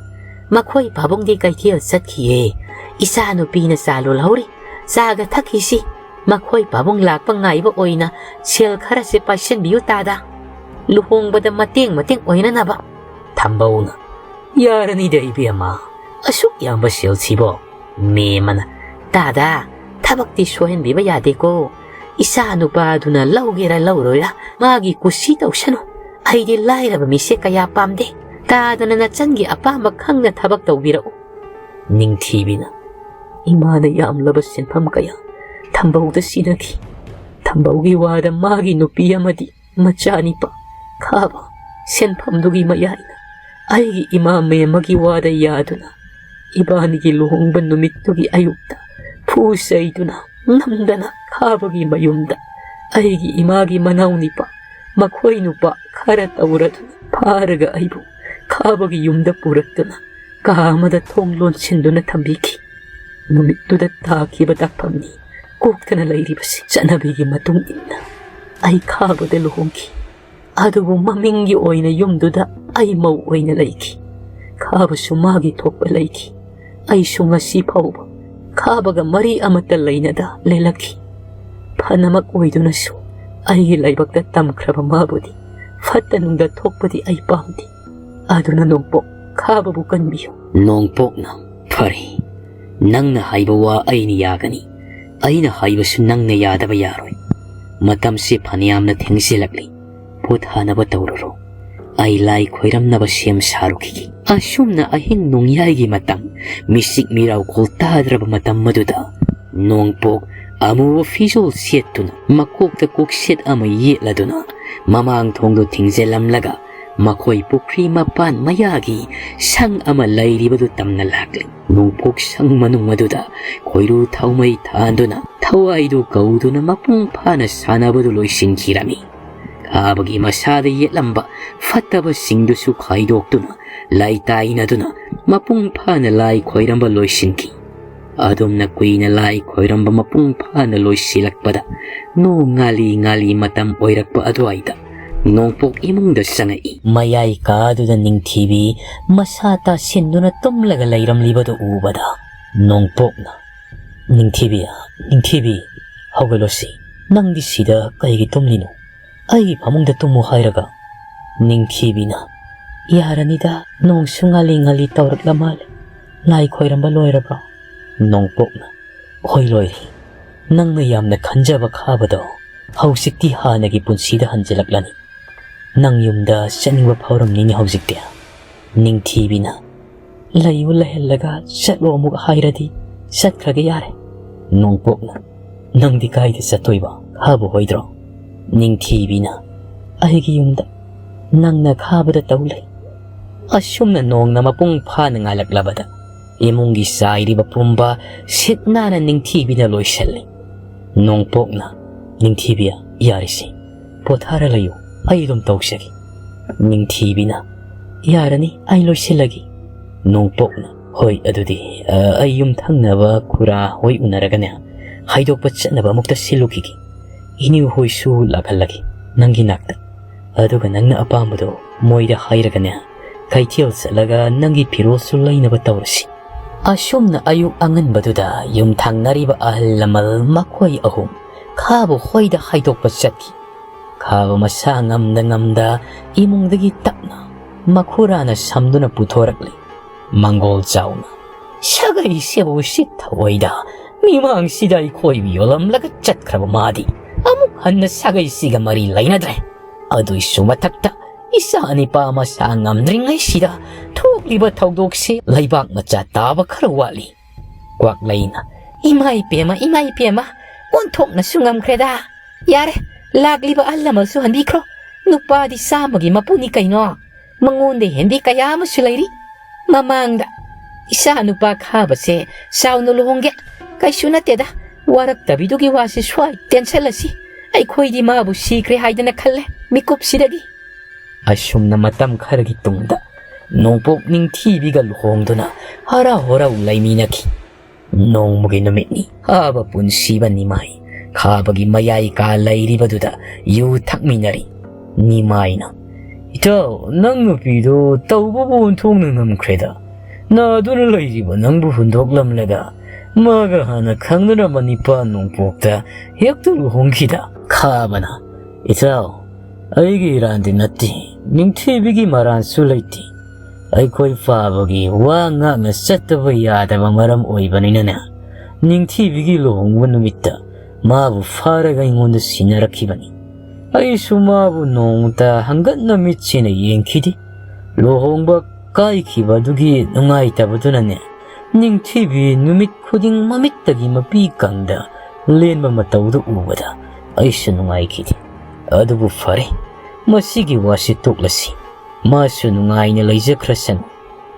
ꯃꯈꯣꯏ ꯄꯥꯕꯨꯡꯗꯤ ꯀꯩꯊꯦꯜ ꯆꯠꯈꯤꯌꯦ꯫ ꯏꯆꯥ ꯅꯨꯄꯤꯅ ꯆꯥ ꯂꯣꯜꯍꯧꯔꯤ꯫ ꯆꯥꯒ ꯊꯛꯈꯤꯁꯤ꯫ ꯃꯈꯣꯏ ꯄꯥꯕꯨꯡ ꯂꯥꯛꯄ ꯉꯥꯏꯕ ꯑꯣꯏꯅ ꯁꯦꯜ ꯈꯔꯁꯦ ꯄꯥꯏꯁꯤꯟꯕꯤꯌꯨ ꯇꯥꯗ꯫ ꯂꯨꯍꯣꯡꯕꯗ ꯃꯇꯦꯡ ꯃꯇꯦꯡ ꯑꯣꯏꯅꯅꯕ꯫ ꯊꯝꯕꯧꯅ꯫ ꯌꯥꯔꯅꯤꯗ ꯏꯕꯦꯝꯃ, ꯑꯁꯨꯛ ꯌꯥꯝꯕ ꯁꯦꯜꯁꯤꯕꯣ꯫ ꯃꯦꯃꯅ꯫ ꯇꯥꯗ, ꯊꯕꯛꯇꯤ ꯁꯣꯏꯍꯟꯕꯤꯕ ꯌꯥꯗꯦꯀꯣ꯫ ꯏꯆꯥ ꯅꯨꯄꯥꯗꯨꯅ ꯂꯧꯒꯦꯔꯥ ꯂꯧꯔꯣꯏꯔꯥ ꯃꯥꯒꯤ ꯀꯨꯁꯤ ꯇꯧꯁꯅꯨ꯫ ꯑꯩꯗꯤ ꯂꯥꯏꯔꯕ ꯃꯤꯁꯦ ꯀꯌꯥ ꯄꯥꯝꯗꯦ꯫ ꯇꯥꯗꯅ ꯅꯆꯟꯒꯤ ꯑꯄꯥꯝꯕ ꯈꯪꯅ ꯊꯕꯛ ꯇꯧꯕꯤꯔꯛꯎ꯫ ꯅꯤꯡꯊꯤꯕꯤꯅ꯫ ꯏꯃꯥꯅ ꯌꯥꯝꯂꯕ ꯁꯦꯟꯐꯝ ꯀꯌꯥ ꯊꯝꯕꯧꯗ ꯁꯤꯟꯅꯈꯤ꯫ ꯊꯝꯕꯧꯒꯤ ꯋꯥꯗ ꯃꯥꯒꯤ ꯅꯨꯄꯤ ꯑꯃꯗꯤ ꯃꯆꯥꯅꯤꯄꯥ ꯈꯥꯕ ꯁꯦꯟꯐꯝꯗꯨꯒꯤ ꯃꯌꯥꯏꯅ ꯑꯩꯒꯤ ꯏꯃꯥ ꯃꯦꯝꯃꯒꯤ ꯋꯥꯗ ꯌꯥꯗꯨꯅ ꯏꯕꯥꯅꯤꯒꯤ ꯂꯨꯍꯣꯡꯕ ꯅꯨꯃꯤꯠꯇꯨꯒꯤ ꯑꯌꯨꯛꯇ ꯐꯨ ꯆꯩꯗꯨꯅ ꯅꯝꯗꯅ ꯈꯥꯕꯒꯤ ꯃꯌꯨꯝꯗ ꯑꯩꯒꯤ ꯏꯃꯥꯒꯤ ꯃꯅꯥꯎꯅꯤꯄꯥ ꯃꯈꯣꯏ ꯅꯨꯄꯥ ꯈꯔ ꯇꯧꯔꯗꯨꯅ ꯐꯥꯔꯒ ꯑꯩꯕꯨ ꯈꯥꯕꯒꯤ ꯌꯨꯝꯗ ꯄꯨꯔꯛꯇꯨꯅ ꯀꯥ ꯑꯃꯗ ꯊꯣꯡ ꯂꯣꯟꯁꯤꯟꯗꯨꯅ ꯊꯝꯕꯤꯈꯤ꯫ ꯅꯨꯃꯤꯠꯇꯨꯗ ꯇꯥꯈꯤꯕ ꯗꯥꯛꯐꯝꯅꯤ ꯀꯣꯛꯇꯅ ꯂꯩꯔꯤꯕꯁꯤ꯫ ꯆꯠꯅꯕꯤꯒꯤ ꯃꯇꯨꯡ ꯏꯟꯅ ꯑꯩ ꯈꯥꯕꯗ ꯂꯨꯍꯣꯡꯈꯤ꯫ ꯑꯗꯨꯕꯨ ꯃꯃꯤꯡꯒꯤ ꯑꯣꯏꯅ ꯌꯨꯝꯗꯨꯗ ꯑꯩ ꯃꯧ ꯑꯣꯏꯅ ꯂꯩꯈꯤ꯫ ꯈꯥꯕꯁꯨ ꯃꯥꯒꯤ ꯊꯣꯛꯄ ꯂꯩꯈꯤ꯫ ꯑꯩꯁꯨ ꯉꯁꯤ ꯐꯥꯎꯕ ꯈꯥꯕꯒ ꯃꯔꯤ ꯑꯃꯠꯇ ꯂꯩꯅꯗ ꯂꯦꯜꯂꯛꯈꯤ꯫ ꯐꯅꯃꯛ ꯑꯣꯏꯗꯨꯅꯁꯨ ꯑꯩꯒꯤ ꯂꯥꯏꯕꯛꯇ ꯇꯝꯈ꯭ꯔꯕ ꯃꯥꯕꯨꯗꯤ ꯐꯠꯇ ꯅꯨꯡꯗ ꯊꯣꯛꯄꯗꯤ ꯑꯩ ꯄꯥꯝꯗꯦ꯫ ꯑꯗꯨꯅ ꯅꯣꯡꯄꯣꯛ, ꯈꯥꯕꯕꯨ ꯀꯟꯕꯤꯌꯨ꯫ ꯅꯣꯡꯄꯣꯛꯅ, "ꯐꯔꯦ, ꯅꯪꯅ ꯍꯥꯏꯕ ꯋꯥ ꯑꯩꯅ ꯌꯥꯒꯅꯤ꯫ ꯑꯩꯅ ꯍꯥꯏꯕꯁꯨ ꯅꯪꯅ ꯌꯥꯗꯕ ꯌꯥꯔꯣꯏ꯫ ꯃꯇꯝꯁꯦ ꯐꯅꯌꯥꯝꯅ ꯊꯦꯡꯖꯤꯜꯂꯛꯂꯤ꯫ ꯄꯣꯊꯥꯅꯕ ꯇꯧꯔꯨꯔꯣ꯫ ꯑꯩ ꯂꯥꯏ ꯈꯣꯏꯔꯝꯅꯕ ꯁꯦꯝ ꯁꯥꯔꯨꯈꯤꯒꯦ꯫" ꯑꯁꯨꯝꯅ ꯑꯍꯤꯡ ꯅꯣꯡꯌꯥꯏꯒꯤ ꯃꯇꯝ, ꯃꯤꯁꯤꯛ ꯃꯤꯔꯥꯎꯈꯣꯜ ꯇꯥꯗ꯭ꯔꯕ ꯃꯇꯝ ꯑꯗꯨꯗ ꯅꯣꯡꯄꯣꯛ ꯑꯃꯨꯕ ꯐꯤꯖꯣꯜ ꯁꯦꯠꯇꯨꯅ, ꯃꯀꯣꯛꯇ ꯀꯣꯛꯁꯦꯠ ꯑꯃ ꯌꯦꯠꯂꯗꯨꯅ, ꯃꯃꯥꯡ ꯊꯣꯡꯗꯨ ꯊꯤꯡꯖꯤꯜꯂꯝꯂꯒ, ꯃꯈꯣꯏ ꯄꯨꯈ꯭ꯔꯤ ꯃꯄꯥꯟ ꯃꯌꯥꯒꯤ ꯁꯪ ꯑꯃ ꯂꯩꯔꯤꯕꯗꯨ ꯇꯝꯅ ꯂꯥꯛꯂꯤ꯫ ꯅꯣꯡꯄꯣꯛ ꯁꯪ ꯃꯅꯨꯡ ꯑꯗꯨꯗ ꯈꯣꯏꯔꯨ ꯊꯥꯎꯃꯩ ꯊꯥꯟꯗꯨꯅ, ꯊꯋꯥꯏꯗꯨ ꯀꯧꯗꯨꯅ ꯃꯄꯨꯡ ꯐꯥꯅ ꯁꯥꯟꯅꯕꯗꯨ ꯂꯣꯏꯁꯤꯟꯈꯤꯔꯝꯃꯤ꯫ ꯈꯥꯕꯒꯤ ꯃꯁꯥꯗ ꯌꯦꯠꯂꯝꯕ ꯐꯠꯇꯕꯁꯤꯡꯗꯨꯁꯨ ꯈꯥꯏꯗꯣꯛꯇꯨꯅ, ꯂꯥꯏ ꯇꯥꯏꯅꯗꯨꯅ ꯃꯄꯨꯡ ꯐꯥꯅ ꯂꯥꯏ ꯈꯣꯏꯔꯝꯕ ꯂꯣꯏꯁꯤꯟꯈꯤ꯫ ꯑꯗꯨꯝꯅ ꯀꯨꯏꯅ ꯂꯥꯏ ꯈꯣꯏꯔꯝꯕ ꯃꯄꯨꯡ ꯐꯥꯅ ꯂꯣꯏꯁꯤꯜꯂꯛꯄꯗ, ꯅꯣꯡ ꯉꯥꯂꯤ ꯉꯥꯂꯤ ꯃꯇꯝ ꯑꯣꯏꯔꯛꯄ ꯑꯗꯨꯋꯥꯏꯗ ꯅꯣꯡꯄꯣꯛ ꯏꯃꯨꯡꯗ ꯆꯪꯉꯛꯏ꯫ ꯃꯌꯥꯏ ꯀꯥꯗꯨꯗ ꯅꯤꯡꯊꯤꯕꯤ ꯃꯁꯥ ꯇꯥꯁꯤꯟꯗꯨꯅ ꯇꯨꯝꯂꯒ ꯂꯩꯔꯝꯂꯤꯕꯗꯨ ꯎꯕꯗ ꯅꯣꯡꯄꯣꯛꯅ, "ꯅꯤꯡꯊꯤꯕꯤ, ꯅꯤꯡꯊꯤꯕꯤ, ꯍꯧꯒꯠꯂꯣꯁꯤ꯫ ꯅꯪꯗꯤ ꯁꯤꯗ ꯀꯩꯒꯤ ꯇꯨꯝꯂꯤꯅꯣ? ꯑꯩꯒꯤ ꯐꯃꯨꯡꯗ ꯇꯨꯝꯃꯨ ꯍꯥꯏꯔꯒ?" ꯅꯤꯡꯊꯤꯕꯤꯅ, "ꯌꯥꯔꯅꯤꯗ, ꯅꯣꯡꯁꯨ ꯉꯥꯂꯤ ꯉꯥꯂꯤ ꯇꯧꯔꯛꯂ ꯃꯥꯜꯂꯦ꯫ ꯂꯥꯏ ꯈꯣꯏꯔꯝꯕ ꯂꯣꯏꯔꯕ꯭ꯔꯣ?" ꯅꯣꯡꯄꯣꯛꯅ, "ꯍꯣꯏ, ꯂꯣꯏꯔꯦ꯫ ꯅꯪꯅ ꯌꯥꯝꯅ ꯈꯟꯖꯕ ꯈꯥꯕꯗꯣ ꯍꯧꯖꯤꯛꯇꯤ ꯍꯥꯟꯅꯒꯤ ꯄꯨꯟꯁꯤꯗ ꯍꯟꯖꯤꯜꯂꯛꯂꯅꯤ꯫ ꯅꯪ ꯌꯨꯝꯗ ꯆꯠꯅꯤꯡꯕ ꯐꯥꯎꯔꯝꯅꯤꯅꯦ ꯍꯧꯖꯤꯛꯇꯤ꯫" ꯅꯤꯡꯊꯤꯕꯤꯅ, "ꯂꯩꯌꯨ, ꯂꯩꯍꯜꯂꯒ ꯆꯠꯂꯣ ꯑꯃꯨꯛ ꯍꯥꯏꯔꯗꯤ ꯆꯠꯈ꯭ꯔꯒꯦ ꯌꯥꯔꯦ꯫" ꯅꯣꯡꯄꯣꯛꯅ, "ꯅꯪꯗꯤ ꯀꯥꯏꯗ ꯆꯠꯇꯣꯏꯕ? ꯈꯥꯕ ꯍꯣꯏꯗ꯭ꯔꯣ?" ꯅꯤꯡꯊꯤꯕꯤꯅ, "ꯑꯩꯒꯤ ꯌꯨꯝꯗ꯫ ꯅꯪꯅ ꯈꯥꯕꯗ ꯇꯧ ꯂꯩ꯫" ꯑꯁꯨꯝꯅ ꯅꯣꯡꯅ ꯃꯄꯨꯡ ꯐꯥꯅ ꯉꯥꯜꯂꯛꯂꯕꯗ ꯏꯃꯨꯡꯒꯤ ꯆꯥꯏꯔꯤꯕ ꯄꯨꯝꯕ ꯁꯤꯠ ꯅꯥꯟꯅ ꯅꯤꯡꯊꯤꯕꯤꯅ ꯂꯣꯏꯁꯤꯜꯂꯤ꯫ ꯅꯣꯡꯄꯣꯛꯅ, "ꯅꯤꯡꯊꯤꯕꯤ, ꯌꯥꯔꯤꯁꯤ, ꯄꯣꯊꯥꯔ ꯂꯩꯌꯨ, ꯑꯩ ꯑꯗꯨꯝ ꯇꯧꯖꯒꯦ꯫" ꯅꯤꯡꯊꯤꯕꯤꯅ, "ꯌꯥꯔꯅꯤ, ꯑꯩ ꯂꯣꯏꯁꯤꯜꯂꯒꯦ꯫" ꯅꯣꯡꯄꯣꯛꯅ, "ꯍꯣꯏ, ꯑꯗꯨꯗꯤ, ꯑ, ꯑꯩ ꯌꯨꯝ ꯊꯪꯅꯕ ꯈꯨꯔꯥ ꯍꯣꯏ ꯎꯅꯔꯒꯅꯦ, ꯍꯥꯏꯗꯣꯛꯄ ꯆꯠꯅꯕ ꯑꯃꯨꯛꯇ ꯁꯤꯜꯂꯨꯈꯤꯒꯦ꯫ ꯏꯅꯦ ꯍꯣꯏꯁꯨ ꯂꯥꯛꯍꯜꯂꯒꯦ ꯅꯪꯒꯤ ꯅꯥꯛꯇ꯫ ꯑꯗꯨꯒ ꯅꯪꯅ ꯑꯄꯥꯝꯕꯗꯣ ꯃꯣꯏꯗ ꯍꯥꯏꯔꯒꯅꯦ, ꯀꯩꯊꯦꯜ ꯆꯠꯂꯒ ꯅꯪꯒꯤ ꯐꯤꯔꯣꯜꯁꯨ ꯂꯩꯅꯕ ꯇꯧꯔꯁꯤ꯫ ꯑꯁꯨꯝꯅ ꯑꯌꯨꯛ ꯑꯉꯟꯕꯗꯨꯗ ꯌꯨꯝ ꯊꯪꯅꯔꯤꯕ ꯑꯍꯜ ꯂꯃꯟ ꯃꯈꯣꯏ ꯑꯍꯨꯝ ꯈꯥꯕ ꯍꯣꯏꯗ ꯍꯥꯏꯗꯣꯛꯄ ꯆꯠꯈꯤ꯫ ꯈꯥꯕ ꯃꯁꯥ ꯉꯝꯗ ꯉꯝꯗ ꯏꯃꯨꯡꯗꯒꯤ ꯇꯞꯅ ꯃꯈꯨꯔꯥꯅ ꯁꯝꯗꯨꯅ ꯄꯨꯊꯣꯔꯛꯂꯤ꯫ ꯃꯪꯒꯣꯜ ꯆꯥꯎꯅ, "ꯁꯥꯒꯩꯁꯤꯕꯨ ꯎꯁꯤꯠ ꯊꯑꯣꯏꯗ ꯃꯤꯃꯥꯡꯁꯤꯗ ꯑꯩꯈꯣꯏꯕꯨ ꯌꯣꯜꯂꯝꯂꯒ ꯆꯠꯈ꯭ꯔꯕ ꯃꯥꯗꯤ ꯑꯃꯨꯛ ꯍꯟꯅ ꯁꯥꯒꯩꯁꯤꯒ ꯃꯔꯤ ꯂꯩꯅꯗ꯭ꯔꯦ꯫ ꯑꯗꯨꯏꯁꯨ ꯃꯊꯛꯇ ꯏꯆꯥ ꯅꯤꯄꯥ ꯃꯁꯥ ꯉꯝꯗ꯭ꯔꯤꯉꯩꯁꯤꯗ ꯊꯣꯛꯂꯤꯕ ꯊꯧꯗꯣꯛꯁꯤ ꯂꯩꯕꯥꯛ ꯃꯆꯥ ꯇꯥꯕ ꯈꯔ ꯋꯥꯠꯂꯤ꯫" ꯀ꯭ꯋꯥꯛꯂꯩꯅ, "ꯏꯃꯥ ꯏꯄꯦꯝꯃ, ꯏꯃꯥ ꯏꯄꯦꯝꯃ, ꯑꯣꯟꯊꯣꯛꯅꯁꯨ ꯉꯝꯈ꯭ꯔꯦꯗ꯫ ꯌꯥꯔꯦ, ꯂꯥꯛꯂꯤꯕ ꯑꯍꯜ ꯂꯃꯟꯁꯨ ꯍꯟꯕꯤꯈ꯭ꯔꯣ꯫ ꯅꯨꯄꯥꯗꯤ ꯆꯥꯝꯃꯒꯤ ꯃꯄꯨꯅꯤ ꯀꯩꯅꯣ꯫ ꯃꯉꯣꯟꯗ ꯍꯦꯟꯕꯤ ꯀꯌꯥ ꯑꯃꯁꯨ ꯂꯩꯔꯤ꯫ ꯃꯃꯥꯡꯗ ꯏꯆꯥ ꯅꯨꯄꯥ ꯈꯥꯕꯁꯦ ꯆꯥꯎꯅ ꯂꯨꯍꯣꯡꯒꯦ꯫ ꯀꯩꯁꯨ ꯅꯠꯇꯦꯗ, ꯋꯥꯔꯛꯇꯕꯤꯗꯨꯒꯤ ꯋꯥꯁꯤ ꯁ꯭ꯋꯥꯏ ꯇꯦꯟꯁꯜꯂꯁꯤ꯫ ꯑꯩꯈꯣꯏꯗꯤ ꯃꯥꯕꯨ ꯁꯤꯈ꯭ꯔꯦ ꯍꯥꯏꯗꯅ ꯈꯜꯂꯦ ꯃꯤꯀꯨꯞꯁꯤꯗꯒꯤ꯫" ꯑꯁꯨꯝꯅ ꯃꯇꯝ ꯈꯔꯒꯤ ꯇꯨꯡꯗ ꯅꯣꯡꯄꯣꯛ ꯅꯤꯡꯊꯤꯕꯤꯒ ꯂꯨꯍꯣꯡꯗꯨꯅ ꯍꯔꯥꯎ ꯍꯔꯥꯎ ꯂꯩꯃꯤꯟꯅꯈꯤ꯫ ꯅꯣꯡꯃꯒꯤ ꯅꯨꯃꯤꯠꯅꯤ꯫ ꯈꯥꯕ ꯄꯨꯟꯁꯤꯕ ꯅꯤꯃꯥꯏ ꯈꯥꯕꯒꯤ ꯃꯌꯥꯏ ꯀꯥ ꯂꯩꯔꯤꯕꯗꯨꯗ ꯌꯨ ꯊꯛꯃꯤꯟꯅꯔꯤ꯫ ꯅꯤꯃꯥꯏꯅ, "ꯏꯇꯥꯎ, ꯅꯪ ꯅꯨꯄꯤꯗꯨ ꯇꯧꯕꯕꯨ ꯑꯣꯟꯊꯣꯛꯅ ꯉꯝꯈ꯭ꯔꯦꯗ꯫ ꯅꯥꯗꯨꯅ ꯂꯩꯔꯤꯕ ꯅꯪꯕꯨ ꯍꯨꯟꯗꯣꯛꯂꯝꯂꯒ ꯃꯥꯒ ꯍꯥꯟꯅ ꯈꯪꯅꯔꯝꯕ ꯅꯤꯄꯥ ꯅꯣꯡꯄꯣꯛꯇ ꯍꯦꯛꯇ ꯂꯨꯍꯣꯡꯈꯤꯗ?" ꯈꯥꯕꯅ, "ꯏꯇꯥꯎ, ꯑꯩꯒꯤ ꯏꯔꯥꯟꯗꯤ ꯅꯠꯇꯦ, ꯅꯤꯡꯊꯤꯕꯤꯒꯤ ꯃꯔꯥꯟꯁꯨ ꯂꯩꯇꯦ꯫ ꯑꯩꯈꯣꯏ ꯐꯥꯕꯒꯤ ꯋꯥ ꯉꯥꯛꯅ ꯆꯠꯇꯕ ꯌꯥꯗꯕ ꯃꯔꯝ ꯑꯣꯏꯕꯅꯤꯅꯅꯦ, ꯅꯤꯡꯊꯤꯕꯤꯒꯤ ꯂꯨꯍꯣꯡꯕ ꯅꯨꯃꯤꯠꯇ ꯃꯥꯕꯨ ꯐꯥꯔꯒ ꯑꯩꯉꯣꯟꯗ ꯁꯤꯟꯅꯔꯛꯈꯤꯕꯅꯤ꯫ ꯑꯩꯁꯨ ꯃꯥꯕꯨ ꯅꯣꯡꯃꯇ ꯍꯪꯒꯠꯅ ꯃꯤꯠꯁꯤꯅ ꯌꯦꯡꯈꯤꯗꯦ꯫ ꯂꯨꯍꯣꯡꯕ ꯀꯥꯏꯈꯤꯕ ꯑꯗꯨꯒꯤ ꯅꯨꯡꯉꯥꯏꯇꯕꯗꯨꯅꯅꯦ, ꯅꯤꯡꯊꯤꯕꯤ ꯅꯨꯃꯤꯠ ꯈꯨꯗꯤꯡ ꯃꯃꯤꯠꯇꯒꯤ ꯃꯄꯤ ꯀꯪꯗ ꯂꯦꯟꯕ ꯃꯇꯧꯗꯨ ꯎꯕꯗ ꯑꯩꯁꯨ ꯅꯨꯡꯉꯥꯏꯈꯤꯗꯦ꯫ ꯑꯗꯨꯕꯨ ꯐꯔꯦ, ꯃꯁꯤꯒꯤ ꯋꯥꯁꯤ ꯇꯣꯛꯂꯁꯤ꯫ ꯃꯥꯁꯨ ꯅꯨꯡꯉꯥꯏꯅ ꯂꯩꯖꯈ꯭ꯔꯁꯅꯨ꯫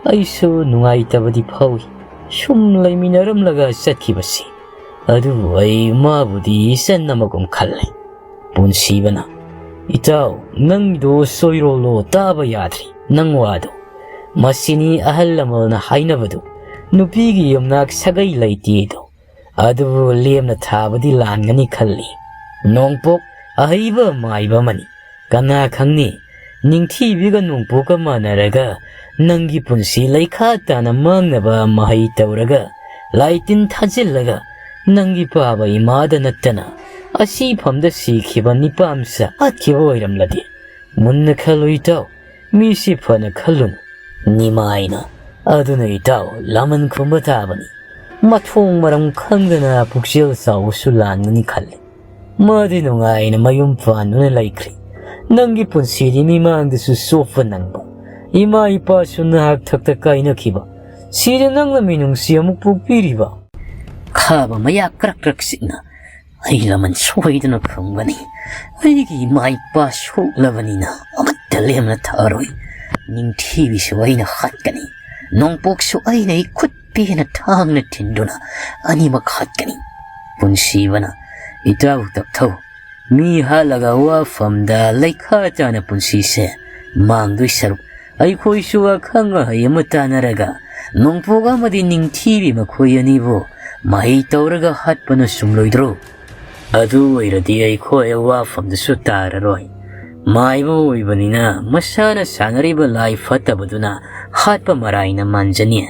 ꯑꯩꯁꯨ ꯅꯨꯡꯉꯥꯏꯇꯕꯗꯤ ꯐꯥꯎꯏ ꯁꯨꯝ ꯂꯩꯃꯤꯟꯅꯔꯝꯂꯒ ꯆꯠꯈꯤꯕꯁꯤ꯫ ꯑꯗꯨꯕꯨ ꯑꯩ ꯃꯥꯕꯨꯗꯤ ꯏꯆꯟ ꯑꯃꯒꯨꯝ ꯈꯜꯂꯦ꯫" ꯄꯨꯟꯁꯤꯕꯅ, "ꯏꯇꯥꯎ, ꯅꯪꯗꯣ ꯁꯣꯏꯔꯣꯜꯂꯣ, ꯇꯥꯕ ꯌꯥꯗ꯭ꯔꯤ ꯅꯪ ꯋꯥꯗꯣ꯫ ꯃꯁꯤꯅꯤ ꯑꯍꯜ ꯂꯃꯟꯅ ꯍꯥꯏꯅꯕꯗꯨ, ꯅꯨꯄꯤꯒꯤ ꯌꯨꯝꯅꯥꯛ ꯁꯥꯒꯩ ꯂꯩꯇꯦꯗꯣ꯫ ꯑꯗꯨꯕꯨ ꯂꯦꯝꯅ ꯊꯥꯕꯗꯤ ꯂꯥꯟꯒꯅꯤ ꯈꯜꯂꯤ꯫ ꯅꯣꯡꯄꯣꯛ ꯑꯍꯩꯕ ꯃꯥꯏꯕ ꯑꯃꯅꯤ꯫ ꯀꯅꯥ ꯈꯪꯅꯤ, ꯅꯤꯡꯊꯤꯕꯤꯒ ꯅꯣꯡꯄꯣꯛꯀ ꯃꯥꯟꯅꯔꯒ ꯅꯪꯒꯤ ꯄꯨꯟꯁꯤ ꯂꯩꯈꯥ ꯇꯥꯅ ꯃꯥꯡꯅꯕ ꯃꯍꯩ ꯇꯧꯔꯒ ꯂꯥꯏ ꯇꯤꯟ ꯊꯥꯖꯤꯜꯂꯒ ꯅꯪꯒꯤ ꯄꯥꯕ ꯏꯃꯥꯗ ꯅꯠꯇꯅ ꯑꯁꯤꯐꯝꯗ ꯁꯤꯈꯤꯕ ꯅꯤꯄꯥꯝꯆꯥ ꯍꯥꯠꯈꯤꯕ ꯑꯣꯏꯔꯝꯂꯗꯤ꯫ ꯃꯨꯟꯅ ꯈꯜꯂꯨ ꯏꯇꯥꯎ, ꯃꯤꯁꯤ ꯐꯅ ꯈꯜꯂꯨꯅꯨ꯫ ꯅꯤꯃꯥꯏꯅ, ꯑꯗꯨꯅ ꯏꯇꯥꯎ ꯂꯃꯟ ꯈꯨꯝꯕ ꯇꯥꯕꯅꯤ꯫ ꯃꯊꯣꯡ ꯃꯔꯝ ꯈꯪꯗꯅ ꯄꯨꯛꯆꯦꯜ ꯆꯥꯎꯕꯁꯨ ꯂꯥꯟꯒꯅꯤ ꯈꯜꯂꯤ꯫ ꯃꯥꯗꯤ ꯅꯨꯡꯉꯥꯏꯅ ꯃꯌꯨꯝ ꯄꯥꯟꯗꯨꯅ ꯂꯩꯈ꯭ꯔꯦ꯫ ꯅꯪꯒꯤ ꯄꯨꯟꯁꯤꯗꯤ ꯃꯤꯃꯥꯡꯗꯁꯨ ꯆꯣꯞꯄ ꯅꯪꯕ, ꯏꯃꯥ ꯏꯄꯥꯁꯨ ꯅꯍꯥꯛ ꯊꯛꯇ ꯀꯥꯏꯅꯈꯤꯕ, ꯁꯤꯗ ꯅꯪꯅ ꯃꯤꯅꯨꯡꯁꯤ ꯑꯃꯨꯛ ꯄꯣꯛꯄꯤꯔꯤꯕ꯫ ꯈꯥꯕ ꯃꯌꯥ ꯀ꯭ꯔꯛ ꯀ꯭ꯔꯛ ꯆꯤꯛꯅ, "ꯑꯩ ꯂꯃꯟ ꯁꯣꯏꯗꯅ ꯐꯪꯒꯅꯤ꯫ ꯑꯩꯒꯤ ꯏꯃꯥ ꯏꯄꯥ ꯁꯣꯛꯂꯕꯅꯤꯅ ꯑꯃꯠꯇ ꯂꯦꯝꯅ ꯊꯥꯔꯣꯏ꯫ ꯅꯤꯡꯊꯤꯕꯤꯁꯨ ꯑꯩꯅ ꯍꯥꯠꯀꯅꯤ꯫ ꯅꯣꯡꯄꯣꯛꯁꯨ ꯑꯩꯅ ꯏꯈꯨꯠ ꯄꯦꯟꯅ ꯊꯥꯡꯅ ꯊꯤꯟꯗꯨꯅ ꯑꯅꯤꯃꯛ ꯍꯥꯠꯀꯅꯤ꯫" ꯄꯨꯟꯁꯤꯕꯅ, "ꯏꯇꯥꯎ ꯇꯞꯊꯧ꯫ ꯃꯤ ꯍꯥꯠꯂꯒ ꯋꯥꯐꯝꯗ ꯂꯩꯈꯥ ꯇꯥꯅ ꯄꯨꯟꯁꯤꯁꯦ ꯃꯥꯡꯗꯣꯏ ꯁꯔꯨꯛ, ꯑꯩꯈꯣꯏꯁꯨ ꯑꯈꯪ ꯑꯍꯩ ꯑꯃ ꯇꯥꯟꯅꯔꯒ ꯅꯣꯡꯄꯣꯛ ꯑꯃꯗꯤ ꯅꯤꯡꯊꯤꯕꯤ ꯃꯈꯣꯏ ꯑꯅꯤꯕꯨ ꯃꯍꯩ ꯇꯧꯔꯒ ꯍꯥꯠꯄꯅ ꯆꯨꯝꯂꯣꯏꯗ꯭ꯔꯣ? ꯑꯗꯨ ꯑꯣꯏꯔꯗꯤ ꯑꯩꯈꯣꯏ ꯑꯋꯥꯐꯝꯗꯁꯨ ꯇꯥꯔꯔꯣꯏ꯫ ꯃꯥꯏꯕ ꯑꯣꯏꯕꯅꯤꯅ ꯃꯁꯥꯅ ꯁꯥꯟꯅꯔꯤꯕ ꯂꯥꯏ ꯐꯠꯇꯕꯗꯨꯅ ꯍꯥꯠꯄ ꯃꯔꯥꯏꯅ ꯃꯥꯟꯖꯅꯤ꯫"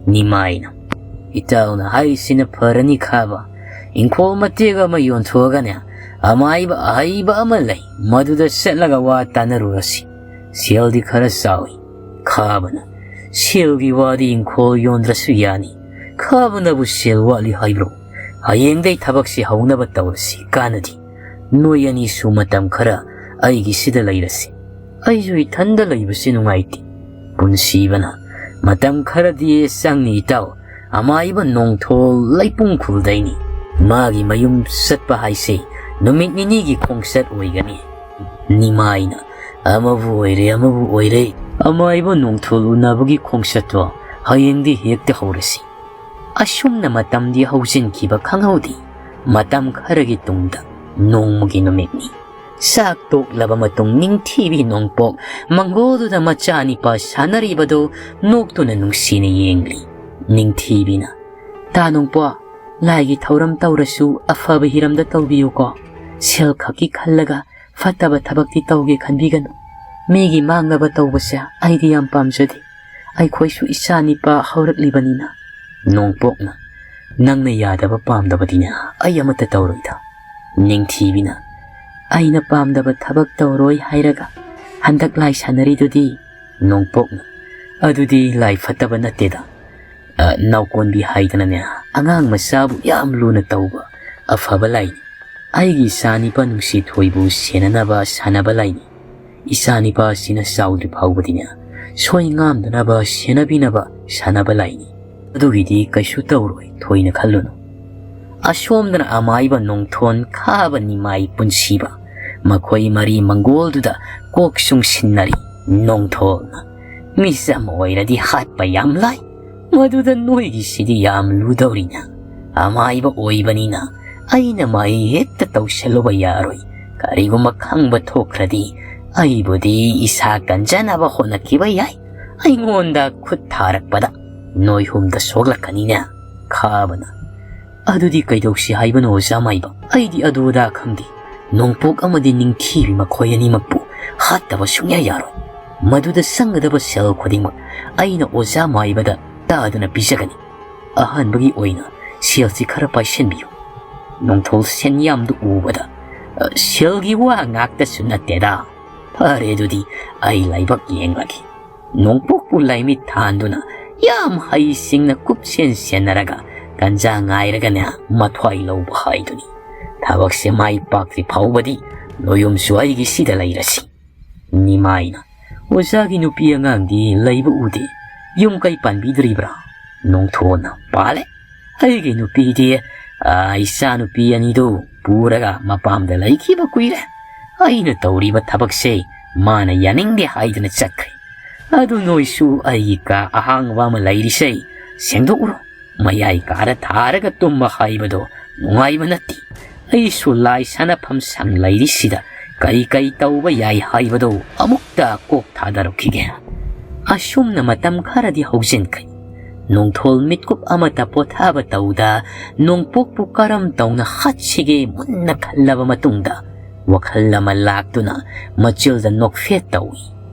ꯅꯤꯃꯥꯏꯅ, "ꯏꯇꯥꯎꯅ ꯍꯥꯏꯔꯤꯁꯤꯅ ꯐꯔꯅꯤ ꯈꯥꯕ꯫ ꯏꯪꯈꯣꯜ ꯃꯇꯦꯛ ꯑꯃ ꯌꯣꯟꯊꯣꯛꯑꯒꯅꯦ, ꯑꯃꯥꯏꯕ ꯑꯍꯩꯕ ꯑꯃ ꯂꯩ, ꯃꯗꯨꯗ ꯆꯠꯂꯒ ꯋꯥ ꯇꯥꯅꯔꯨꯔꯁꯤ꯫ ꯁꯦꯜꯗꯤ ꯈꯔ ꯆꯥꯎꯏ꯫" ꯈꯥꯕꯅ, "ꯁꯦꯜꯒꯤ ꯋꯥꯗꯤ ꯏꯪꯈꯣꯜ ꯌꯣꯟꯗ꯭ꯔꯁꯨ ꯌꯥꯅꯤ꯫ ꯈꯥꯕꯅꯕꯨ ꯁꯦꯜ ꯋꯥꯠꯂꯤ ꯍꯥꯏꯕ꯭ꯔꯣ? ꯍꯌꯦꯡꯗꯩ ꯊꯕꯛꯁꯤ ꯍꯧꯅꯕ ꯇꯧꯔꯁꯤ, ꯀꯥꯟꯅꯗꯦ꯫ ꯅꯣꯏ ꯑꯅꯤꯁꯨ ꯃꯇꯝ ꯈꯔ ꯑꯩꯒꯤꯁꯤꯗ ꯂꯩꯔꯁꯤ꯫ ꯑꯩꯁꯨ ꯏꯊꯟꯗ ꯂꯩꯕꯁꯤ ꯅꯨꯡꯉꯥꯏꯇꯦ꯫" ꯄꯨꯟꯁꯤꯕꯅ, "ꯃꯇꯝ ꯈꯔꯗꯤ ꯆꯪꯅꯤ ꯏꯇꯥꯎ꯫ ꯑꯃꯥꯏꯕ ꯅꯣꯡꯊꯣꯜ ꯂꯩꯄꯨꯡ ꯈꯨꯜꯗꯩꯅꯤ꯫ ꯃꯥꯒꯤ ꯃꯌꯨꯝ ꯆꯠꯄ ꯍꯥꯏꯁꯦ ꯅꯨꯃꯤꯠ ꯅꯤꯅꯤꯒꯤ ꯈꯣꯡꯆꯠ ꯑꯣꯏꯒꯅꯤ꯫" ꯅꯤꯃꯥꯏꯅ, "ꯑꯃꯕꯨ ꯑꯣꯏꯔꯦ, ꯑꯃꯕꯨ ꯑꯣꯏꯔꯦ꯫ ꯑꯃꯥꯏꯕ ꯅꯣꯡꯊꯣꯜ ꯎꯅꯕꯒꯤ ꯈꯣꯡꯆꯠꯇꯣ ꯍꯌꯦꯡꯗꯤ ꯍꯦꯛꯇ ꯍꯧꯔꯁꯤ꯫" ꯑꯁꯨꯝꯅ ꯃꯇꯝꯗꯤ ꯍꯧꯖꯤꯟꯈꯤꯕ ꯈꯪꯍꯧꯗꯦ꯫ ꯃꯇꯝ ꯈꯔꯒꯤ ꯇꯨꯡꯗ ꯅꯣꯡꯃꯒꯤ ꯅꯨꯃꯤꯠꯅꯤ꯫ ꯆꯥꯛ ꯇꯣꯛꯂꯕ ꯃꯇꯨꯡ ꯅꯤꯡꯊꯤꯕꯤ ꯅꯣꯡꯄꯣꯛ ꯃꯪꯒꯣꯜꯗꯨꯗ ꯃꯆꯥ ꯅꯤꯄꯥ ꯁꯥꯟꯅꯔꯤꯕꯗꯨ ꯅꯣꯛꯇꯨꯅ ꯅꯨꯡꯁꯤꯅ ꯌꯦꯡꯂꯤ꯫ ꯅꯤꯡꯊꯤꯕꯤꯅ, "ꯇꯥ ꯅꯣꯡꯄꯣꯛ, ꯂꯥꯏꯒꯤ ꯊꯧꯔꯝ ꯇꯧꯔꯁꯨ ꯑꯐꯕ ꯍꯤꯔꯝꯗ ꯇꯧꯕꯤꯌꯨꯀꯣ꯫ ꯁꯦꯜ ꯈꯛꯀꯤ ꯈꯜꯂꯒ ꯐꯠꯇꯕ ꯊꯕꯛꯇꯤ ꯇꯧꯒꯦ ꯈꯟꯕꯤꯒꯅꯨ꯫ ꯃꯤꯒꯤ ꯃꯥꯡꯅꯕ ꯇꯧꯕꯁꯦ ꯑꯩꯗꯤ ꯌꯥꯝ ꯄꯥꯝꯖꯗꯦ꯫ ꯑꯩꯈꯣꯏꯁꯨ ꯏꯆꯥ ꯅꯤꯄꯥ ꯍꯧꯔꯛꯂꯤꯕꯅꯤꯅ꯫ ꯅꯣꯡꯄꯣꯛꯅ, "ꯅꯪꯅ ꯌꯥꯗꯕ ꯄꯥꯝꯗꯕꯗꯤꯅꯦ ꯑꯩ ꯑꯃꯠꯇ ꯇꯧꯔꯣꯏꯗ꯫" ꯅꯤꯡꯊꯤꯕꯤꯅ, "ꯑꯩꯅ ꯄꯥꯝꯗꯕ ꯊꯕꯛ ꯇꯧꯔꯣꯏ ꯍꯥꯏꯔꯒ ꯍꯟꯗꯛ ꯂꯥꯏ ꯁꯥꯟꯅꯔꯤꯗꯨꯗꯤ?" ꯅꯣꯡꯄꯣꯛꯅ, "ꯑꯗꯨꯗꯤ ꯂꯥꯏ ꯐꯠꯇꯕ ꯅꯠꯇꯦꯗ꯫ ꯑ, ꯅꯥꯎꯀꯣꯟꯕꯤ ꯍꯥꯏꯗꯅꯅꯦ, ꯑꯉꯥꯡ ꯃꯆꯥꯕꯨ ꯌꯥꯝ ꯂꯨꯅ ꯇꯧꯕ ꯑꯐꯕ ꯂꯥꯏꯅꯤ꯫ ꯑꯩꯒꯤ ꯏꯆꯥ ꯅꯤꯄꯥ ꯅꯨꯡꯁꯤ ꯊꯣꯏꯕꯨ ꯁꯦꯟꯅꯅꯕ ꯁꯥꯟꯅꯕ ꯂꯥꯏꯅꯤ꯫ ꯏꯆꯥ ꯅꯤꯄꯥ ꯑꯁꯤꯅ ꯆꯥꯎꯗ꯭ꯔꯤ ꯐꯥꯎꯕꯗꯤꯅꯦ, ꯁꯣꯏ ꯉꯥꯝꯗꯅꯕ ꯁꯦꯟꯅꯕꯤꯅꯕ ꯁꯥꯟꯅꯕ ꯂꯥꯏꯅꯤ꯫ ꯑꯗꯨꯒꯤꯗꯤ ꯀꯩꯁꯨ ꯇꯧꯔꯣꯏ, ꯊꯣꯏꯅ ꯈꯜꯂꯨꯅꯨ꯫" ꯑꯁꯣꯝꯗꯅ ꯑꯃꯥꯏꯕ, ꯅꯣꯡꯊꯣꯟ, ꯈꯥꯕ, ꯅꯤꯃꯥꯏ, ꯄꯨꯟꯁꯤꯕ, ꯃꯈꯣꯏ ꯃꯔꯤ ꯃꯪꯒꯣꯜꯗꯨꯗ ꯀꯣꯛ ꯆꯨꯡꯁꯤꯟꯅꯔꯤ꯫ ꯅꯣꯡꯊꯣꯟꯅ, "ꯃꯤꯆꯝ ꯑꯣꯏꯔꯗꯤ ꯍꯥꯠꯄ ꯌꯥꯝ ꯂꯥꯏ, ꯃꯗꯨꯗ ꯅꯣꯏꯒꯤꯁꯤꯗꯤ ꯌꯥꯝ ꯂꯨꯗꯧꯔꯤꯅ꯫ ꯑꯃꯥꯏꯕ ꯑꯣꯏꯕꯅꯤꯅ ꯑꯩꯅ ꯃꯥꯏ ꯍꯦꯛꯇ ꯇꯧꯁꯜꯂꯨꯕ ꯌꯥꯔꯣꯏ꯫ ꯀꯔꯤꯒꯨꯝꯕ ꯈꯪꯕ ꯊꯣꯛꯈ꯭ꯔꯗꯤ ꯑꯩꯕꯨꯗꯤ ꯏꯁꯥ ꯀꯟꯖꯅꯕ ꯍꯣꯠꯅꯈꯤꯕ ꯌꯥꯏ꯫ ꯑꯩꯉꯣꯟꯗ ꯈꯨꯠ ꯊꯥꯔꯛꯄꯗ ꯅꯣꯏ ꯍꯨꯝꯗ ꯁꯣꯛꯂꯛꯀꯅꯤꯅꯦ꯫" ꯈꯥꯕꯅ, "ꯑꯗꯨꯗꯤ ꯀꯩꯗꯧꯁꯤ ꯍꯥꯏꯕꯅꯣ, ꯑꯣꯖꯥ ꯃꯥꯏꯕ? ꯑꯩꯗꯤ ꯑꯗꯨ ꯑꯗꯥ ꯈꯪꯗꯦ꯫ ꯅꯣꯡꯄꯣꯛ ꯑꯃꯗꯤ ꯅꯤꯡꯊꯤꯕꯤ ꯃꯈꯣꯏ ꯑꯅꯤꯃꯛꯄꯨ ꯍꯥꯠꯇꯕ ꯁꯨꯡꯌꯥ ꯌꯥꯔꯣꯏ꯫ ꯃꯗꯨꯗ ꯆꯪꯒꯗꯕ ꯁꯦꯜ ꯈꯨꯗꯤꯡꯃꯛ ꯑꯩꯅ ꯑꯣꯖꯥ ꯃꯥꯏꯕꯗ ꯇꯥꯗꯅ ꯄꯤꯖꯒꯅꯤ꯫ ꯑꯍꯥꯟꯕꯒꯤ ꯑꯣꯏꯅ ꯁꯦꯜꯁꯤ ꯈꯔ ꯄꯥꯏꯁꯤꯟꯕꯤꯌꯨ꯫" ꯅꯣꯡꯊꯣꯜ ꯁꯦꯟꯌꯥꯝꯗꯨ ꯎꯕꯗ, "ꯑ, ꯁꯦꯜꯒꯤ ꯋꯥ ꯉꯥꯛꯇꯁꯨ ꯅꯠꯇꯦꯗ꯫ ꯐꯔꯦ, ꯑꯗꯨꯗꯤ ꯑꯩ ꯂꯥꯏꯕꯛ ꯌꯦꯡꯂꯒꯦ꯫" ꯅꯣꯡꯄꯣꯛꯄꯨ ꯂꯥꯏꯃꯤꯠ ꯊꯥꯟꯗꯨꯅ ꯌꯥꯝ ꯍꯩꯁꯤꯡꯅ ꯀꯨꯞꯁꯦꯟ ꯁꯦꯟꯅꯔꯒ ꯀꯟꯖꯥ ꯉꯥꯏꯔꯒꯅꯦ ꯃꯊ꯭ꯋꯥꯏ ꯂꯧꯕ ꯍꯥꯏꯗꯨꯅꯤ꯫ "ꯊꯕꯛꯁꯦ ꯃꯥꯏ ꯄꯥꯛꯇ꯭ꯔꯤ ꯐꯥꯎꯕꯗꯤ ꯅꯣꯏꯌꯨꯝꯁꯨ ꯑꯩꯒꯤ ꯁꯤꯗ ꯂꯩꯔꯁꯤ꯫" ꯅꯤꯃꯥꯏꯅ, "ꯑꯣꯖꯥꯒꯤ ꯅꯨꯄꯤ ꯑꯉꯥꯡꯗꯤ ꯂꯩꯕ ꯎꯗꯦ, ꯌꯨꯝ ꯀꯩ ꯄꯥꯟꯕꯤꯗ꯭ꯔꯤꯕ꯭ꯔꯥ?" ꯅꯣꯡꯊꯣꯟꯅ, "ꯄꯥꯜꯂꯦ꯫ ꯑꯩꯒꯤ ꯅꯨꯄꯤꯗꯤ, ꯑ, ꯏꯆꯥ ꯅꯨꯄꯤ ꯑꯅꯤꯗꯨ ꯄꯨꯔꯒ ꯃꯄꯥꯝꯗ ꯂꯩꯈꯤꯕ ꯀꯨꯏꯔꯦ꯫ ꯑꯩꯅ ꯇꯧꯔꯤꯕ ꯊꯕꯛꯁꯦ ꯃꯥꯅ ꯌꯥꯅꯤꯡꯗꯦ ꯍꯥꯏꯗꯨꯅ ꯆꯠꯈ꯭ꯔꯦ꯫ ꯑꯗꯨ ꯅꯣꯏꯁꯨ ꯑꯩꯒꯤ ꯀꯥ ꯑꯍꯥꯡꯕ ꯑꯃ ꯂꯩꯔꯤꯁꯦ ꯁꯦꯡꯗꯣꯛꯎꯔꯣ꯫ ꯃꯌꯥꯏ ꯀꯥꯗ ꯊꯥꯔꯒ ꯇꯨꯝꯕ ꯍꯥꯏꯕꯗꯣ ꯅꯨꯡꯉꯥꯏꯕ ꯅꯠꯇꯦ꯫ ꯑꯩꯁꯨ ꯂꯥꯏ ꯁꯥꯟꯅꯐꯝ ꯁꯪ ꯂꯩꯔꯤꯁꯤꯗ ꯀꯔꯤ ꯀꯔꯤ ꯇꯧꯕ ꯌꯥꯏ ꯍꯥꯏꯕꯗꯣ ꯑꯃꯨꯛꯇ ꯀꯣꯛ ꯊꯥꯗꯔꯛꯈꯤꯒꯦ꯫" ꯑꯁꯨꯝꯅ ꯃꯇꯝ ꯈꯔꯗꯤ ꯍꯧꯖꯤꯟꯈ꯭ꯔꯦ꯫ ꯅꯣꯡꯊꯣꯜ ꯃꯤꯠꯀꯨꯞ ꯑꯃꯇ ꯄꯣꯊꯥꯕ ꯇꯧꯗ ꯅꯣꯡꯄꯣꯛꯄꯨ ꯀꯔꯝ ꯇꯧꯅ ꯍꯥꯠꯁꯤꯒꯦ ꯃꯨꯟꯅ ꯈꯜꯂꯕ ꯃꯇꯨꯡꯗ ꯋꯥꯈꯜ ꯑꯃ ꯂꯥꯛꯇꯨꯅ ꯃꯆꯤꯜꯗ ꯅꯣꯛꯐꯦꯠ ꯇꯧꯏ꯫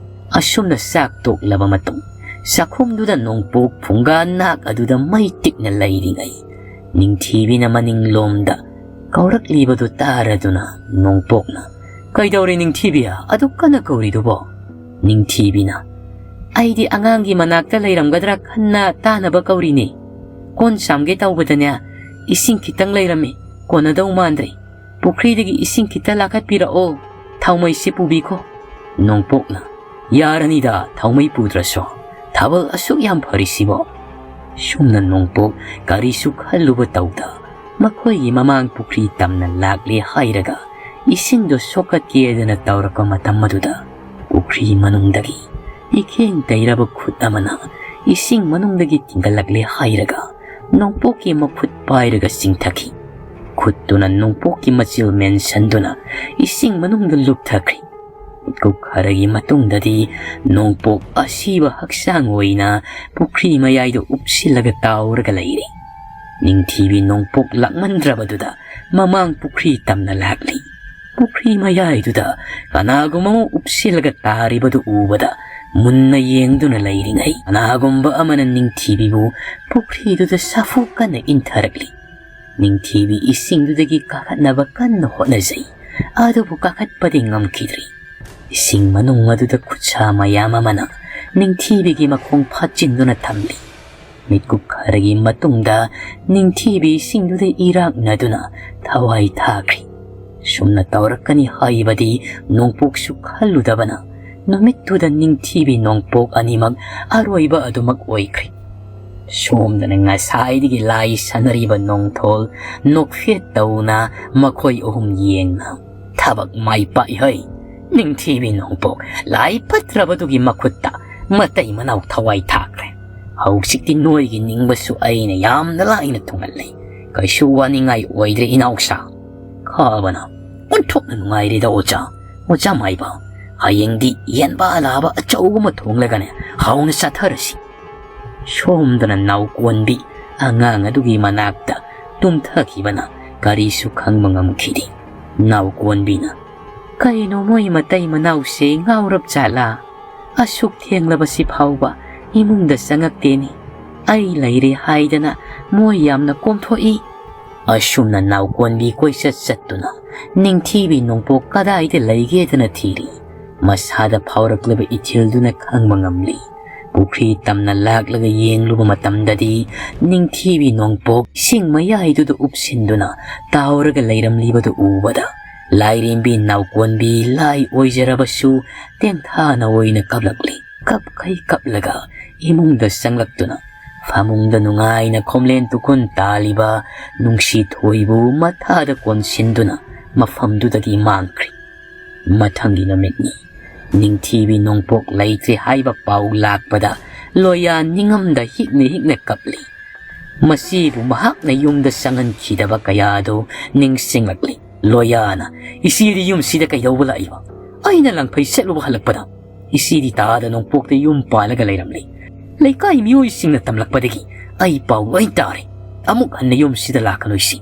ꯑꯁꯨꯝꯅ ꯆꯥꯛ ꯇꯣꯛꯂꯕ ꯃꯇꯨꯡ, ꯆꯥꯛꯈꯨꯝꯗꯨꯗ ꯅꯣꯡꯄꯣꯛ ꯐꯨꯡꯒꯥ ꯅꯥꯛ ꯑꯗꯨꯗ ꯃꯩ ꯇꯤꯛꯅ ꯂꯩꯔꯤꯉꯩ, ꯅꯤꯡꯊꯤꯕꯤꯅ ꯃꯅꯤꯡꯂꯣꯝꯗ ꯀꯧꯔꯛꯂꯤꯕꯗꯨ ꯇꯥꯔꯗꯨꯅ ꯅꯣꯡꯄꯣꯛꯅ, "ꯀꯩꯗꯧꯔꯦ ꯅꯤꯡꯊꯤꯕꯤ, ꯑꯗꯨꯛ ꯀꯟꯅ ꯀꯧꯔꯤꯗꯨꯕꯣ?" ꯅꯤꯡꯊꯤꯕꯤꯅ, "ꯑꯩꯗꯤ ꯑꯉꯥꯡꯒꯤ ꯃꯅꯥꯛꯇ ꯂꯩꯔꯝꯒꯗ꯭ꯔꯥ ꯈꯟꯅ ꯇꯥꯅꯕ ꯀꯧꯔꯤꯅꯦ꯫ ꯀꯣꯟ ꯆꯥꯝꯒꯦ ꯇꯧꯕꯗꯅꯦ, ꯏꯁꯤꯡ ꯈꯤꯇꯪ ꯂꯩꯔꯝꯃꯤ, ꯀꯣꯟꯅꯗꯧ ꯃꯥꯟꯗ꯭ꯔꯦ꯫ ꯄꯨꯈ꯭ꯔꯤꯗꯒꯤ ꯏꯁꯤꯡ ꯈꯤꯇ ꯂꯥꯈꯠꯄꯤꯔꯛꯑꯣ, ꯊꯥꯎꯃꯩꯁꯦ ꯄꯨꯕꯤꯈꯣ꯫" ꯅꯣꯡꯄꯣꯛꯅ, "ꯌꯥꯔꯅꯤꯗ, ꯊꯥꯎꯃꯩ ꯄꯨꯗ꯭ꯔꯁꯨ, ꯊꯥꯕꯜ ꯑꯁꯨꯛ ꯌꯥꯝ ꯐꯔꯤꯁꯤꯕꯣ?" ꯁꯨꯝꯅ ꯅꯣꯡꯄꯣꯛ ꯀꯔꯤꯁꯨ ꯈꯜꯂꯨꯕ ꯇꯧꯗ, ꯃꯈꯣꯏꯒꯤ ꯃꯃꯥꯡ ꯄꯨꯈ꯭ꯔꯤ ꯇꯝꯅ ꯂꯥꯛꯂꯦ ꯍꯥꯏꯔꯒ ꯏꯁꯤꯡꯗꯣ ꯁꯣꯛꯀꯠꯀꯦꯗꯅ ꯇꯧꯔꯛꯄ ꯃꯇꯝ ꯑꯗꯨꯗ, ꯄꯨꯈ꯭ꯔꯤ ꯃꯅꯨꯡꯗꯒꯤ ꯏꯈꯦꯡ ꯇꯩꯔꯕ ꯈꯨꯠ ꯑꯃꯅ ꯏꯁꯤꯡ ꯃꯅꯨꯡꯗꯒꯤ ꯊꯤꯡꯒꯠꯂꯛꯂꯦ ꯍꯥꯏꯔꯒ ꯅꯣꯡꯄꯣꯛꯀꯤ ꯃꯈꯨꯠ ꯄꯥꯏꯔꯒ ꯆꯤꯡꯊꯈꯤ꯫ ꯈꯨꯠꯇꯨꯅ ꯅꯣꯡꯄꯣꯛꯀꯤ ꯃꯆꯤꯜ ꯃꯦꯟꯁꯟꯗꯨꯅ ꯏꯁꯤꯡ ꯃꯅꯨꯡꯗ ꯂꯨꯞꯊꯈ꯭ꯔꯤ꯫ ꯃꯤꯠꯀꯨꯞ ꯈꯔꯒꯤ ꯃꯇꯨꯡꯗꯗꯤ ꯅꯣꯡꯄꯣꯛ ꯑꯁꯤꯕ ꯍꯛꯆꯥꯡ ꯑꯣꯏꯅ ꯄꯨꯈ꯭ꯔꯤ ꯃꯌꯥꯏꯗ ꯎꯞꯁꯤꯜꯂꯒ ꯇꯥꯎꯔꯒ ꯂꯩꯔꯦ꯫ ꯅꯤꯡꯊꯤꯕꯤ ꯅꯣꯡꯄꯣꯛ ꯂꯥꯛꯃꯟꯗ꯭ꯔꯕꯗꯨꯗ ꯃꯃꯥꯡ ꯄꯨꯈ꯭ꯔꯤ ꯇꯝꯅ ꯂꯥꯛꯂꯤ꯫ ꯄꯨꯈ꯭ꯔꯤ ꯃꯌꯥꯏꯗꯨꯗ ꯀꯅꯥꯒꯨꯝꯕ ꯑꯃ ꯎꯞꯁꯤꯜꯂꯒ ꯇꯥꯔꯤꯕꯗꯨ ꯎꯕꯗ ꯃꯨꯟꯅ ꯌꯦꯡꯗꯨꯅ ꯂꯩꯔꯤꯉꯩ, ꯀꯅꯥꯒꯨꯝꯕ ꯑꯃꯅ ꯅꯤꯡꯊꯤꯕꯤꯕꯨ ꯄꯨꯈ꯭ꯔꯤꯗꯨꯗ ꯁꯥꯐꯨ ꯀꯟꯅ ꯏꯟꯊꯔꯛꯂꯤ꯫ ꯅꯤꯡꯊꯤꯕꯤ ꯏꯁꯤꯡꯗꯨꯗꯒꯤ ꯀꯥꯈꯠꯅꯕ ꯀꯟꯅ ꯍꯣꯠꯅꯖꯩ, ꯑꯗꯨꯕꯨ ꯀꯥꯈꯠꯄꯗꯤ ꯉꯝꯈꯤꯗ꯭ꯔꯤ꯫ ꯏꯁꯤꯡ ꯃꯅꯨꯡ ꯑꯗꯨꯗ ꯈꯨꯠꯁꯥ ꯃꯌꯥꯝ ꯑꯃꯅ ꯅꯤꯡꯊꯤꯕꯤꯒꯤ ꯃꯈꯣꯡ ꯐꯥꯠꯆꯤꯟꯗꯨꯅ ꯊꯝꯂꯤ꯫ ꯃꯤꯠꯀꯨꯞ ꯈꯔꯒꯤ ꯃꯇꯨꯡꯗ ꯅꯤꯡꯊꯤꯕꯤ ꯏꯁꯤꯡꯗꯨꯗ ꯏꯔꯥꯛꯅꯗꯨꯅ ꯊꯋꯥꯏ ꯊꯥꯈ꯭ꯔꯤ꯫ ꯁꯨꯝꯅ ꯇꯧꯔꯛꯀꯅꯤ ꯍꯥꯏꯕꯗꯤ ꯅꯣꯡꯄꯣꯛꯁꯨ ꯈꯜꯂꯨꯗꯕꯅ, ꯅꯨꯃꯤꯠꯇꯨꯗ ꯅꯤꯡꯊꯤꯕꯤ ꯅꯣꯡꯄꯣꯛ ꯑꯅꯤꯃꯛ ꯑꯔꯣꯏꯕ ꯑꯗꯨꯃꯛ ꯑꯣꯏꯈ꯭ꯔꯤ꯫ ꯁꯣꯝꯗꯅ ꯉꯁꯥꯏꯗꯒꯤ ꯂꯥꯏ ꯁꯥꯟꯅꯔꯤꯕ ꯅꯣꯡꯊꯣꯜ ꯅꯣꯛꯐꯦꯠ ꯇꯧꯅ ꯃꯈꯣꯏ ꯑꯍꯨꯝ ꯌꯦꯡꯅ, "ꯊꯕꯛ ꯃꯥꯏ ꯄꯥꯛꯏ ꯍꯩ꯫ ꯅꯤꯡꯊꯤꯕꯤ ꯅꯣꯡꯄꯣꯛ ꯂꯥꯏ ꯐꯠꯇ꯭ꯔꯕꯗꯨꯒꯤ ꯃꯈꯨꯠꯇ ꯃꯇꯩ ꯃꯅꯥꯎ ꯊꯋꯥꯏ ꯊꯥꯈ꯭ꯔꯦ꯫ ꯍꯧꯖꯤꯛꯇꯤ ꯅꯣꯏꯒꯤ ꯅꯤꯡꯕꯁꯨ ꯑꯩꯅ ꯌꯥꯝꯅ ꯂꯥꯏꯅ ꯊꯨꯡꯍꯜꯂꯦ꯫ ꯀꯩꯁꯨ ꯋꯥꯅꯤꯡꯉꯥꯏ ꯑꯣꯏꯗ꯭ꯔꯦ ꯏꯅꯥꯎꯁꯥ꯫" ꯈꯥꯕꯅ, "ꯑꯣꯟꯊꯣꯛꯅ ꯅꯨꯡꯉꯥꯏꯔꯦꯗ ꯑꯣꯖꯥ꯫ ꯑꯣꯖꯥ ꯃꯥꯏꯕ, ꯍꯌꯦꯡꯗꯤ ꯌꯦꯟꯕꯥ ꯂꯥꯕ ꯑꯆꯧꯕ ꯑꯃ ꯊꯣꯡꯂꯒꯅꯦ ꯍꯥꯎꯅ ꯆꯥꯊꯔꯁꯤ꯫" ꯁꯣꯝꯗꯅ ꯅꯥꯎꯀꯣꯟꯕꯤ ꯑꯉꯥꯡ ꯑꯗꯨꯒꯤ ꯃꯅꯥꯛꯇ ꯇꯨꯝꯊꯈꯤꯕꯅ ꯀꯔꯤꯁꯨ ꯈꯪꯕ ꯉꯝꯈꯤꯗꯦ꯫ ꯅꯥꯎꯀꯣꯟꯕꯤꯅ, "ꯀꯩꯅꯣ, ꯃꯣꯏ ꯃꯇꯩ ꯃꯅꯥꯎꯁꯦ ꯉꯥꯎꯔꯞ ꯖꯥꯠꯂꯥ? ꯑꯁꯨꯛ ꯊꯦꯡꯂꯕꯁꯤ ꯐꯥꯎꯕ ꯏꯃꯨꯡꯗ ꯆꯪꯉꯛꯇꯦꯅꯦ꯫ ꯑꯩ ꯂꯩꯔꯦ ꯍꯥꯏꯗꯅ ꯃꯣꯏ ꯌꯥꯝꯅ ꯀꯣꯝꯊꯣꯛꯏ"꯫ ꯑꯁꯨꯝꯅ ꯅꯥꯎꯀꯣꯟꯕꯤ ꯀꯣꯏꯆꯠ ꯆꯠꯇꯨꯅ ꯅꯤꯡꯊꯤꯕꯤ ꯅꯣꯡꯄꯣꯛ ꯀꯗꯥꯏꯗ ꯂꯩꯒꯦꯗꯅ ꯊꯤꯔꯤ꯫ ꯃꯁꯥꯗ ꯐꯥꯎꯔꯛꯂꯤꯕ ꯏꯊꯤꯜꯗꯨꯅ ꯈꯪꯕ ꯉꯝꯂꯤ꯫ ꯄꯨꯈ꯭ꯔꯤ ꯇꯝꯅ ꯂꯥꯛꯂꯒ ꯌꯦꯡꯂꯨꯕ ꯃꯇꯝꯗꯗꯤ, ꯅꯤꯡꯊꯤꯕꯤ ꯅꯣꯡꯄꯣꯛ ꯏꯁꯤꯡ ꯃꯌꯥꯏꯗꯨꯗ ꯎꯞꯁꯤꯟꯗꯨꯅ ꯇꯥꯎꯔꯒ ꯂꯩꯔꯝꯂꯤꯕꯗꯨ ꯎꯕꯗ, ꯂꯥꯏꯔꯦꯝꯕꯤ ꯅꯥꯎꯀꯣꯟꯕꯤ ꯂꯥꯏ ꯑꯣꯏꯖꯔꯕꯁꯨ ꯇꯦꯡꯊꯥꯅ ꯑꯣꯏꯅ ꯀꯞꯂꯛꯂꯤ꯫ ꯀꯞꯈꯩ ꯀꯞꯂꯒ ꯏꯃꯨꯡꯗ ꯆꯪꯂꯛꯇꯨꯅ ꯐꯃꯨꯡꯗ ꯅꯨꯡꯉꯥꯏꯅ ꯈꯣꯝꯂꯦꯟ ꯇꯨꯈꯨꯟ ꯇꯥꯜꯂꯤꯕ ꯅꯨꯡꯁꯤ ꯊꯣꯏꯕꯨ ꯃꯊꯥꯗ ꯀꯣꯟꯁꯤꯟꯗꯨꯅ ꯃꯐꯝꯗꯨꯗꯒꯤ ꯃꯥꯡꯈ꯭ꯔꯤ꯫ ꯃꯊꯪꯒꯤ ꯅꯨꯃꯤꯠꯅꯤ꯫ ꯅꯤꯡꯊꯤꯕꯤ ꯅꯣꯡꯄꯣꯛ ꯂꯩꯇ꯭ꯔꯦ ꯍꯥꯏꯕ ꯄꯥꯎ ꯂꯥꯛꯄꯗ ꯂꯣꯌꯥ ꯅꯤꯡꯉꯝꯗ ꯍꯤꯛꯅ ꯍꯤꯛꯅ ꯀꯞꯂꯤ꯫ ꯃꯁꯤꯕꯨ ꯃꯍꯥꯛꯅ ꯌꯨꯝꯗ ꯆꯪꯍꯟꯈꯤꯗꯕ ꯀꯌꯥꯗꯨ ꯅꯤꯡꯁꯤꯡꯂꯛꯂꯤ꯫ ꯂꯣꯌꯥꯅ, "ꯏꯆꯦꯗꯤ ꯌꯨꯝꯁꯤꯗ ꯀꯩꯗꯧꯕ ꯂꯥꯛꯏꯕ? ꯑꯩꯅ ꯂꯪꯐꯩ ꯆꯠꯂꯨꯕ ꯍꯜꯂꯛꯄꯗ ꯏꯆꯦꯗꯤ ꯇꯥꯗ ꯅꯣꯡꯄꯣꯛꯇ ꯌꯨꯝ ꯄꯥꯜꯂꯒ ꯂꯩꯔꯝꯂꯤ꯫ ꯂꯩꯀꯥꯏ ꯃꯤꯑꯣꯏꯁꯤꯡꯅ ꯇꯝꯂꯛꯄꯗꯒꯤ ꯑꯩ ꯄꯥꯎ ꯂꯣꯏ ꯇꯥꯔꯦ꯫ ꯑꯃꯨꯛ ꯍꯟꯅ ꯌꯨꯝꯁꯤꯗ ꯂꯥꯛꯀꯅꯨ ꯏꯆꯦ꯫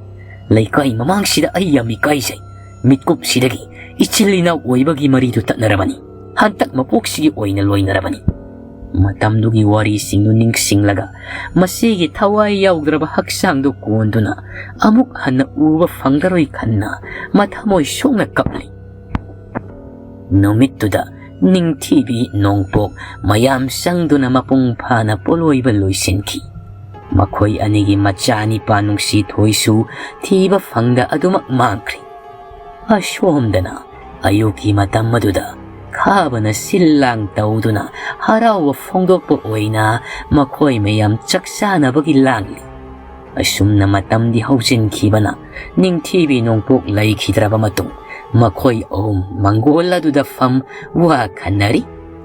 ꯂꯩꯀꯥꯏ ꯃꯃꯥꯡꯁꯤꯗ ꯑꯩ ꯌꯥꯝ ꯏꯀꯥꯏꯖꯩ꯫ ꯃꯤꯠꯀꯨꯞꯁꯤꯗꯒꯤ ꯏꯆꯤꯜ ꯏꯅꯥꯎ ꯑꯣꯏꯕꯒꯤ ꯃꯔꯤꯗꯨ ꯇꯠꯅꯔꯕꯅꯤ꯫ ꯍꯟꯇꯛ ꯃꯄꯣꯛꯁꯤꯒꯤ ꯑꯣꯏꯅ ꯂꯣꯏꯅꯔꯕꯅꯤ"꯫ ꯃꯇꯝꯗꯨꯒꯤ ꯋꯥꯔꯤꯁꯤꯡꯗꯨ ꯅꯤꯡꯁꯤꯡꯂꯒ ꯃꯁꯤꯒꯤ ꯊꯋꯥꯏ ꯌꯥꯎꯗ꯭ꯔꯕ ꯍꯛꯆꯥꯡꯗꯨ ꯀꯣꯟꯗꯨꯅ ꯑꯃꯨꯛ ꯍꯟꯅ ꯎꯕ ꯐꯪꯂꯔꯣꯏ ꯈꯟꯅ ꯃꯊꯃꯣꯏ ꯁꯣꯛꯅ ꯀꯞꯂꯤ꯫ ꯅꯨꯃꯤꯠꯇꯨꯗ ꯅꯤꯡꯊꯤꯕꯤ ꯅꯣꯡꯄꯣꯛ ꯃꯌꯥꯝ ꯆꯪꯗꯨꯅ ꯃꯄꯨꯡ ꯐꯥꯅ ꯄꯣꯂꯣꯏꯕ ꯂꯣꯏꯁꯤꯟꯈꯤ꯫ ꯃꯈꯣꯏ ꯑꯅꯤꯒꯤ ꯃꯆꯥ ꯅꯤꯄꯥ ꯅꯨꯡꯁꯤ ꯊꯣꯏꯁꯨ ꯊꯤꯕ ꯐꯪꯗ ꯑꯗꯨꯃꯛ ꯃꯥꯡꯈ꯭ꯔꯤ꯫ ꯑꯁꯣꯝꯗꯅ ꯑꯌꯨꯛꯀꯤ ꯃꯇꯝ ꯑꯗꯨꯗ ꯈꯥꯕꯅ ꯁꯤꯜ ꯂꯥꯡ ꯇꯧꯗꯨꯅ ꯍꯔꯥꯎꯕ ꯐꯣꯡꯗꯣꯛꯄ ꯑꯣꯏꯅ ꯃꯈꯣꯏ ꯃꯌꯥꯝ ꯆꯥꯛ ꯆꯥꯅꯕꯒꯤ ꯂꯥꯡꯂꯤ꯫ ꯑꯁꯨꯝꯅ ꯃꯇꯝꯗꯤ ꯍꯧꯖꯤꯟꯈꯤꯕꯅ ꯅꯤꯡꯊꯤꯕꯤ ꯅꯣꯡꯄꯣꯛ ꯂꯩꯈꯤꯗ꯭ꯔꯕ ꯃꯇꯨꯡ, ꯃꯈꯣꯏ ꯑꯍꯨꯝ ꯃꯪꯒꯣꯜ ꯑꯗꯨꯗ ꯐꯝ ꯋꯥ ꯈꯟꯅꯔꯤ꯫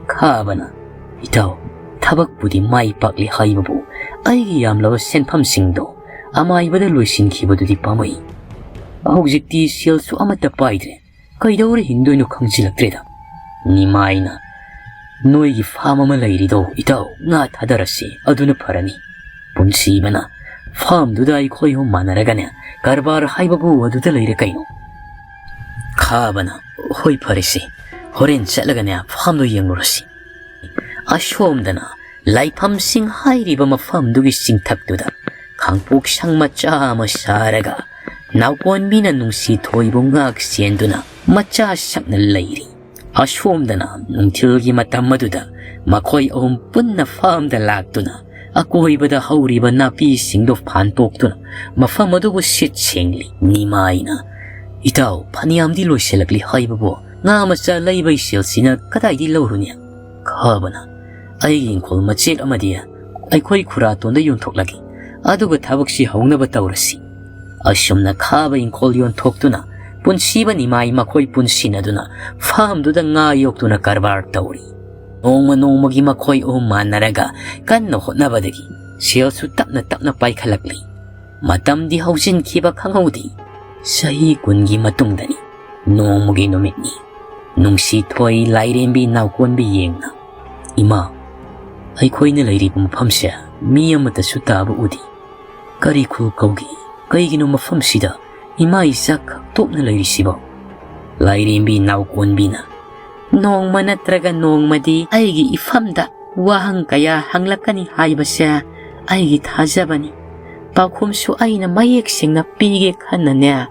ꯈꯥꯕꯅ, "ꯏꯇꯥꯎ, ꯊꯕꯛꯄꯨꯗꯤ ꯃꯥꯏ ꯄꯥꯛꯂꯤ ꯍꯥꯏꯕꯕꯨ ꯑꯩꯒꯤ ꯌꯥꯝꯂꯕ ꯁꯦꯟꯐꯝꯁꯤꯡꯗꯣ ꯑꯃꯥꯏꯕꯗ ꯂꯣꯏꯁꯤꯟꯈꯤꯕꯗꯨꯗꯤ ꯄꯥꯝꯃꯨꯏ꯫ ꯍꯧꯖꯤꯛꯇꯤ ꯁꯦꯜꯁꯨ ꯑꯃꯠꯇ ꯄꯥꯏꯗ꯭ꯔꯦ꯫ ꯀꯩꯗꯧꯔ ꯍꯤꯡꯗꯣꯏꯅꯣ ꯈꯪꯖꯤꯜꯂꯛꯇ꯭ꯔꯦꯗ"꯫ ꯅꯤꯃꯥꯏꯅ, "ꯅꯣꯏꯒꯤ ꯐꯥꯝ ꯑꯃ ꯂꯩꯔꯤꯗꯣ, ꯏꯇꯥꯎ, ꯉꯥ ꯊꯥꯗꯔꯁꯤ, ꯑꯗꯨꯅ ꯐꯔꯅꯤ"꯫ ꯄꯨꯟꯁꯤꯕꯅ, "ꯐꯥꯝꯗꯨꯗ ꯑꯩꯈꯣꯏ ꯑꯍꯨꯝ ꯃꯥꯟꯅꯔꯒꯅꯦ, ꯀꯔꯕꯥꯔ ꯍꯥꯏꯕꯕꯨ ꯑꯗꯨꯗ ꯂꯩꯔꯦ ꯀꯩꯅꯣ"꯫ ꯈꯥꯕꯅ, "ꯍꯣꯏ, ꯐꯔꯦꯁꯦ, ꯍꯣꯔꯦꯟ ꯆꯠꯂꯒꯅꯦ ꯐꯥꯝꯗꯣ ꯌꯦꯡꯂꯨꯔꯁꯤ꯫" ꯑꯁꯣꯝꯗꯅ ꯂꯥꯏꯐꯝꯁꯤꯡ ꯍꯥꯏꯔꯤꯕ ꯃꯐꯝꯗꯨꯒꯤ ꯆꯤꯡꯊꯛꯇꯨꯗ ꯈꯥꯡꯄꯣꯛ ꯁꯪ ꯃꯆꯥ ꯑꯃ ꯁꯥꯔꯒ ꯅꯥꯎꯀꯣꯟꯕꯤꯅ ꯅꯨꯡꯁꯤ ꯊꯣꯏꯕꯨ ꯉꯥꯛ ꯁꯦꯟꯗꯨꯅ ꯃꯆꯥ ꯁꯛꯅ ꯂꯩꯔꯤ꯫ ꯑꯁꯣꯝꯗꯅ ꯅꯨꯡꯊꯤꯜꯒꯤ ꯃꯇꯝ ꯑꯗꯨꯗ ꯃꯈꯣꯏ ꯑꯍꯨꯝ ꯄꯨꯟꯅ ꯐꯥꯝꯗ ꯂꯥꯛꯇꯨꯅ ꯑꯀꯣꯏꯕꯗ ꯍꯧꯔꯤꯕ ꯅꯥꯄꯤꯁꯤꯡꯗꯨ ꯐꯥꯟꯇꯣꯛꯇꯨꯅ ꯃꯐꯝ ꯑꯗꯨꯕꯨ ꯁꯤꯠ ꯁꯦꯡꯂꯤ꯫ ꯅꯤꯃꯥꯏꯅ, "ꯏꯇꯥꯎ, ꯐꯅꯌꯥꯝꯗꯤ ꯂꯣꯏꯁꯤꯜꯂꯛꯂꯤ ꯍꯥꯏꯕꯕꯨ ꯉꯥ ꯃꯆꯥ ꯂꯩꯕꯒꯤ ꯁꯦꯜꯁꯤꯅ ꯀꯗꯥꯏꯗꯒꯤ ꯂꯧꯔꯨꯅꯤ?" ꯈꯥꯕꯅ, "ꯑꯩꯒꯤ ꯏꯪꯈꯣꯜ ꯃꯆꯦꯠ ꯑꯃꯗꯤ ꯑꯩꯈꯣꯏ ꯈꯨꯔꯥꯇꯣꯟꯗ ꯌꯣꯟꯊꯣꯛꯂꯒꯦ, ꯑꯗꯨꯒ ꯊꯕꯛꯁꯤ ꯍꯧꯅꯕ ꯇꯧꯔꯁꯤ꯫" ꯑꯁꯨꯝꯅ ꯈꯥꯕ ꯏꯪꯈꯣꯜ ꯌꯣꯟꯊꯣꯛꯇꯨꯅ ꯄꯨꯟꯁꯤꯕ ꯅꯤꯃꯥꯏ ꯃꯈꯣꯏ ꯄꯨꯟꯁꯤꯟꯅꯗꯨꯅ ꯐꯥꯝꯗꯨꯗ ꯉꯥ ꯌꯣꯛꯇꯨꯅ ꯀꯔꯕꯥꯔ ꯇꯧꯔꯤ꯫ ꯅꯣꯡꯃ ꯅꯣꯡꯃꯒꯤ ꯃꯈꯣꯏ ꯑꯍꯨꯝ ꯃꯥꯟꯅꯔꯒ ꯀꯟꯅ ꯍꯣꯠꯅꯕꯗꯒꯤ ꯁꯦꯜꯁꯨ ꯇꯞꯅ ꯇꯞꯅ ꯄꯥꯏꯈꯠꯂꯛꯂꯤ꯫ ꯃꯇꯝꯗꯤ ꯍꯧꯖꯤꯟꯈꯤꯕ ꯈꯪꯍꯧꯗꯦ꯫ ꯆꯍꯤ ꯀꯨꯟꯒꯤ ꯃꯇꯨꯡꯗꯅꯤ꯫ ꯅꯣꯡꯃꯒꯤ ꯅꯨꯃꯤꯠꯅꯤ꯫ ꯅꯨꯡꯁꯤ ꯊꯣꯏ ꯂꯥꯏꯔꯦꯝꯕꯤ ꯅꯥꯎꯀꯣꯟꯕꯤ ꯌꯦꯡꯅ, "ꯏꯃꯥ, ꯑꯩꯈꯣꯏꯅ ꯂꯩꯔꯤꯕ ꯃꯐꯝꯁꯦ ꯃꯤ ꯑꯃꯠꯇꯁꯨ ꯇꯥꯕ ꯎꯗꯦ꯫ ꯀꯔꯤ ꯈꯨꯜ ꯀꯧꯒꯦ? ꯀꯩꯒꯤꯅꯣ ꯃꯐꯝꯁꯤꯗ ꯏꯃꯥ ꯏꯆꯥ ꯈꯛꯇꯣꯛꯅ ꯂꯩꯔꯤꯁꯤꯕꯣ?" ꯂꯥꯏꯔꯦꯝꯕꯤ ꯅꯥꯎꯀꯣꯟꯕꯤꯅ, "ꯅꯣꯡꯃ ꯅꯠꯇ꯭ꯔꯒ ꯅꯣꯡꯃꯗꯤ ꯑꯩꯒꯤ ꯏꯐꯝꯗ ꯋꯥꯍꯪ ꯀꯌꯥ ꯍꯪꯂꯛꯀꯅꯤ ꯍꯥꯏꯕꯁꯦ ꯑꯩꯒꯤ ꯊꯥꯖꯕꯅꯤ꯫ ꯄꯥꯎꯈꯨꯝꯁꯨ ꯑꯩꯅ ꯃꯌꯦꯛ ꯁꯦꯡꯅ ꯄꯤꯒꯦ ꯈꯟꯅꯅꯦ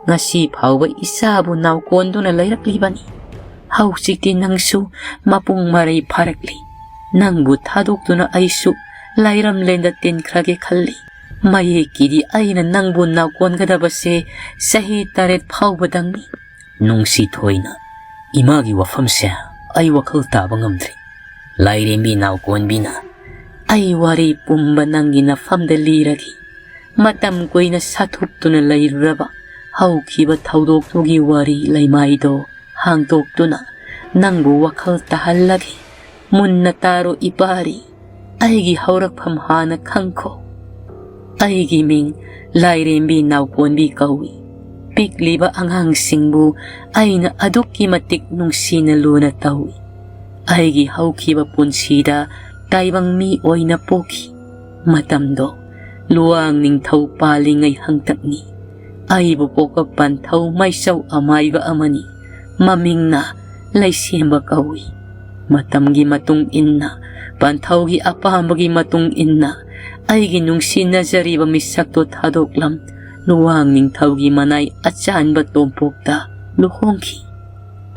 ꯉꯁꯤ ꯐꯥꯎꯕ ꯏꯆꯥꯕꯨ ꯅꯥꯎꯀꯣꯟꯗꯨꯅ ꯂꯩꯔꯛꯂꯤꯕꯅꯤ꯫ ꯍꯧꯖꯤꯛꯇꯤ ꯅꯪꯁꯨ ꯃꯄꯨꯡ ꯃꯔꯩ ꯐꯥꯔꯛꯂꯤ꯫ ꯅꯪꯕꯨ ꯊꯥꯗꯣꯛꯇꯨꯅ ꯑꯩꯁꯨ ꯂꯥꯏꯔꯝꯂꯦꯟꯗ ꯇꯤꯟꯈ꯭ꯔꯒꯦ ꯈꯜꯂꯤ꯫ ꯃꯌꯦꯛꯀꯤꯗꯤ ꯑꯩꯅ ꯅꯪꯕꯨ ꯅꯥꯎꯀꯣꯟꯒꯗꯕꯁꯦ ꯆꯍꯤ ꯇꯔꯦꯠ ꯐꯥꯎꯕꯗꯪꯅꯤ꯫" ꯅꯨꯡꯁꯤ ꯊꯣꯏꯅ, "ꯏꯃꯥꯒꯤ ꯋꯥꯐꯝꯁꯦ ꯑꯩ ꯋꯥꯈꯜ ꯇꯥꯕ ꯉꯝꯗ꯭ꯔꯦ꯫ ꯂꯥꯏꯔꯦꯝꯕꯤ ꯅꯥꯎꯀꯣꯟꯕꯤꯅ, ꯑꯩ ꯋꯥꯔꯤ ꯄꯨꯝꯕ ꯅꯪꯒꯤ ꯅꯐꯝꯗ ꯂꯤꯔꯒꯦ꯫ ꯃꯇꯝ ꯀꯨꯏꯅ ꯁꯥꯊꯨꯞꯇꯨꯅ ꯂꯩꯔꯨꯔꯕ ꯍꯧꯈꯤꯕ ꯊꯧꯗꯣꯛꯇꯨꯒꯤ ꯋꯥꯔꯤ ꯂꯩꯃꯥꯏꯗꯣ ꯍꯥꯡꯗꯣꯛꯇꯨꯅ ꯅꯪꯕꯨ ꯋꯥꯈꯜ ꯇꯥꯍꯜꯂꯒꯦ꯫ ꯃꯨꯟꯅ ꯇꯥꯔꯣ ꯏꯄꯥꯔꯤ, ꯑꯩꯒꯤ ꯍꯧꯔꯛꯐꯝ ꯍꯥꯟꯅ ꯈꯪꯈꯣ꯫ ꯑꯩꯒꯤ ꯃꯤꯡ ꯂꯥꯏꯔꯦꯝꯕꯤ ꯅꯥꯎꯀꯣꯟꯕꯤ ꯀꯧꯏ꯫ ꯄꯤꯛꯂꯤꯕ ꯑꯉꯥꯡꯁꯤꯡꯕꯨ ꯑꯩꯅ ꯑꯗꯨꯛꯀꯤ ꯃꯇꯤꯛ ꯅꯨꯡꯁꯤꯅ ꯂꯨꯅ ꯇꯧꯏ꯫ ꯑꯩꯒꯤ ꯍꯧꯈꯤꯕ ꯄꯨꯟꯁꯤꯗ ꯇꯥꯏꯕꯪ ꯃꯤ ꯑꯣꯏꯅ ꯄꯣꯛꯈꯤ꯫ ꯃꯇꯝꯗꯣ ꯂꯨꯋꯥꯡ ꯅꯤꯡꯊꯧ ꯄꯥꯜꯂꯤꯉꯩ ꯍꯪꯇꯛꯅꯤ꯫ ꯑꯩꯕꯨ ꯄꯣꯛꯄ ꯄꯟꯊꯧ ꯃꯥꯏꯆꯧ ꯑꯃꯥꯏꯕ ꯑꯃꯅꯤ꯫ ꯃꯃꯤꯡꯅ ꯂꯩꯁꯦꯝꯕ ꯀꯧꯏ꯫ ꯃꯇꯝꯒꯤ ꯃꯇꯨꯡ ꯏꯟꯅ, ꯄꯟꯊꯧꯒꯤ ꯑꯄꯥꯝꯕꯒꯤ ꯃꯇꯨꯡ ꯏꯟꯅ, ꯑꯩꯒꯤ ꯅꯨꯡꯁꯤꯅꯖꯔꯤꯕ ꯃꯤꯁꯛꯇꯣ ꯊꯥꯗꯣꯛꯂꯝ, ꯂꯨꯋꯥꯡ ꯅꯤꯡꯊꯧꯒꯤ ꯃꯅꯥꯏ ꯑꯆꯥꯟꯕ ꯇꯣꯝꯄꯣꯛꯇ ꯂꯨꯍꯣꯡꯈꯤ꯫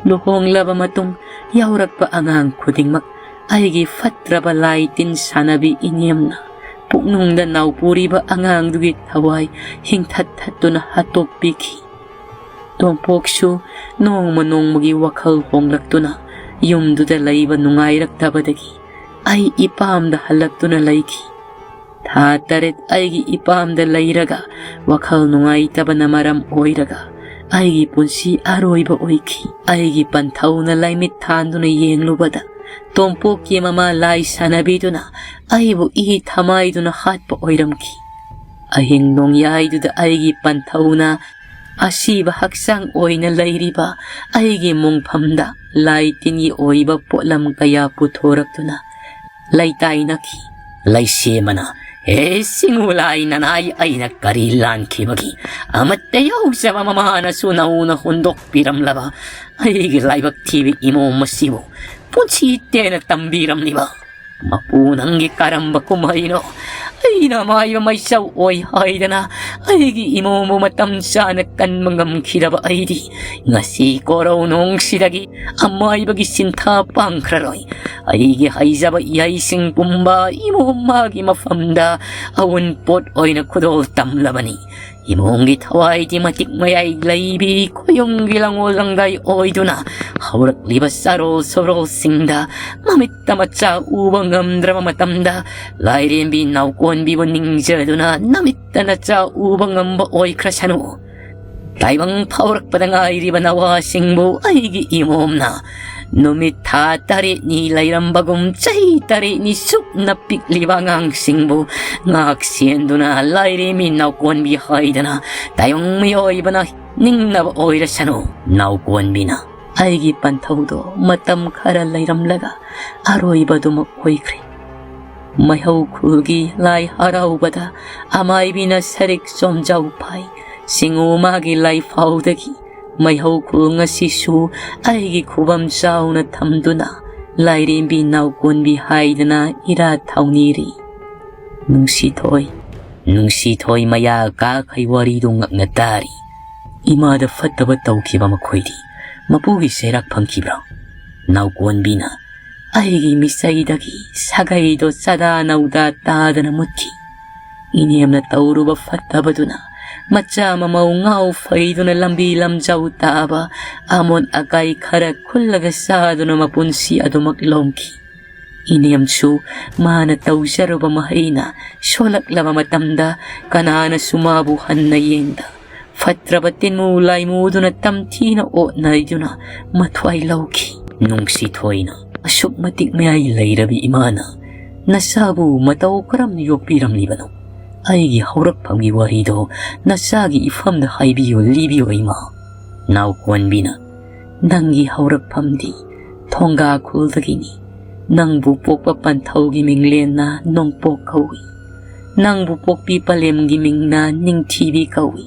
ꯂꯨꯍꯣꯡꯂꯕ ꯃꯇꯨꯡ ꯌꯥꯎꯔꯛꯄ ꯑꯉꯥꯡ ꯈꯨꯗꯤꯡꯃꯛ ꯑꯩꯒꯤ ꯐꯠꯇ꯭ꯔꯕ ꯂꯥꯏ ꯇꯤꯟ ꯁꯥꯟꯅꯕꯤ ꯏꯅꯦꯝꯅ ꯄꯨꯛꯅꯨꯡꯗ ꯅꯥꯎꯄꯨꯔꯤꯕ ꯑꯉꯥꯡꯗꯨꯒꯤ ꯊꯋꯥꯏ ꯍꯤꯡꯊꯠ ꯊꯠꯇꯨꯅ ꯍꯥꯠꯇꯣꯛꯄꯤꯈꯤ꯫ ꯇꯣꯝꯄꯣꯛꯁꯨ ꯅꯣꯡꯃ ꯅꯣꯡꯃꯒꯤ ꯋꯥꯈꯜ ꯍꯣꯡꯂꯛꯇꯨꯅ ꯌꯨꯝꯗꯨꯗ ꯂꯩꯕ ꯅꯨꯡꯉꯥꯏꯔꯛꯇꯕꯗꯒꯤ ꯑꯩ ꯏꯄꯥꯝꯗ ꯍꯜꯂꯛꯇꯨꯅ ꯂꯩꯈꯤ꯫ ꯊꯥ ꯇꯔꯦꯠ ꯑꯩꯒꯤ ꯏꯄꯥꯝꯗ ꯂꯩꯔꯒ ꯋꯥꯈꯜ ꯅꯨꯡꯉꯥꯏꯇꯕꯅ ꯃꯔꯝ ꯑꯣꯏꯔꯒ ꯑꯩꯒꯤ ꯄꯨꯟꯁꯤ ꯑꯔꯣꯏꯕ ꯑꯣꯏꯈꯤ꯫ ꯑꯩꯒꯤ ꯄꯟꯊꯧꯅ ꯂꯥꯏꯃꯤꯠ ꯊꯥꯟꯗꯨꯅ ꯌꯦꯡꯂꯨꯕꯗ ꯇꯣꯝꯄꯣꯛꯀꯤ ꯃꯃꯥ ꯂꯥꯏ ꯁꯥꯟꯅꯕꯤꯗꯨꯅ ꯑꯩꯕꯨ ꯏ ꯊꯃꯥꯏꯗꯨꯅ ꯍꯥꯠꯄ ꯑꯣꯏꯔꯝꯈꯤ꯫ ꯑꯍꯤꯡ ꯅꯣꯡꯌꯥꯏꯗꯨꯗ ꯑꯩꯒꯤ ꯄꯟꯊꯧꯅ ꯑꯁꯤꯕ ꯍꯛꯆꯥꯡ ꯑꯣꯏꯅ ꯂꯩꯔꯤꯕ ꯑꯩꯒꯤ ꯃꯣꯡꯐꯝꯗ ꯂꯥꯏ ꯇꯤꯟꯒꯤ ꯑꯣꯏꯕ ꯄꯣꯠꯂꯝ ꯀꯌꯥ ꯄꯨꯊꯣꯔꯛꯇꯨꯅ ꯂꯩꯇꯥꯏꯅꯈꯤ꯫ ꯂꯩꯁꯦꯝꯕꯅ, "ꯍꯦ ꯁꯤꯡꯎ ꯂꯥꯏ ꯅꯅꯥꯏ, ꯑꯩꯅ ꯀꯔꯤ ꯂꯥꯟꯈꯤꯕꯒꯤ ꯑꯃꯠꯇ ꯌꯥꯎꯖꯕ ꯃꯃꯥꯅꯁꯨ ꯅꯧꯅ ꯍꯨꯟꯗꯣꯛꯄꯤꯔꯝꯂꯕ ꯑꯩꯒꯤ ꯂꯥꯏꯕꯛ ꯊꯤꯕ ꯏꯃꯣꯝ ꯑꯁꯤꯕꯨ ꯄꯨꯟꯁꯤ ꯇꯦꯟꯅ ꯇꯝꯕꯤꯔꯝꯂꯤꯕ? ꯃꯄꯨ ꯅꯪꯒꯤ ꯀꯔꯝꯕ ꯀꯨꯝꯍꯩꯅꯣ? ꯑꯩꯅ ꯑꯃꯥꯏꯕ ꯃꯩꯆꯧ ꯑꯣꯏ ꯍꯥꯏꯗꯅ ꯑꯩꯒꯤ ꯏꯃꯣꯝꯕꯨ ꯃꯇꯝ ꯆꯥꯅ ꯀꯟꯕ ꯉꯝꯈꯤꯗꯕ ꯑꯩꯗꯤ ꯉꯁꯤ ꯀꯣꯔꯧ ꯅꯣꯡꯁꯤꯗꯒꯤ ꯑꯃꯥꯏꯕꯒꯤ ꯁꯤꯟꯊꯥ ꯄꯥꯡꯈ꯭ꯔꯔꯣꯏ꯫ ꯑꯩꯒꯤ ꯍꯩꯖꯕ ꯏꯍꯩꯁꯤꯡ ꯄꯨꯝꯕ ꯏꯃꯣꯝ ꯃꯥꯒꯤ ꯃꯐꯝꯗ ꯑꯋꯨꯟꯄꯣꯠ ꯑꯣꯏꯅ ꯈꯨꯗꯣꯜ ꯇꯝꯂꯕꯅꯤ꯫ ꯏꯃꯣꯝꯒꯤ ꯊꯋꯥꯏꯗꯤ ꯃꯇꯤꯛ ꯃꯌꯥꯏ ꯂꯩꯕꯤ ꯈꯣꯌꯨꯝꯒꯤ ꯂꯪꯉꯣꯜ ꯂꯪꯗꯥꯏ ꯑꯣꯏꯗꯨꯅ ꯍꯧꯔꯛꯂꯤꯕ ꯆꯥꯔꯣꯜ ꯁꯧꯔꯣꯜꯁꯤꯡꯗ ꯃꯃꯤꯠꯇ ꯃꯆꯥ ꯎꯕ ꯉꯝꯗ꯭ꯔꯕ ꯃꯇꯝꯗ ꯂꯥꯏꯔꯦꯝꯕꯤ ꯅꯥꯎꯀꯣꯟꯕꯤꯕꯨ ꯅꯤꯡꯖꯗꯨꯅ ꯅꯃꯤꯠꯇ ꯅꯆꯥ ꯎꯕ ꯉꯝꯕ ꯑꯣꯏꯈ꯭ꯔꯁꯅꯨ꯫ ꯇꯥꯏꯕꯪ ꯐꯥꯎꯔꯛꯄꯗ ꯉꯥꯏꯔꯤꯕ ꯅꯋꯥꯁꯤꯡꯕꯨ ꯑꯩꯒꯤ ꯏꯃꯣꯝꯅ ꯅꯨꯃꯤꯠ ꯊꯥ ꯇꯔꯦꯠꯅꯤ ꯂꯩꯔꯝꯕꯒꯨꯝ ꯆꯍꯤ ꯇꯔꯦꯠꯅꯤ ꯁꯨꯞꯅ ꯄꯤꯛꯂꯤꯕ ꯑꯉꯥꯡꯁꯤꯡꯕꯨ ꯉꯥꯛ ꯁꯦꯟꯗꯨꯅ ꯂꯥꯏꯔꯦꯝꯕꯤ ꯅꯥꯎꯀꯣꯟꯕꯤ ꯍꯥꯏꯗꯅ ꯇꯥꯏꯕꯪ ꯃꯤꯑꯣꯏꯕꯅ ꯅꯤꯡꯅꯕ ꯑꯣꯏꯔꯁꯅꯨ꯫" ꯅꯥꯎꯀꯣꯟꯕꯤꯅ ꯑꯩꯒꯤ ꯄꯟꯊꯧꯗꯣ ꯃꯇꯝ ꯈꯔ ꯂꯩꯔꯝꯂꯒ ꯑꯔꯣꯏꯕꯗꯨꯃꯛ ꯑꯣꯏꯈ꯭ꯔꯦ꯫ ꯃꯩꯍꯧ ꯈꯨꯜꯒꯤ ꯂꯥꯏ ꯍꯔꯥꯎꯕꯗ ꯑꯃꯥꯏꯕꯤꯅ ꯁꯔꯤꯛ ꯆꯣꯝꯖꯥꯎ ꯐꯥꯏ꯫ ꯁꯤꯡꯎ ꯃꯥꯒꯤ ꯂꯥꯏꯐꯥꯎꯗꯒꯤ ꯃꯩꯍꯧ ꯈꯨꯜ ꯉꯁꯤꯁꯨ ꯑꯩꯒꯤ ꯈꯨꯕꯝ ꯆꯥꯎꯅ ꯊꯝꯗꯨꯅ ꯂꯥꯏꯔꯦꯝꯕꯤ ꯅꯥꯎꯀꯣꯟꯕꯤ ꯍꯥꯏꯗꯅ ꯏꯔꯥꯠ ꯊꯧꯅꯤꯔꯤ꯫ ꯅꯨꯡꯁꯤꯊꯣꯏ, ꯅꯨꯡꯁꯤꯊꯣꯏ ꯃꯌꯥ ꯀꯥꯈꯩ ꯋꯥꯔꯤꯗꯨ ꯉꯛꯅ ꯇꯥꯔꯤ꯫ ꯏꯃꯥꯗ ꯐꯠꯇꯕ ꯇꯧꯈꯤꯕ ꯃꯈꯣꯏꯗꯤ ꯃꯄꯨꯒꯤ ꯆꯩꯔꯥꯛ ꯐꯪꯈꯤꯕ꯭ꯔꯣ? ꯅꯥꯎꯀꯣꯟꯕꯤꯅ ꯑꯩꯒꯤ ꯃꯤꯆꯩꯗꯒꯤ ꯁꯥꯒꯩꯗꯣ ꯆꯥꯗꯥ ꯅꯧꯗꯥ ꯇꯥꯗꯅ ꯃꯨꯠꯈꯤ꯫ ꯏꯅꯦꯝꯅ ꯇꯧꯔꯨꯕ ꯐꯠꯇꯕꯗꯨꯅ ꯃꯆꯥ ꯃꯃꯧ ꯉꯥꯎ ꯐꯩꯗꯨꯅ ꯂꯝꯕꯤ ꯂꯝꯖꯥꯎ ꯇꯥꯕ ꯑꯃꯣꯠ ꯑꯀꯥꯏ ꯈꯔ ꯈꯨꯜꯂꯒ ꯆꯥꯗꯨꯅ ꯃꯄꯨꯟꯁꯤ ꯑꯗꯨꯃꯛ ꯂꯣꯝꯈꯤ꯫ ꯏꯅꯦꯝꯁꯨ ꯃꯥꯅ ꯇꯧꯖꯔꯨꯕ ꯃꯍꯩꯅ ꯁꯣꯜꯂꯛꯂꯕ ꯃꯇꯝꯗ ꯀꯅꯥꯅꯁꯨ ꯃꯥꯕꯨ ꯍꯟꯅ ꯌꯦꯡꯗ ꯐꯠꯇ꯭ꯔꯕ ꯇꯤꯟꯃꯨ ꯂꯥꯏꯃꯨꯗꯨꯅ ꯇꯝꯊꯤꯅ ꯑꯣꯠꯅꯩꯗꯨꯅ ꯃꯊ꯭ꯋꯥꯏ ꯂꯧꯈꯤ꯫ ꯅꯨꯡꯁꯤꯊꯣꯏꯅ ꯑꯁꯨꯛ ꯃꯇꯤꯛ ꯃꯌꯥꯏ ꯂꯩꯔꯕꯤ ꯏꯃꯥꯅ ꯅꯆꯥꯕꯨ ꯃꯇꯧ ꯀꯔꯝꯅ ꯌꯣꯛꯄꯤꯔꯝꯂꯤꯕꯅꯣ? ꯑꯩꯒꯤ ꯍꯧꯔꯛꯐꯝꯒꯤ ꯋꯥꯔꯤꯗꯣ ꯅꯆꯥꯒꯤ ꯏꯐꯝꯗ ꯍꯥꯏꯕꯤꯌꯨ, ꯂꯤꯕꯤꯌꯨ ꯏꯃꯥ꯫ ꯅꯥꯎꯀꯣꯟꯕꯤꯅ, ꯅꯪꯒꯤ ꯍꯧꯔꯛꯐꯝꯗꯤ ꯊꯣꯡꯒꯥ ꯈꯨꯜꯗꯒꯤꯅꯤ꯫ ꯅꯪꯕꯨ ꯄꯣꯛꯄ ꯄꯟꯊꯧꯒꯤ ꯃꯤꯡꯂꯦꯟꯅ ꯅꯣꯡꯄꯣꯛ ꯀꯧꯏ꯫ ꯅꯪꯕꯨ ꯄꯣꯛꯄꯤ ꯄꯂꯦꯝꯒꯤ ꯃꯤꯡꯅ ꯅꯤꯡꯊꯤꯕꯤ ꯀꯧꯏ꯫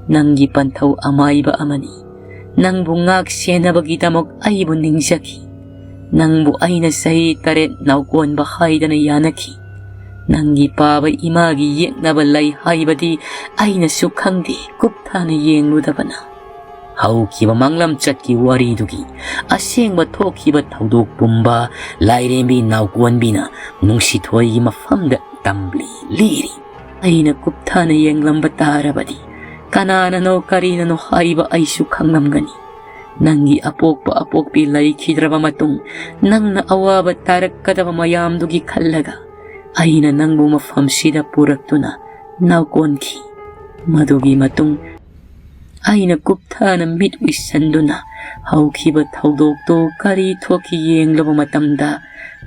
ꯅꯪꯒꯤ ꯄꯟꯊꯧ ꯑꯃꯥꯏꯕ ꯑꯃꯅꯤ꯫ ꯅꯪꯕꯨ ꯉꯥꯛ ꯁꯦꯟꯅꯕꯒꯤꯗꯃꯛ ꯑꯩꯕꯨ ꯅꯤꯡꯖꯈꯤ꯫ ꯅꯪꯕꯨ ꯑꯩꯅ ꯆꯍꯤ ꯇꯔꯦꯠ ꯅꯥꯎꯀꯣꯟꯕ ꯍꯥꯏꯗꯅ ꯌꯥꯅꯈꯤ꯫ ꯅꯪꯒꯤ ꯄꯥꯕ ꯏꯃꯥꯒꯤ ꯌꯦꯛꯅꯕ ꯂꯩ ꯍꯥꯏꯕꯗꯤ ꯑꯩꯅꯁꯨ ꯈꯪꯗꯦ, ꯀꯨꯞꯊꯥꯅ ꯌꯦꯡꯂꯨꯗꯕꯅ꯫ ꯍꯧꯈꯤꯕ ꯃꯥꯡꯂꯝꯆꯠꯀꯤ ꯋꯥꯔꯤꯗꯨꯒꯤ ꯑꯁꯦꯡꯕ ꯊꯣꯛꯈꯤꯕ ꯊꯧꯗꯣꯛ ꯄꯨꯝꯕ ꯂꯥꯏꯔꯦꯝꯕꯤ ꯅꯥꯎꯀꯣꯟꯕꯤꯅ ꯅꯨꯡꯁꯤꯊꯣꯏꯒꯤ ꯃꯐꯝꯗ ꯇꯝꯂꯤ ꯂꯤꯔꯤ꯫ ꯑꯩꯅ ꯀꯨꯞꯊꯅ ꯌꯦꯡꯂꯝꯕ ꯇꯥꯔꯕꯗꯤ ꯀꯅꯥꯅꯅꯣ ꯀꯔꯤꯅꯅꯣ ꯍꯥꯏꯕ ꯑꯩꯁꯨ ꯈꯪꯂꯝꯒꯅꯤ꯫ ꯅꯪꯒꯤ ꯑꯄꯣꯛꯄ ꯑꯄꯣꯛꯄꯤ ꯂꯩꯈꯤꯗ꯭ꯔꯕ ꯃꯇꯨꯡ ꯅꯪꯅ ꯑꯋꯥꯕ ꯇꯥꯔꯛꯀꯗꯕ ꯃꯌꯥꯝꯗꯨꯒꯤ ꯈꯜꯂꯒ ꯑꯩꯅ ꯅꯪꯕꯨ ꯃꯐꯝꯁꯤꯗ ꯄꯨꯔꯛꯇꯨꯅ ꯅꯥꯎꯀꯣꯟꯈꯤ꯫ ꯃꯗꯨꯒꯤ ꯃꯇꯨꯡ ꯑꯩꯅ ꯀꯨꯞꯊꯅ ꯃꯤꯠ ꯎꯏꯁꯟꯗꯨꯅ ꯍꯧꯈꯤꯕ ꯊꯧꯗꯣꯛꯇꯨ ꯀꯔꯤ ꯊꯣꯛꯈꯤ ꯌꯦꯡꯂꯨꯕ ꯃꯇꯝꯗ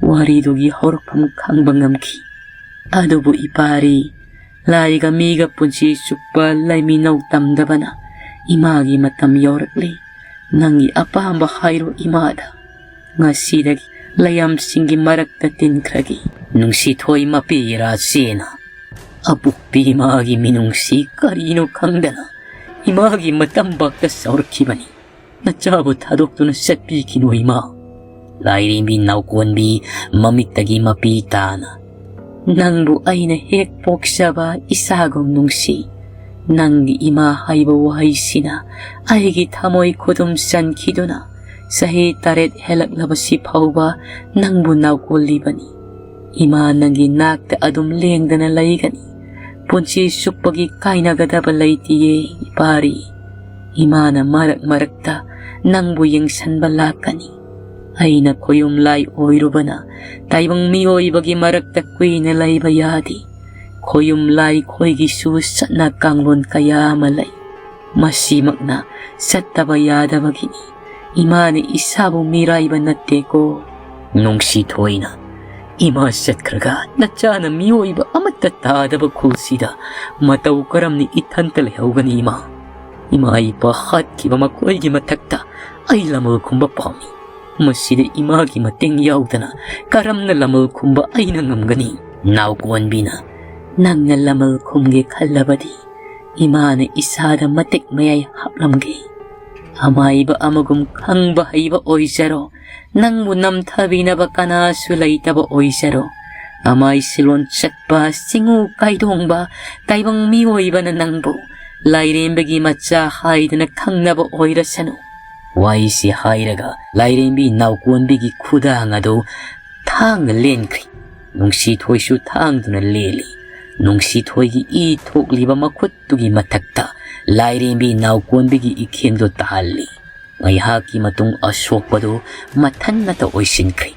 ꯋꯥꯔꯤꯗꯨꯒꯤ ꯍꯧꯔꯛꯐꯝ ꯈꯪꯕ ꯉꯝꯈꯤ꯫ ꯑꯗꯨꯕꯨ ꯏꯄꯥꯔꯤ, ꯂꯥꯏꯒ ꯃꯤꯒ ꯄꯨꯟꯁꯤ ꯆꯨꯞꯄ ꯂꯩꯃꯤꯟꯅꯧ ꯇꯝꯗꯕꯅ ꯏꯃꯥꯒꯤ ꯃꯇꯝ ꯌꯧꯔꯛꯂꯦ꯫ ꯅꯪꯒꯤ ꯑꯄꯥꯝꯕ ꯍꯥꯏꯔꯣ ꯏꯃꯥꯗ꯫ ꯉꯁꯤꯗꯒꯤ ꯂꯩꯌꯥꯝꯁꯤꯡꯒꯤ ꯃꯔꯛꯇ ꯇꯤꯟꯈ꯭ꯔꯒꯦ꯫ ꯅꯨꯡꯁꯤꯊꯣꯏ ꯃꯄꯤ ꯏꯔꯥ ꯆꯦꯅ ꯑꯄꯣꯛꯄꯤ ꯏꯃꯥꯒꯤ ꯃꯤꯅꯨꯡꯁꯤ ꯀꯔꯤꯅꯣ ꯈꯪꯗꯅ ꯃꯥꯒꯤ ꯃꯇꯝ ꯕꯥꯛꯇ ꯆꯥꯎꯔꯛꯈꯤꯕꯅꯤ꯫ ꯅꯆꯥꯕꯨ ꯊꯥꯗꯣꯛꯇꯨꯅ ꯆꯠꯄꯤꯈꯤꯅꯨ ꯏꯃꯥ꯫ ꯂꯥꯏꯔꯦꯝꯕꯤ ꯅꯥꯎꯀꯣꯟꯕꯤ ꯃꯃꯤꯠꯇꯒꯤ ꯃꯄꯤ ꯇꯥꯅ, "ꯅꯪꯕꯨ ꯑꯩꯅ ꯍꯦꯛ ꯄꯣꯛꯆꯕ ꯏꯆꯥꯒꯨꯝ ꯅꯨꯡꯁꯤ꯫ ꯅꯪꯒꯤ ꯏꯃꯥ ꯍꯥꯏꯕ ꯋꯥꯍꯩꯁꯤꯅ ꯑꯩꯒꯤ ꯊꯃꯣꯏ ꯈꯨꯗꯨꯝ ꯆꯟꯈꯤꯗꯨꯅ ꯆꯍꯤ ꯇꯔꯦꯠ ꯍꯦꯜꯂꯛꯂꯕꯁꯤ ꯐꯥꯎꯕ ꯅꯪꯕꯨ ꯅꯥꯎꯀꯣꯜꯂꯤꯕꯅꯤ꯫ ꯏꯃꯥ ꯅꯪꯒꯤ ꯅꯥꯛꯇ ꯑꯗꯨꯝ ꯂꯦꯡꯗꯅ ꯂꯩꯒꯅꯤ꯫ ꯄꯨꯟꯁꯤ ꯆꯨꯞꯄꯒꯤ ꯀꯥꯏꯅꯒꯗꯕ ꯂꯩꯇꯤꯌꯦ ꯏꯄꯥꯔꯤ꯫ ꯏꯃꯥꯅ ꯃꯔꯛ ꯃꯔꯛꯇ ꯅꯪꯕꯨ ꯌꯦꯡꯁꯟꯕ ꯂꯥꯛꯀꯅꯤ꯫ ꯑꯩꯅ ꯈꯣꯌꯨꯝ ꯂꯥꯏ ꯑꯣꯏꯔꯨꯕꯅ ꯇꯥꯏꯕꯪ ꯃꯤꯑꯣꯏꯕꯒꯤ ꯃꯔꯛꯇ ꯀꯨꯏꯅ ꯂꯩꯕ ꯌꯥꯗꯦ꯫ ꯈꯣꯌꯨꯝ ꯂꯥꯏ ꯈꯣꯏꯒꯤꯁꯨ ꯆꯠꯅ ꯀꯥꯡꯂꯣꯟ ꯀꯌꯥ ꯑꯃ ꯂꯩ꯫ ꯃꯁꯤꯃꯛꯅ ꯆꯠꯇꯕ ꯌꯥꯗꯕꯒꯤꯅꯤ꯫ ꯏꯃꯥꯅ ꯏꯁꯥꯕꯨ ꯃꯤꯔꯥꯏꯕ ꯅꯠꯇꯦꯀꯣ"꯫ ꯅꯨꯡꯁꯤ ꯊꯣꯏꯅ, "ꯏꯃꯥ ꯆꯠꯈ꯭ꯔꯒ ꯅꯆꯥꯅ ꯃꯤꯑꯣꯏꯕ ꯑꯃꯠꯇ ꯇꯥꯗꯕ ꯈꯨꯜꯁꯤꯗ ꯃꯇꯧ ꯀꯔꯝꯅ ꯏꯊꯟꯇ ꯂꯩꯍꯧꯒꯅꯤ ꯏꯃꯥ? ꯏꯃꯥ ꯏꯄꯥ ꯍꯥꯠꯈꯤꯕ ꯃꯈꯣꯏꯒꯤ ꯃꯊꯛꯇ ꯑꯩ ꯂꯃꯜ ꯈꯨꯝꯕ ꯄꯥꯝꯃꯤ꯫ ꯃꯁꯤꯗ ꯏꯃꯥꯒꯤ ꯃꯇꯦꯡ ꯌꯥꯎꯗꯅ ꯀꯔꯝꯅ ꯂꯃꯜ ꯈꯨꯝꯕ ꯑꯩꯅ ꯉꯝꯒꯅꯤ?" ꯅꯥꯎꯀꯣꯟꯕꯤꯅ, "ꯅꯪꯅ ꯂꯃꯜ ꯈꯨꯝꯒꯦ ꯈꯜꯂꯕꯗꯤ ꯏꯃꯥꯅ ꯏꯁꯥꯗ ꯃꯇꯤꯛ ꯃꯌꯥꯏ ꯍꯥꯞꯂꯝꯒꯦ꯫ ꯑꯃꯥꯏꯕ ꯑꯃꯒꯨꯝ ꯈꯪꯕ ꯍꯩꯕ ꯑꯣꯏꯖꯔꯣ, ꯅꯪꯕꯨ ꯅꯝꯊꯕꯤꯅꯕ ꯀꯅꯥꯁꯨ ꯂꯩꯇꯕ ꯑꯣꯏꯖꯔꯣ꯫ ꯑꯃꯥꯏ ꯁꯤꯂꯣꯟ ꯆꯠꯄ, ꯆꯤꯡꯉꯨ ꯀꯥꯏꯗꯣꯡꯕ ꯇꯥꯏꯕꯪ ꯃꯤꯑꯣꯏꯕꯅ ꯅꯪꯕꯨ ꯂꯥꯏꯔꯦꯝꯕꯒꯤ ꯃꯆꯥ ꯍꯥꯏꯗꯅ ꯈꯪꯅꯕ ꯑꯣꯏꯔꯁꯅꯨ"꯫ ꯋꯥꯍꯩꯁꯤ ꯍꯥꯏꯔꯒ ꯂꯥꯏꯔꯦꯝꯕꯤ ꯅꯥꯎꯀꯣꯟꯕꯤꯒꯤ ꯈꯨꯗꯥꯡ ꯑꯗꯨ ꯊꯥꯡꯅ ꯂꯦꯟꯈ꯭ꯔꯤ꯫ ꯅꯨꯡꯁꯤꯊꯣꯏꯁꯨ ꯊꯥꯡꯗꯨꯅ ꯂꯦꯜꯂꯤ꯫ ꯅꯨꯡꯁꯤꯊꯣꯏꯒꯤ ꯏ ꯊꯣꯛꯂꯤꯕ ꯃꯈꯨꯠꯇꯨꯒꯤ ꯃꯊꯛꯇ ꯂꯥꯏꯔꯦꯝꯕꯤ ꯅꯥꯎꯀꯣꯟꯕꯤꯒꯤ ꯏꯈꯦꯡꯗꯨ ꯇꯥꯍꯜꯂꯤ꯫ ꯉꯥꯏꯍꯥꯛꯀꯤ ꯃꯇꯨꯡ ꯑꯁꯣꯛꯄꯗꯨ ꯃꯊꯟꯅꯇ ꯑꯣꯏꯁꯤꯟꯈ꯭ꯔꯦ꯫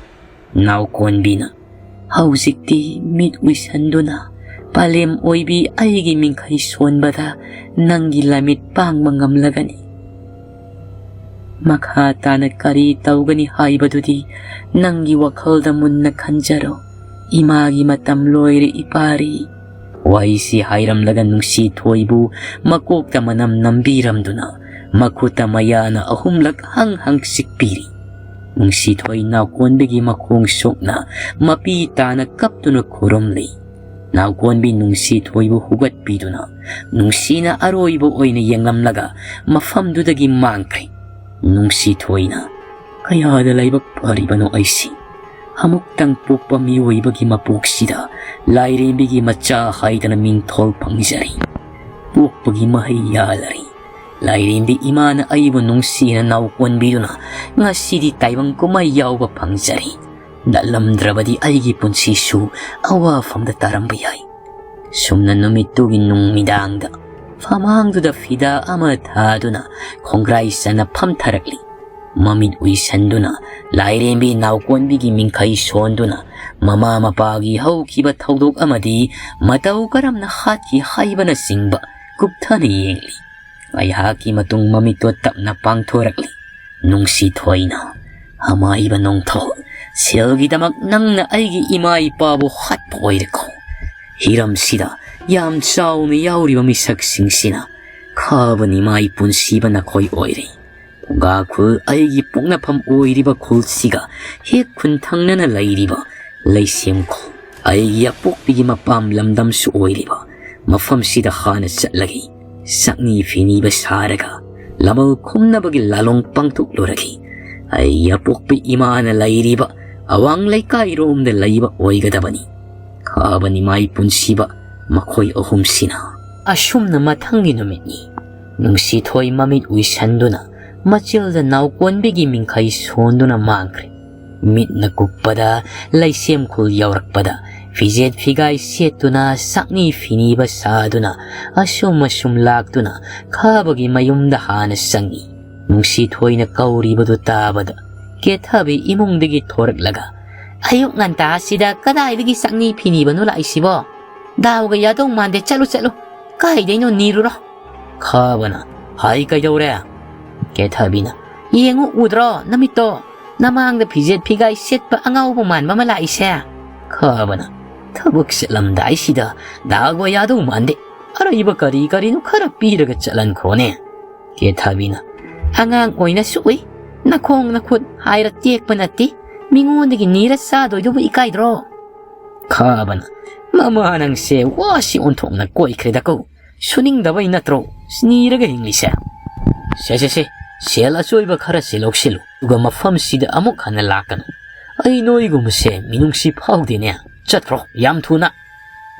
ꯅꯥꯎꯀꯣꯟꯕꯤꯅ, "ꯍꯧꯖꯤꯛꯇꯤ ꯃꯤꯠ ꯎꯏꯁꯟꯗꯨꯅ ꯄꯥꯂꯦꯝ ꯑꯣꯏꯕꯤ ꯑꯩꯒꯤ ꯃꯤꯡꯈꯩ ꯁꯣꯟꯕꯗ ꯅꯪꯒꯤ ꯂꯃꯤꯠ ꯄꯥꯡꯕ ꯉꯝꯂꯒꯅꯤ꯫ ꯃꯈꯥ ꯇꯥꯅ ꯀꯔꯤ ꯇꯧꯒꯅꯤ ꯍꯥꯏꯕꯗꯨꯗꯤ ꯅꯪꯒꯤ ꯋꯥꯈꯜꯗ ꯃꯨꯟꯅ ꯈꯟꯖꯔꯣ꯫ ꯏꯃꯥꯒꯤ ꯃꯇꯝ ꯂꯣꯏꯔꯦ ꯏꯄꯥꯔꯤ"꯫ ꯋꯥꯍꯩꯁꯤ ꯍꯥꯏꯔꯝꯂꯒ ꯅꯨꯡꯁꯤꯊꯣꯏꯕꯨ ꯃꯀꯣꯛꯇ ꯃꯅꯝ ꯅꯝꯕꯤꯔꯝꯗꯨꯅ ꯃꯈꯨꯠꯇ ꯃꯌꯥꯅ ꯑꯍꯨꯝꯂꯛ ꯍꯪ ꯍꯪ ꯆꯤꯛꯄꯤꯔꯤ꯫ ꯅꯨꯡꯁꯤꯊꯣꯏ ꯅꯥꯎꯀꯣꯟꯕꯤꯒꯤ ꯃꯈꯣꯡ ꯁꯣꯛꯅ ꯃꯄꯤ ꯇꯥꯅ ꯀꯞꯇꯨꯅ ꯈꯨꯔꯨꯝꯂꯤ꯫ ꯅꯥꯎꯀꯣꯟꯕꯤ ꯅꯨꯡꯁꯤꯊꯣꯏꯕꯨ ꯍꯨꯒꯠꯄꯤꯗꯨꯅ ꯅꯨꯡꯁꯤꯅ ꯑꯔꯣꯏꯕ ꯑꯣꯏꯅ ꯌꯦꯡꯂꯝꯂꯒ ꯃꯐꯝꯗꯨꯗꯒꯤ ꯃꯥꯡꯈ꯭ꯔꯦ꯫ ꯅꯨꯡꯁꯤꯊꯣꯏꯅ, "ꯀꯌꯥꯗ ꯂꯥꯏꯕꯛ ꯐꯔꯤꯕꯅꯣ ꯑꯩꯁꯤ꯫ ꯑꯃꯨꯛꯇꯪ ꯄꯣꯛꯄ ꯃꯤꯑꯣꯏꯕꯒꯤ ꯃꯄꯣꯛꯁꯤꯗ ꯂꯥꯏꯔꯦꯝꯕꯤꯒꯤ ꯃꯆꯥ ꯍꯥꯏꯗꯅ ꯃꯤꯡꯊꯣꯜ ꯐꯪꯖꯔꯤ꯫ ꯄꯣꯛꯄꯒꯤ ꯃꯍꯩ ꯌꯥꯜꯂꯔꯤ꯫ ꯂꯥꯏꯔꯦꯝꯕꯤ ꯏꯃꯥꯅ ꯑꯩꯕꯨ ꯅꯨꯡꯁꯤꯅ ꯅꯥꯎꯀꯣꯟꯕꯤꯗꯨꯅ ꯉꯁꯤꯗꯤ ꯇꯥꯏꯕꯪ ꯀꯨꯝꯍꯩ ꯌꯥꯎꯕ ꯐꯪꯖꯔꯤ꯫ ꯅꯠꯂꯝꯗ꯭ꯔꯕꯗꯤ ꯑꯩꯒꯤ ꯄꯨꯟꯁꯤꯁꯨ ꯑꯋꯥꯐꯝꯗ ꯇꯥꯔꯝꯕ ꯌꯥꯏ"꯫ ꯁꯨꯝꯅ ꯅꯨꯃꯤꯠꯇꯨꯒꯤ ꯅꯨꯃꯤꯗꯥꯡꯗ ꯐꯃꯥꯡꯗꯨꯗ ꯐꯤꯗꯥ ꯑꯃ ꯊꯥꯗꯨꯅ ꯈꯣꯡꯒ꯭ꯔꯥꯏ ꯆꯟꯅ ꯐꯝꯊꯔꯛꯂꯤ꯫ ꯃꯃꯤꯠ ꯎꯏꯁꯟꯗꯨꯅ ꯂꯥꯏꯔꯦꯝꯕꯤ ꯅꯥꯎꯀꯣꯟꯕꯤꯒꯤ ꯃꯤꯡꯈꯩ ꯁꯣꯟꯗꯨꯅ ꯃꯃꯥ ꯃꯄꯥꯒꯤ ꯍꯧꯈꯤꯕ ꯊꯧꯗꯣꯛ ꯑꯃꯗꯤ ꯃꯇꯧ ꯀꯔꯝꯅ ꯍꯥꯠꯈꯤ ꯍꯥꯏꯕꯅꯆꯤꯡꯕ ꯀꯨꯞꯊꯅ ꯌꯦꯡꯂꯤ꯫ ꯉꯥꯏꯍꯥꯛꯀꯤ ꯃꯇꯨꯡ ꯃꯃꯤꯠꯇꯣ ꯇꯞꯅ ꯄꯥꯡꯊꯣꯔꯛꯂꯤ꯫ ꯅꯨꯡꯁꯤꯊꯣꯏꯅ, "ꯑꯃꯥꯏꯕ ꯅꯣꯡꯊꯣꯜ, ꯁꯦꯜꯒꯤꯗꯃꯛ ꯅꯪꯅ ꯑꯩꯒꯤ ꯏꯃꯥ ꯏꯄꯥꯕꯨ ꯍꯥꯠꯄ ꯑꯣꯏꯔꯦꯀꯣ꯫ ꯍꯤꯔꯝꯁꯤꯗ ꯌꯥꯝ ꯆꯥꯎꯅ ꯌꯥꯎꯔꯤꯕ ꯃꯤꯁꯛꯁꯤꯡꯁꯤꯅ ꯈꯥꯕ ꯅꯤꯃꯥꯏ ꯄꯨꯟꯁꯤꯕ ꯅꯈꯣꯏ ꯑꯣꯏꯔꯦ꯫ ꯐꯨꯡꯒꯥ ꯈꯨꯜ, ꯑꯩꯒꯤ ꯄꯣꯛꯅꯐꯝ ꯑꯣꯏꯔꯤꯕ ꯈꯨꯜꯁꯤꯒ ꯍꯦꯛ ꯈꯨꯟꯊꯪꯅꯅ ꯂꯩꯔꯤꯕ ꯂꯩꯁꯦꯝ ꯈꯨꯜ, ꯑꯩꯒꯤ ꯑꯄꯣꯛꯄꯤꯒꯤ ꯃꯄꯥꯝ ꯂꯝꯗꯝꯁꯨ ꯑꯣꯏꯔꯤꯕ ꯃꯐꯝꯁꯤꯗ ꯍꯥꯟꯅ ꯆꯠꯂꯒꯦ꯫ ꯆꯥꯛꯅꯤ ꯐꯤꯅꯤꯕ ꯁꯥꯔꯒ ꯂꯃꯜ ꯈꯨꯝꯅꯕꯒꯤ ꯂꯥꯂꯣꯡ ꯄꯥꯡꯊꯣꯛꯂꯨꯔꯒꯦ꯫ ꯑꯩꯒꯤ ꯑꯄꯣꯛꯄꯤ ꯏꯃꯥꯅ ꯂꯩꯔꯤꯕ ꯑꯋꯥꯡ ꯂꯩꯀꯥꯏꯔꯣꯝꯗ ꯂꯩꯕ ꯑꯣꯏꯒꯗꯕꯅꯤ"꯫ ꯈꯥꯕ ꯅꯤꯃꯥꯏ ꯄꯨꯟꯁꯤꯕ ꯃꯈꯣꯏ ꯑꯍꯨꯝꯁꯤꯅ꯫ ꯑꯁꯨꯝꯅ ꯃꯊꯪꯒꯤ ꯅꯨꯃꯤꯠꯅꯤ꯫ ꯅꯨꯡꯁꯤꯊꯣꯏ ꯃꯃꯤꯠ ꯎꯏꯁꯟꯗꯨꯅ ꯃꯆꯤꯜꯗ ꯅꯥꯎꯀꯣꯟꯕꯤꯒꯤ ꯃꯤꯡꯈꯩ ꯁꯣꯟꯗꯨꯅ ꯃꯥꯡꯈ꯭ꯔꯦ꯫ ꯃꯤꯠꯅ ꯀꯨꯞꯄꯗ ꯂꯩꯁꯦꯝ ꯈꯨꯜ ꯌꯧꯔꯛꯄꯗ ꯐꯤꯖꯦꯠ ꯐꯤꯒꯥꯏ ꯁꯦꯠꯇꯨꯅ ꯆꯥꯛꯅꯤ ꯐꯤꯅꯤꯕ ꯁꯥꯗꯨꯅ ꯑꯁꯨꯝ ꯑꯁꯨꯝ ꯂꯥꯛꯇꯨꯅ ꯈꯥꯕꯒꯤ ꯃꯌꯨꯝꯗ ꯍꯥꯟꯅ ꯆꯪꯉꯤ꯫ ꯅꯨꯡꯁꯤꯊꯣꯏꯅ ꯀꯧꯔꯤꯕꯗꯨ ꯇꯥꯕꯗ ꯀꯦꯊꯕꯤ ꯏꯃꯨꯡꯗꯒꯤ ꯊꯣꯔꯛꯂꯒ, "ꯑꯌꯨꯛ ꯉꯟꯇꯥꯁꯤꯗ ꯀꯗꯥꯏꯗꯒꯤ ꯆꯥꯛꯅꯤ ꯐꯤꯅꯤꯕꯅꯣ ꯂꯥꯛꯏꯁꯤꯕꯣ? ꯗꯥꯎꯒ ꯌꯥꯗꯧ ꯃꯥꯟꯗꯦ, ꯆꯠꯂꯨ ꯆꯠꯂꯨ, ꯀꯥꯏꯗꯩꯅꯣ ꯅꯤꯔꯨꯔꯣ"꯫ ꯈꯥꯕꯅ, "ꯍꯥꯏ, ꯀꯩꯗꯧꯔꯦ?" ꯀꯦꯊꯕꯤꯅ, "ꯌꯦꯡꯉꯨ, ꯎꯗ꯭ꯔꯣ ꯅꯃꯤꯠꯇꯣ? ꯅꯃꯥꯡꯗ ꯐꯤꯖꯦꯠ ꯐꯤꯒꯥꯏ ꯁꯦꯠꯄ ꯑꯉꯥꯎꯕ ꯃꯥꯟꯕ ꯑꯃ ꯂꯥꯛꯏꯁꯦ"꯫ ꯈꯥꯕꯅ, "ꯊꯕꯛ ꯆꯠꯂꯝꯗꯥꯏꯁꯤꯗ ꯗꯥꯎꯒ ꯌꯥꯗꯧ ꯃꯥꯟꯗꯦ꯫ ꯑꯔꯩꯕ ꯀꯔꯤ ꯀꯔꯤꯅꯣ ꯈꯔ ꯄꯤꯔꯒ ꯆꯠꯍꯟꯈ꯭ꯔꯣꯅꯦ"꯫ ꯀꯦꯊꯕꯤꯅ, "ꯑꯉꯥꯡ ꯑꯣꯏꯅꯁꯨ ꯎꯏ, ꯅꯈꯣꯡ ꯅꯈꯨꯠ ꯍꯥꯏꯔ ꯇꯦꯛꯄ ꯅꯠꯇꯦ, ꯃꯤꯉꯣꯟꯗꯒꯤ ꯅꯤꯔ ꯆꯥꯗꯣꯏꯗꯨꯕꯨ ꯏꯀꯥꯏꯗ꯭ꯔꯣ"꯫ ꯈꯥꯕꯅ, "ꯃꯃꯥ, ꯅꯪꯁꯦ ꯋꯥꯁꯤ ꯑꯣꯟꯊꯣꯛꯅ ꯀꯣꯏꯈ꯭ꯔꯦꯗꯀꯣ꯫ ꯁꯨꯅꯤꯡꯗꯕꯩ ꯅꯠꯇ꯭ꯔꯣ ꯅꯤꯔꯒ ꯍꯤꯡꯂꯤꯁꯦ? ꯁꯦ, ꯁꯦ, ꯁꯦ, ꯁꯦꯜ ꯑꯆꯣꯏꯕ ꯈꯔꯁꯦ ꯂꯧꯁꯤꯜꯂꯨ, ꯑꯗꯨꯒ ꯃꯐꯝꯁꯤꯗ ꯑꯃꯨꯛ ꯍꯟꯅ ꯂꯥꯛꯀꯅꯨ꯫ ꯑꯩ ꯅꯣꯏꯒꯨꯝꯕꯁꯦ ꯃꯤꯅꯨꯡꯁꯤ ꯐꯥꯎꯗꯦꯅꯦ꯫ ꯆꯠꯈ꯭ꯔꯣ, ꯌꯥꯝ ꯊꯨꯅ!"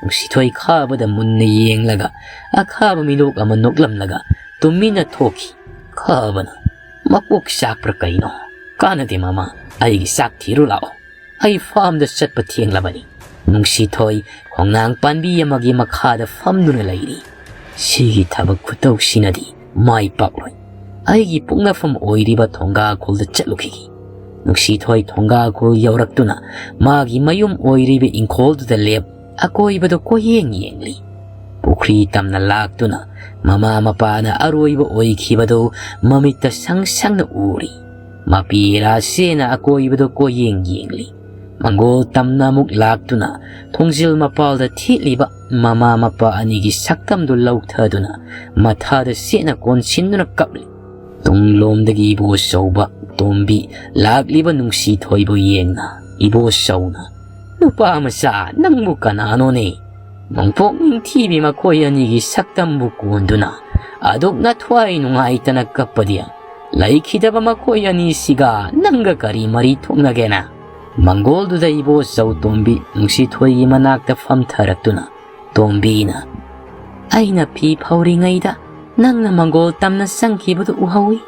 ꯅꯨꯡꯁꯤꯊꯣꯏ ꯈꯥꯕꯗ ꯃꯨꯟꯅ ꯌꯦꯡꯂꯒ, ꯑꯈꯥꯕ ꯃꯤꯅꯣꯛ ꯑꯃ ꯅꯣꯛꯂꯝꯂꯒ ꯇꯨꯃꯤꯟꯅ ꯊꯣꯛꯈꯤ꯫ ꯈꯥꯕꯅ, "ꯃꯀꯣꯛ ꯆꯥꯛꯄ꯭ꯔꯥ ꯀꯩꯅꯣ? ꯀꯥꯟꯅꯗꯦ ꯃꯃꯥ, ꯑꯩꯒꯤ ꯆꯥꯛ ꯊꯤꯔꯨ ꯂꯥꯛꯑꯣ꯫ ꯑꯩ ꯐꯥꯔꯝꯗ ꯆꯠꯄ ꯊꯦꯡꯂꯕꯅꯤ꯫" ꯅꯨꯡꯁꯤꯊꯣꯏ ꯈꯣꯡꯅꯥꯡ ꯄꯥꯟꯕꯤ ꯑꯃꯒꯤ ꯃꯈꯥꯗ ꯐꯝꯗꯨꯅ ꯂꯩꯔꯤ꯫ "ꯁꯤꯒꯤ ꯊꯕꯛ ꯈꯨꯇꯧꯁꯤꯅꯗꯤ ꯃꯥꯏ ꯄꯥꯛꯂꯣꯏ꯫ ꯑꯩꯒꯤ ꯄꯣꯛꯅꯐꯝ ꯑꯣꯏꯔꯤꯕ ꯊꯣꯡꯒꯥꯈꯣꯜꯗ ꯆꯠꯂꯨꯈꯤꯒꯦ꯫" ꯅꯨꯡꯁꯤꯊꯣꯏ ꯊꯣꯡꯒꯥꯈꯣꯜ ꯌꯧꯔꯛꯇꯨꯅ ꯃꯥꯒꯤ ꯃꯌꯨꯝ ꯑꯣꯏꯔꯤꯕ ꯏꯪꯈꯣꯜꯗꯨꯗ ꯂꯦꯞ ꯑꯀꯣꯏꯕꯗ ꯀꯣꯏꯌꯦꯡ ꯌꯦꯡꯂꯤ꯫ ꯄꯨꯈ꯭ꯔꯤ ꯇꯝꯅ ꯂꯥꯛꯇꯨꯅ ꯃꯃꯥ ꯃꯄꯥꯅ ꯑꯔꯣꯏꯕ ꯑꯣꯏꯈꯤꯕꯗꯨ ꯃꯃꯤꯠꯇ ꯁꯪ ꯁꯪꯅ ꯎꯔꯤ꯫ ꯃꯄꯤ ꯔꯥꯁꯦꯅ ꯑꯀꯣꯏꯕꯗ ꯀꯣꯏꯌꯦꯡ ꯌꯦꯡꯂꯤ꯫ ꯃꯪꯒꯣꯜ ꯇꯝꯅ ꯑꯃꯨꯛ ꯂꯥꯛꯇꯨꯅ ꯊꯣꯡꯖꯤꯜ ꯃꯄꯥꯜꯗ ꯊꯦꯠꯂꯤꯕ ꯃꯃꯥ ꯃꯄꯥ ꯑꯅꯤꯒꯤ ꯁꯛꯇꯝꯗꯨ ꯂꯧꯊꯗꯨꯅ ꯃꯊꯥꯗ ꯁꯦꯠꯅ ꯀꯣꯟꯁꯤꯟꯗꯨꯅ ꯀꯞꯂꯤ꯫ ꯇꯨꯡꯂꯣꯝꯗꯒꯤ ꯏꯕꯣꯆꯧꯕ ꯇꯣꯝꯕꯤ ꯂꯥꯛꯂꯤꯕ ꯅꯨꯡꯁꯤꯊꯣꯏꯕꯨ ꯌꯦꯡꯅ ꯏꯕꯣꯆꯧꯅ, "ꯅꯨꯄꯥ ꯃꯆꯥ, ꯅꯪꯕꯨ ꯀꯅꯥꯅꯣꯅꯦ? ꯅꯣꯡꯄꯣꯛ ꯅꯤꯡꯊꯤꯕꯤ ꯃꯈꯣꯏ ꯑꯅꯤꯒꯤ ꯁꯛꯇꯝꯕꯨ ꯀꯣꯟꯗꯨꯅ ꯑꯗꯨꯛ ꯅꯊ꯭ꯋꯥꯏ ꯅꯨꯡꯉꯥꯏꯇꯅ ꯀꯞꯄꯗꯤ, ꯂꯩꯈꯤꯗꯕ ꯃꯈꯣꯏ ꯑꯅꯤꯁꯤꯒ ꯅꯪꯒ ꯀꯔꯤ ꯃꯔꯤ ꯊꯣꯛꯅꯒꯦꯅ?" ꯃꯪꯒꯣꯜꯗꯨꯗ ꯏꯕꯣꯆꯧ ꯇꯣꯝꯕꯤ ꯅꯨꯡꯁꯤꯊꯣꯏꯒꯤ ꯃꯅꯥꯛꯇ ꯐꯝꯊꯔꯛꯇꯨꯅ ꯇꯣꯝꯕꯤꯅ, "ꯑꯩꯅ ꯐꯤ ꯐꯧꯔꯤꯉꯩꯗ ꯅꯪꯅ ꯃꯪꯒꯣꯜ ꯇꯝꯅ ꯆꯪꯈꯤꯕꯗꯨ ꯎꯍꯧꯏ꯫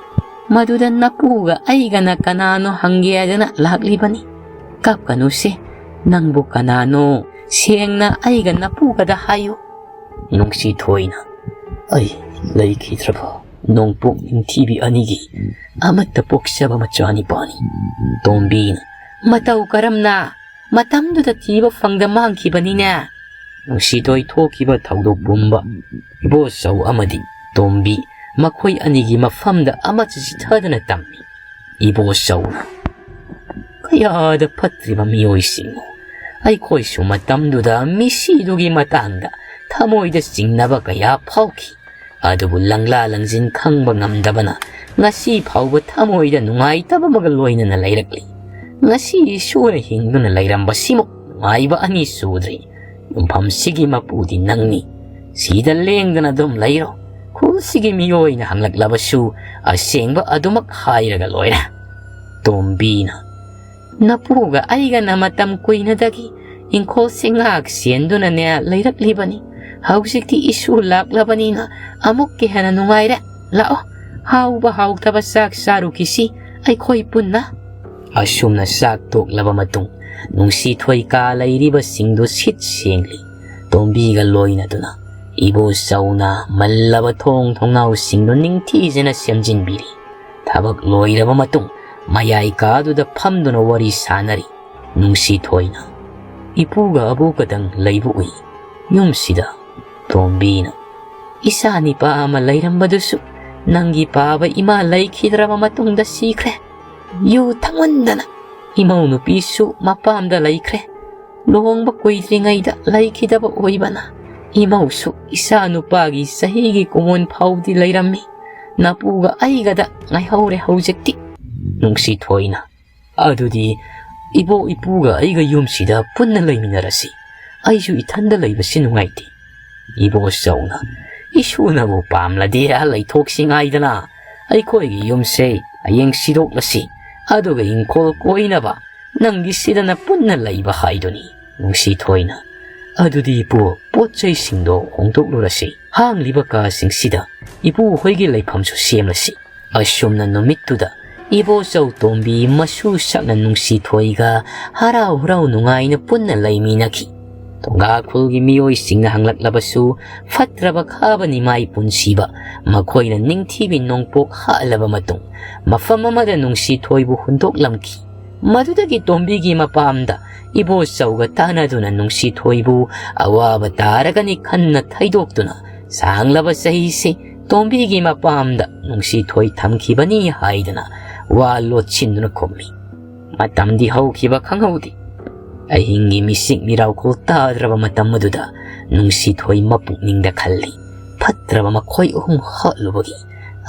ꯃꯗꯨꯗ ꯅꯄꯨꯒ ꯑꯩꯒꯅ ꯀꯅꯥꯅꯣ ꯍꯪꯒꯦ ꯍꯥꯏꯗꯅ ꯂꯥꯛꯂꯤꯕꯅꯤ꯫ ꯀꯞꯀꯅꯨꯁꯦ, ꯅꯪꯕꯨ ꯀꯅꯥꯅꯣ ꯁꯦꯡꯅ ꯑꯩꯒ ꯅꯄꯨꯒꯗ ꯍꯥꯏꯌꯨ꯫" ꯅꯨꯡꯁꯤꯊꯣꯏꯅ, "ꯑꯩ ꯂꯩꯈꯤꯗ꯭ꯔꯕ ꯅꯣꯡꯄꯣꯛ ꯅꯤꯡꯊꯤꯕꯤ ꯑꯅꯤꯒꯤ ꯑꯃꯠꯇ ꯄꯣꯛꯆꯕ ꯃꯆꯥꯅꯤꯄꯥꯅꯤ꯫" ꯇꯣꯝꯕꯤꯅ, "ꯃꯇꯧ ꯀꯔꯝꯅ? ꯃꯇꯝꯗꯨꯗ ꯊꯤꯕ ꯐꯪꯗ ꯃꯥꯡꯈꯤꯕꯅꯤꯅꯦ꯫" ꯅꯨꯡꯁꯤꯊꯣꯏ ꯊꯣꯛꯈꯤꯕ ꯊꯧꯗꯣꯛ ꯄꯨꯝꯕ ꯏꯕꯣꯆꯧ ꯑꯃꯗꯤ ꯇꯣꯝꯕꯤ ꯃꯈꯣꯏ ꯑꯅꯤꯒꯤ ꯃꯐꯝꯗ ꯑꯃꯠꯇ ꯆꯤꯊꯗꯅ ꯇꯝꯃꯤ꯫ ꯏꯕꯣꯆꯧꯅ, "ꯀꯌꯥꯗ ꯐꯠꯇ꯭ꯔꯤꯕ ꯃꯤꯑꯣꯏꯁꯤꯡꯅꯣ! ꯑꯩꯈꯣꯏꯁꯨ ꯃꯇꯝꯗꯨꯗ ꯃꯤꯁꯤꯗꯨꯒꯤ ꯃꯇꯥꯡꯗ ꯊꯃꯣꯏꯗ ꯆꯤꯡꯅꯕ ꯀꯌꯥ ꯐꯥꯎꯈꯤ꯫ ꯑꯗꯨꯕꯨ ꯂꯪꯂꯥ ꯂꯪꯖꯤꯟ ꯈꯪꯕ ꯉꯝꯗꯕꯅ ꯉꯁꯤ ꯐꯥꯎꯕ ꯊꯃꯣꯏꯗ ꯅꯨꯡꯉꯥꯏꯇꯕ ꯑꯃꯒ ꯂꯣꯏꯅꯅ ꯂꯩꯔꯛꯂꯤ꯫ ꯉꯁꯤ ꯏꯁꯣꯔꯅ ꯍꯤꯡꯗꯨꯅ ꯂꯩꯔꯝꯕꯁꯤꯃꯨꯛ ꯅꯨꯡꯉꯥꯏꯕ ꯑꯅꯤ ꯁꯨꯗ꯭ꯔꯤ꯫ ꯌꯨꯝꯐꯝꯁꯤꯒꯤ ꯃꯄꯨꯗꯤ ꯅꯪꯅꯤ꯫ ꯁꯤꯗ ꯂꯦꯡꯗꯅ ꯑꯗꯨꯝ ꯂꯩꯔꯣ꯫ ꯈꯨꯜꯁꯤꯒꯤ ꯃꯤꯑꯣꯏꯅ ꯍꯪꯂꯛꯂꯕꯁꯨ ꯑꯁꯦꯡꯕ ꯑꯗꯨꯃꯛ ꯍꯥꯏꯔꯒ ꯂꯣꯏꯔꯦ꯫ ꯇꯣꯝꯕꯤꯅ, ꯅꯄꯨꯒ ꯑꯩꯒꯅ ꯃꯇꯝ ꯀꯨꯏꯅꯗꯒꯤ ꯏꯪꯈꯣꯜꯁꯤ ꯉꯥꯛ ꯁꯦꯟꯗꯨꯅꯅꯦ ꯂꯩꯔꯛꯂꯤꯕꯅꯤ꯫ ꯍꯧꯖꯤꯛꯇꯤ ꯏꯁꯨ ꯂꯥꯛꯂꯕꯅꯤꯅ ꯑꯃꯨꯛꯀ ꯍꯦꯟꯅ ꯅꯨꯡꯉꯥꯏꯔꯦ꯫ ꯂꯥꯛꯑꯣ, ꯍꯥꯎꯕ ꯍꯥꯎꯇꯕ ꯆꯥꯛ ꯆꯥꯔꯨꯈꯤꯁꯤ ꯑꯩꯈꯣꯏ ꯄꯨꯟꯅ꯫ ꯑꯁꯨꯝꯅ ꯆꯥꯛ ꯇꯣꯛꯂꯕ ꯃꯇꯨꯡ, ꯅꯨꯡꯁꯤꯊꯣꯏ ꯀꯥ ꯂꯩꯔꯤꯕꯁꯤꯡꯗꯨ ꯁꯤꯠ ꯁꯦꯡꯂꯤ꯫ ꯇꯣꯝꯕꯤꯒ ꯂꯣꯏꯅꯗꯨꯅ ꯏꯕꯣꯆꯧꯅ ꯃꯜꯂꯕ ꯊꯣꯡ ꯊꯣꯡꯅꯥꯎꯁꯤꯡꯗꯨ ꯅꯤꯡꯊꯤꯖꯅ ꯁꯦꯝꯖꯤꯟꯕꯤꯔꯤ꯫ ꯊꯕꯛ ꯂꯣꯏꯔꯕ ꯃꯇꯨꯡ, ꯃꯌꯥꯏ ꯀꯥꯗꯨꯗ ꯐꯝꯗꯨꯅ ꯋꯥꯔꯤ ꯁꯥꯟꯅꯔꯤ꯫ ꯅꯨꯡꯁꯤꯊꯣꯏꯅ, ꯏꯄꯨꯒ ꯑꯕꯣꯛꯀꯗꯪ ꯂꯩꯕ ꯎꯏ ꯌꯨꯝꯁꯤꯗ꯫ ꯇꯣꯝꯕꯤꯅ, ꯏꯆꯥ ꯅꯤꯄꯥ ꯑꯃ ꯂꯩꯔꯝꯕꯗꯨꯁꯨ ꯅꯪꯒꯤ ꯄꯥꯕ ꯏꯃꯥ ꯂꯩꯈꯤꯗ꯭ꯔꯕ ꯃꯇꯨꯡꯗ ꯁꯤꯈ꯭ꯔꯦ꯫ ꯌꯨ ꯊꯛꯃꯟꯗꯅ ꯏꯃꯧ ꯅꯨꯄꯤꯁꯨ ꯃꯄꯥꯝꯗ ꯂꯩꯈ꯭ꯔꯦ꯫ ꯂꯨꯍꯣꯡꯕ ꯀꯨꯏꯗ꯭ꯔꯤꯉꯩꯗ ꯂꯩꯈꯤꯗꯕ ꯑꯣꯏꯕꯅ ꯏꯃꯧꯁꯨ ꯏꯆꯥ ꯅꯨꯄꯥꯒꯤ ꯆꯍꯤꯒꯤ ꯀꯨꯃꯣꯟ ꯐꯥꯎꯗꯤ ꯂꯩꯔꯝꯃꯤ꯫ ꯅꯄꯨꯒ ꯑꯩꯒꯗ ꯉꯥꯏꯍꯧꯔꯦ ꯍꯧꯖꯤꯛꯇꯤ꯫ ꯅꯨꯡꯁꯤꯊꯣꯏꯅ, ꯑꯗꯨꯗꯤ ꯏꯕꯣꯛ ꯏꯄꯨꯒ ꯑꯩꯒ ꯌꯨꯝꯁꯤꯗ ꯄꯨꯟꯅ ꯂꯩꯃꯤꯟꯅꯔꯁꯤ꯫ ꯑꯩꯁꯨ ꯏꯊꯟꯗ ꯂꯩꯕꯁꯤ ꯅꯨꯡꯉꯥꯏꯇꯦ꯫ ꯏꯕꯣꯆꯧꯅ, ꯏꯁꯨꯅꯕꯨ ꯄꯥꯝꯂꯗꯤ ꯂꯩꯊꯣꯛꯁꯤ ꯉꯥꯏꯗꯅ꯫ ꯑꯩꯈꯣꯏꯒꯤ ꯌꯨꯝꯁꯦ ꯍꯌꯦꯡ ꯁꯤꯗꯣꯛꯂꯁꯤ꯫ ꯑꯗꯨꯒ ꯏꯪꯈꯣꯜ ꯀꯣꯏꯅꯕ ꯅꯪꯒꯤ ꯁꯤꯗꯅ ꯄꯨꯟꯅ ꯂꯩꯕ ꯍꯥꯏꯗꯨꯅꯤ꯫ ꯅꯨꯡꯁꯤꯊꯣꯏꯅ, ꯑꯗꯨꯗꯤ ꯏꯄꯨ, ꯄꯣꯠ ꯆꯩꯁꯤꯡꯗꯣ ꯍꯣꯡꯗꯣꯛꯂꯨꯔꯁꯤ꯫ ꯍꯥꯡꯂꯤꯕ ꯀꯥꯁꯤꯡꯁꯤꯗ ꯏꯄꯨ ꯍꯣꯏꯒꯤ ꯂꯩꯐꯝꯁꯨ ꯁꯦꯝꯂꯁꯤ꯫ ꯑꯁꯨꯝꯅ ꯅꯨꯃꯤꯠꯇꯨꯗ ꯏꯕꯣꯆꯧ ꯇꯣꯝꯕꯤ ꯃꯁꯨ ꯁꯛꯅ ꯅꯨꯡꯁꯤꯊꯣꯏꯒ ꯍꯔꯥꯎ ꯍꯔꯥꯎ ꯅꯨꯡꯉꯥꯏꯅ ꯄꯨꯟꯅ ꯂꯩꯃꯤꯟꯅꯈꯤ꯫ ꯇꯣꯡꯒꯥ ꯈꯨꯜꯒꯤ ꯃꯤꯑꯣꯏꯁꯤꯡꯅ ꯍꯪꯂꯛꯂꯕꯁꯨ ꯐꯠꯇ꯭ꯔꯕ ꯈꯥꯕ ꯅꯤꯃꯥꯏ ꯄꯨꯟꯁꯤꯕ ꯃꯈꯣꯏꯅ ꯅꯤꯡꯊꯤꯕꯤ ꯅꯣꯡꯄꯣꯛ ꯍꯥꯠꯂꯕ ꯃꯇꯨꯡ ꯃꯐꯝ ꯑꯃꯗ ꯅꯨꯡꯁꯤꯊꯣꯏꯕꯨ ꯍꯨꯟꯗꯣꯛꯂꯝꯈꯤ꯫ ꯃꯗꯨꯗꯒꯤ ꯇꯣꯝꯕꯤꯒꯤ ꯃꯄꯥꯝꯗ ꯏꯕꯣꯆꯧꯒ ꯇꯥꯟꯅꯗꯨꯅ ꯅꯨꯡꯁꯤꯊꯣꯏꯕꯨ ꯑꯋꯥꯕ ꯇꯥꯔꯒꯅꯤ ꯈꯟꯅ ꯊꯩꯗꯣꯛꯇꯨꯅ ꯁꯥꯡꯂꯕ ꯆꯍꯤꯁꯤ ꯇꯣꯝꯕꯤꯒꯤ ꯃꯄꯥꯝꯗ ꯅꯨꯡꯁꯤꯊꯣꯏ ꯊꯝꯈꯤꯕꯅꯤ ꯍꯥꯏꯗꯨꯅ ꯋꯥ ꯂꯣꯠꯁꯤꯟꯗꯨꯅ ꯈꯨꯝꯃꯤ꯫ ꯃꯇꯝꯗꯤ ꯍꯧꯈꯤꯕ ꯈꯪꯍꯧꯗꯦ꯫ ꯑꯍꯤꯡꯒꯤ ꯃꯤꯁꯤꯛ ꯃꯤꯔꯥꯎꯈꯣꯜ ꯇꯥꯗ꯭ꯔꯕ ꯃꯇꯝ ꯑꯗꯨꯗ ꯅꯨꯡꯁꯤꯊꯣꯏ ꯃꯄꯨꯛꯅꯤꯡꯗ ꯈꯜꯂꯤ, ꯐꯠꯇ꯭ꯔꯕ ꯃꯈꯣꯏ ꯑꯍꯨꯝ ꯍꯥꯠꯂꯨꯕꯒꯤ